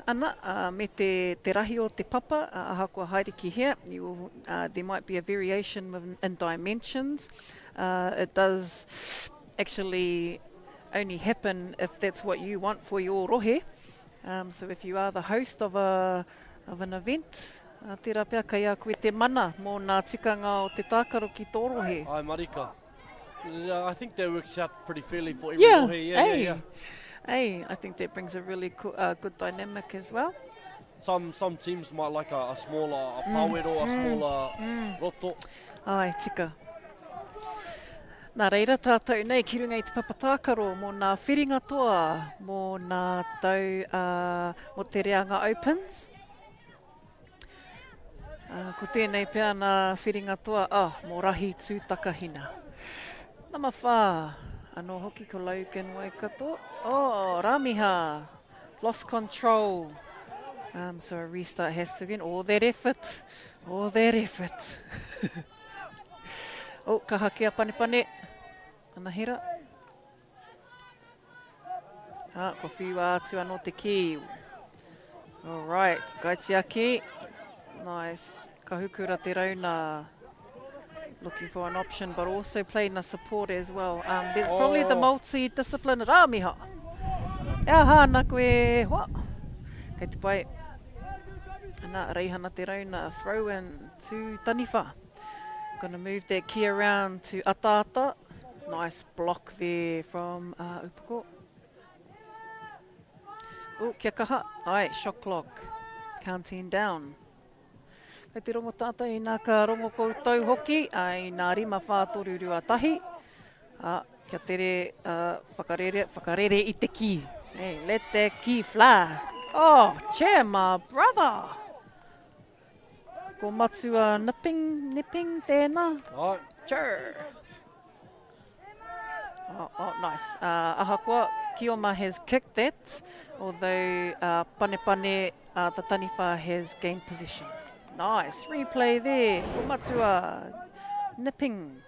Ana, uh, me te, te rahi o te papa, uh, ahakoa haere ki hea, you will, uh, there might be a variation in, in dimensions. Uh, it does actually only happen if that's what you want for your rohe. Um, so if you are the host of, a, of an event, uh, tērā pea kei a koe te mana mō nā tikanga o te tākaro ki tō rohe. Ai marika. I think that works out pretty fairly for every yeah, rohe. Yeah, hey. yeah, yeah. Hey, I think that brings a really co uh, good dynamic as well. Some, some teams might like a, a smaller a pāwero, mm, a mm, smaller mm. roto. Ai, tika. Nā reira tātou nei ki runga i te papa tākaro mō nā whiringa toa mō nā tau ā, mō te reanga Opens. Ā, ko tēnei pea nā whiringa toa, oh, mō Rahi Tūtakahina. Nama 4. Anō hoki ko Logan Waikato. Oh, Ramiha lost control. Um, so a restart has to again. All that effort. All that effort. oh, kaha kia panepane. Anahera. Ah, kua whiua atu anō te kī. All right, Kaitiaki. Nice. Kahukura te rauna. Looking for an option, but also playing a support as well. Um, there's probably the oh. multi-discipline. Rāmiha. E aha ana koe, hoa. Kei te pai. Ana, Reihana te rauna. Throw in to Taniwha. Gonna move that key around to Ataata. Nice block there from uh, Upoko. Oh, kia kaha. Ai, shot clock. Counting down. Kei te rongo tātou inā ka rongo koutou hoki, ai, nā 5, 4, 3, 2, 1. A, kia tere uh, whakarere, whakarere i te ki. Hey, let that key fly. Oh, cheer my brother. Ko Matua Nipping, Nipping tēnā. Ai. Chur. Oh, oh, nice. Uh, ahakoa, Kioma has kicked that, although uh, Panepane, uh, the Taniwha has gained possession. Nice replay there for Matua Nipping.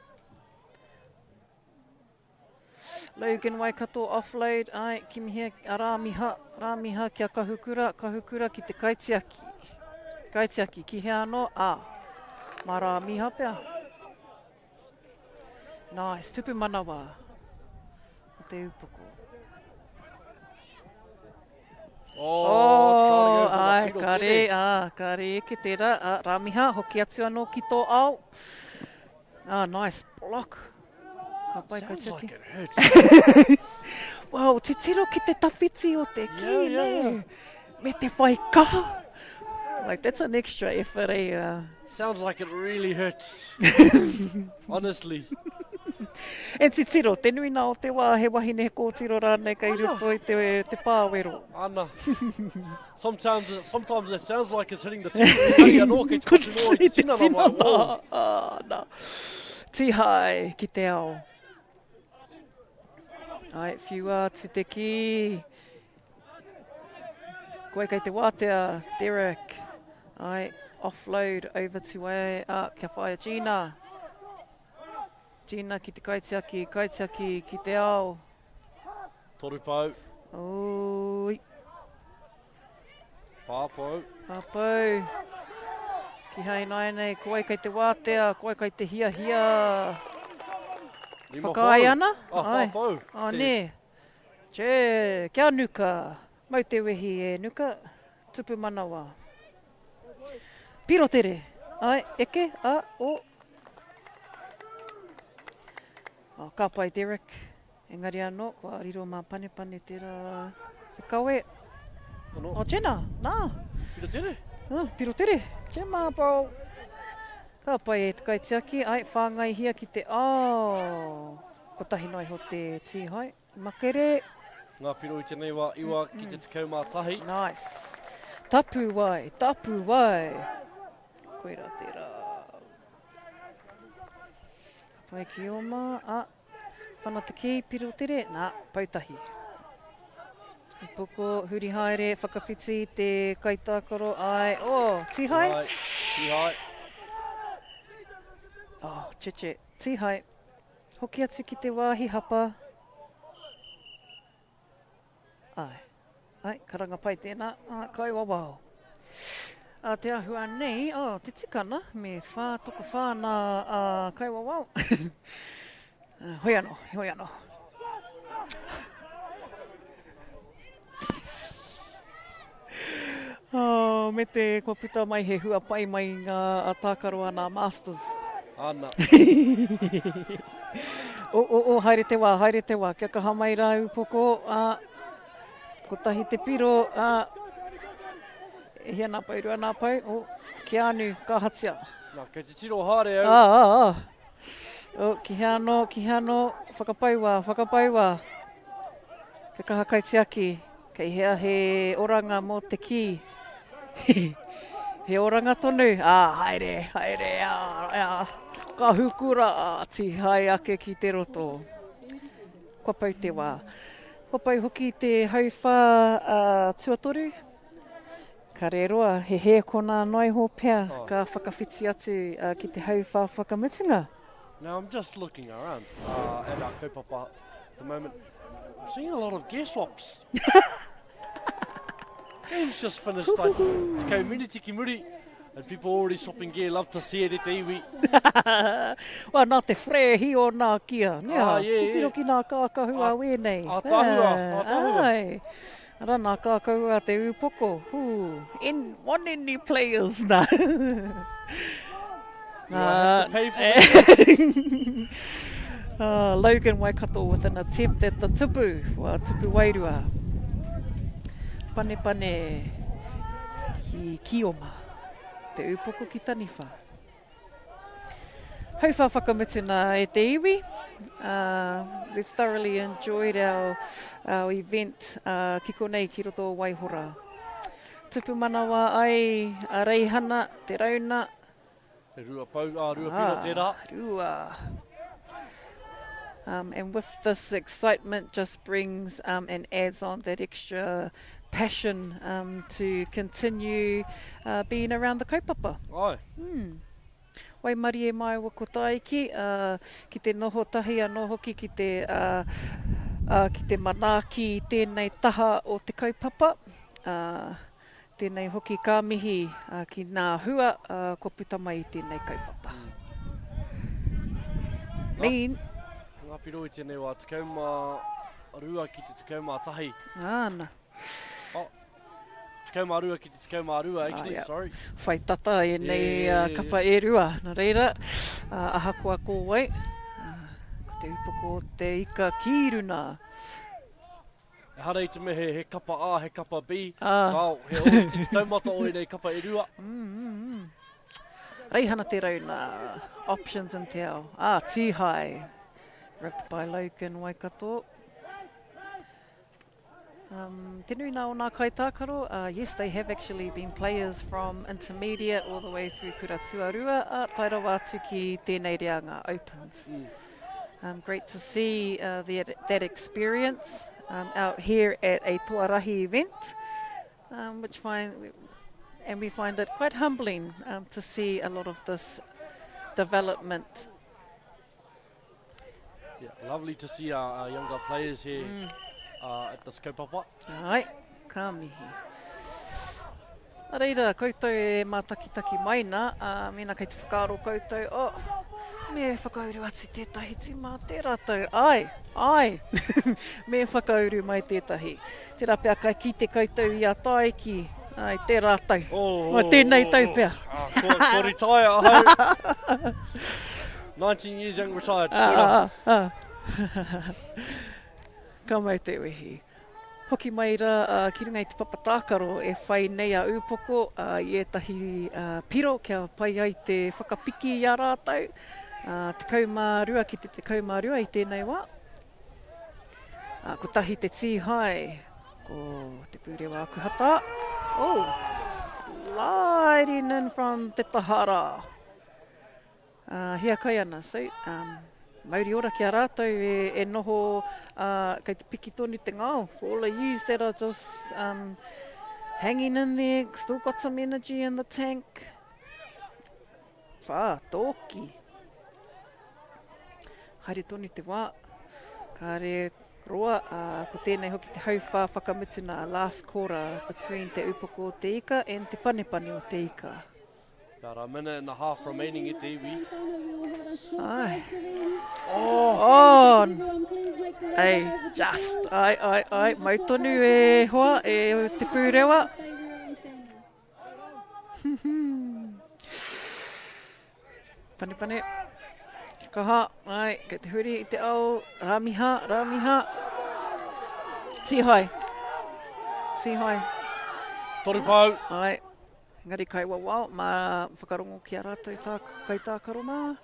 Logan Waikato offload, ai, kimihia a Rāmiha, Rāmiha kia Kahukura, Kahukura ki te kaitiaki. Kaitiaki, ki hea anō? Ā, mā Rāmiha pea. Nice, tupu manawa o te upoko. Oh, oh ai, ka re, ā, ka re eke tērā. Ā, Rāmiha, hoki atu anō ki tō ao. Ah, nice block. Ka pai ka Sounds like it hurts. Well, titiro ki te tawhiti o te kī, yeah, yeah, nē. Yeah. Me te whai kaha. Like, that's an extra effort, eh? Uh... Sounds like it really hurts. Honestly. E titiro, te nui nā o te wā, he wahine he kōtiro rānei kei roto i te, te pāwero. Ana. Sometimes, sometimes it sounds like it's hitting the tip. Engari anō kei te patu noa i te tinana. I te tinana. Ah, nā. Tihai ki te ao. Ai, whiua atu te kī. Koe kei te wātea, Derek. Ai, offload over to wai, ah, kia whaia Gina. Gina ki te kaitiaki, kaitiaki ki te ao. Toru pou. Oi. Whā pou. Whā pou. Ki hai nāianei, ko wai kei te wātea, ko wai kei te hiahia. Lima Whakaae pou. ana? Ah, whā pou. Ah, nē. Che, kia nuka. Mau te wehi e nuka. Tupu manawa. Piro tere. Ai, eke, a, o. Oh, ka pai Derek. Engari anō, kua riro mā Panepane tērā e kawe. Ano? Oh, tēnā, nā. Piro tere? Oh, piro tere. Tēmā, bro. Ka pai e te kaitiaki, ai, whāngaihia ki te ao. Kotahi noa iho te tīhae. Makere. Ngā piro i tēnei wā, iwa ki te 11. Nice. Tapu wai, tapu wai. Koirā tērā. Ka pai ki oma, a, whana te kī, piro tere, nā, poutahi. Upoko, huri haere, whakawhiti te kaitākaro, ai, oh, tihai. Tihai, tihai. Oh, cheche, tihai. Hoki atu ki te wāhi hapa. Āe. Āe, karanga pai tēnā, ā, kai wawao. Ā, te āhua nei, oh, te tikana, me whā tokowhā nā ā, kai wawao. Hoi anō, hoi anō. Oh, me te kua puta mai he hua pai mai i ngā tākaro a nā Masters. Ana. o, o, o, haere te wā, haere te wā. Kia kaha mai rā upoko, ā, kotahi te piro, ā, e hia nā pau, rua nā pau, o, Keanu, ka hatia. Nā, kei te tiro haere au. Ā, ā, ā. O, ki hea anō, ki hea anō, whakapau wā, whakapau wā. Te kaha kaitiaki, kei hea he oranga mō te kī. He oranga tonu, ā, haere, haere, ā, ā, ka hukura, ā, tīhae ake ki te roto. Kua pau te wā. Kua pau hoki te hauwhā tuatoru. Kare roa, he hēkona noa iho pea ka whakawhiti atu ki te hauwhā whakamutunga. Now I'm just looking around uh, at our kaupapa at the moment. I'm seeing a lot of gear swaps. Game's just finished like 10 minutes ki muri. And people already swapping gear, love to see it e te iwi. Well, nā te frehi o nā kia, nē ah, yeah, Titiro yeah. ki nā kākahu a wēnei. A tahua, a tahua. Ai. Ara nā kākahu a te ūpoko. Hū, in, one any players nā. Do I have to pay for that? uh, Logan Waikato with an attempt at the tupu, for tupu wairua. Panepane ki Kioma, te upoko ki Taniwha. Hauwha whakamutuna e te iwi. Uh, we've thoroughly enjoyed our, our event uh, ki konei ki roto o Waihora. Tupu manawa ai a Reihana, Te Rauna, He rua pau, ā, rua piro ah, tērā. Rua. Um, and with this excitement just brings um, and adds on that extra passion um, to continue uh, being around the kaupapa. Ai. Mm. Waimarie māua ko Tāiki, uh, ki te noho tahi anō hoki ki te, uh, uh, ki te manaaki i tēnei taha o te kaupapa. Uh, Tēnei hoki ka mihi ki nā hua kua puta mai i tēnei kaupapa. Mean. Ngā piro i tēnei wā, 12 ki te 11. Āna. Oh, 12 ki te 12, actually, ah, yeah. sorry. Whai tata ēnei yeah, yeah, yeah, kapa e rua. Nā reira, ahakoa ko wai, ko te upoko o te ika ki runa. Ehara i te mea he, he kapa A, he kapa B. Ah. Kao, he ōrite te taumata o ēnei kapa e rua. Mm, mm, mm. Reihana Te Rauna, options in te ao. Ah, Tihai, ripped by Logan Waikato. Um, te nui nā o nā kaitākaro, uh, yes, they have actually been players from intermediate all the way through kura tuarua, uh, tae rawa atu ki tēnei reanga opens. Mm. Um, great to see uh, the, that experience um, out here at a Toarahi event, um, which find, and we find it quite humbling um, to see a lot of this development. Yeah, lovely to see our, our younger players here mm. uh, at this kaupapa. Ai, ka mihi. Nā reira, koutou e mātakitaki mai nā, ā, mēnā kei te whakaaro koutou, oh, me whakauru atu tētahi tīma tērā tau. Āe, āe, me whakauru mai tētahi. Tērā pea ka kite koutou i a Tāiki, āe, tērā tau. Oh, oh, tēnei tau pea. Oh, kua, kua retire ahau. 19 years young retired. Ah, ah, ah. Ka mau te wehi. Hoki mai rā ki runga i te papa tākaro e whai nei a Ūpoko i ētahi piro kia pai ai te whakapiki i a rātou, 12 ki te 12 i tēnei wā. Kotahi te tīhae, ko Te Pūrewa Akuhata. Oh, sliding in from te taha rā. Ā, hiakai ana. So, um, mauri ora ki a rātou e, e noho, ā, kei te piki tonu te ngao. For all the yous that are just um, hanging in there, still got some energy in the tank. Whā, tōki. Haere tonu te wā. Kāre roa, ā, ko tēnei hoki te hauwhā whakamutuna, last quarter between Te Upoko o Te Ika and Te Panepane o Te Ika. About a minute and a half remaining e te iwi. Ai. Oh! Oh! Ei, just. Ai, ai, ai. Mau tonu e hoa, e te pūrewa. Panepane. Kaha, ai, kei te huri i te ao. Ramiha, Ramiha. Tihai. Tihai. Toru pau. Ai. Engari kai wawao, mā whakarongo ki a rātou tā, kaitākaro mā.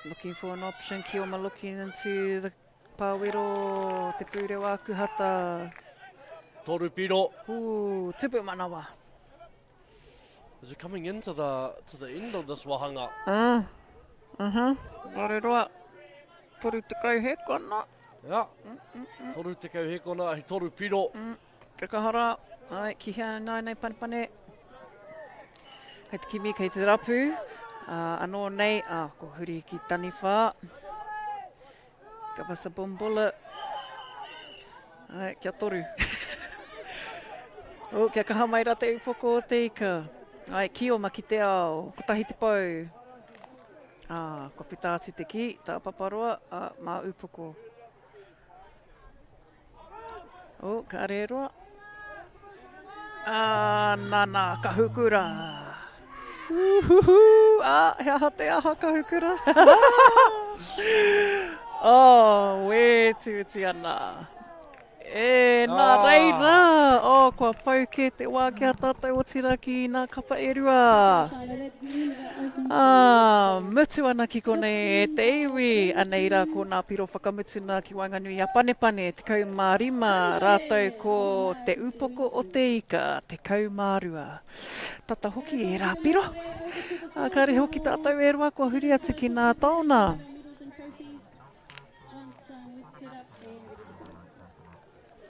Looking for an option, Kioma looking into the pāwero, te pūrewa akuhata. Toru piro. Ooh, tupu manawa. Is it coming into the, to the end of this wahanga? Uh, uh-huh. Roreroa. 30 hekona. Ia, 30 hekona, he toru piro. Mm, ka kaha rā. Ai, ki hea nāianei panepane. Kei te kimi, kei te rapu. Uh, anō nei, ah, ko huri ki taniwha. Ka wasa bumbula. Ai, kia toru. oh, kia kaha mai ra te upoko o te ika. Ai, ki oma ki te ao. Kotahi te pou. Ā, kua puta atu te kī, tā Paparoa, ā, mā Upoko. Oh, ka rēroa. Ā, nana, kahukura. Uhuhu, ā, he aha te aha kahukura? oh, wētiweti ana. E, nā reira, oh, kua pau kē te wā ki a tātou otirā ki nā kapa e rua. Ā, mutu ana ki konei e te iwi, anei rā ko nā piro whakamutuna ki waenganui i a Panepane, 15, rātou ko Te Upoko o te Ika, 12. Tata hoki ērā piro. Ā, kāre hoki tātou e roa kua huri atu ki nā taona.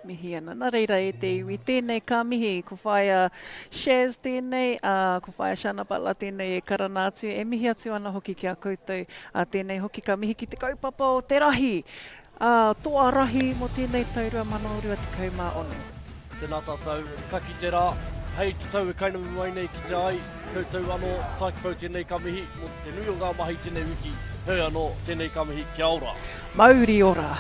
Mihi ana. Nā reira e te iwi, tēnei ka mihi, ko whaea Shaz tēnei, ā, ko whaea Shana Butler tēnei e karana atu, e mihi atu ana hoki ki a koutou, ā, tēnei hoki ka mihi ki te kaupapa o te rahi, ā, toa rahi mō tēnei tau 2026. Tēnā tātou, ka kite rā, hei te tau e kainamu mai nei ki te ai, koutou anō, Tākipou tēnei ka mihi, mō te nui o ngā mahi tēnei wiki, heoi anō, tēnei ka mihi, kia ora. Mauri ora!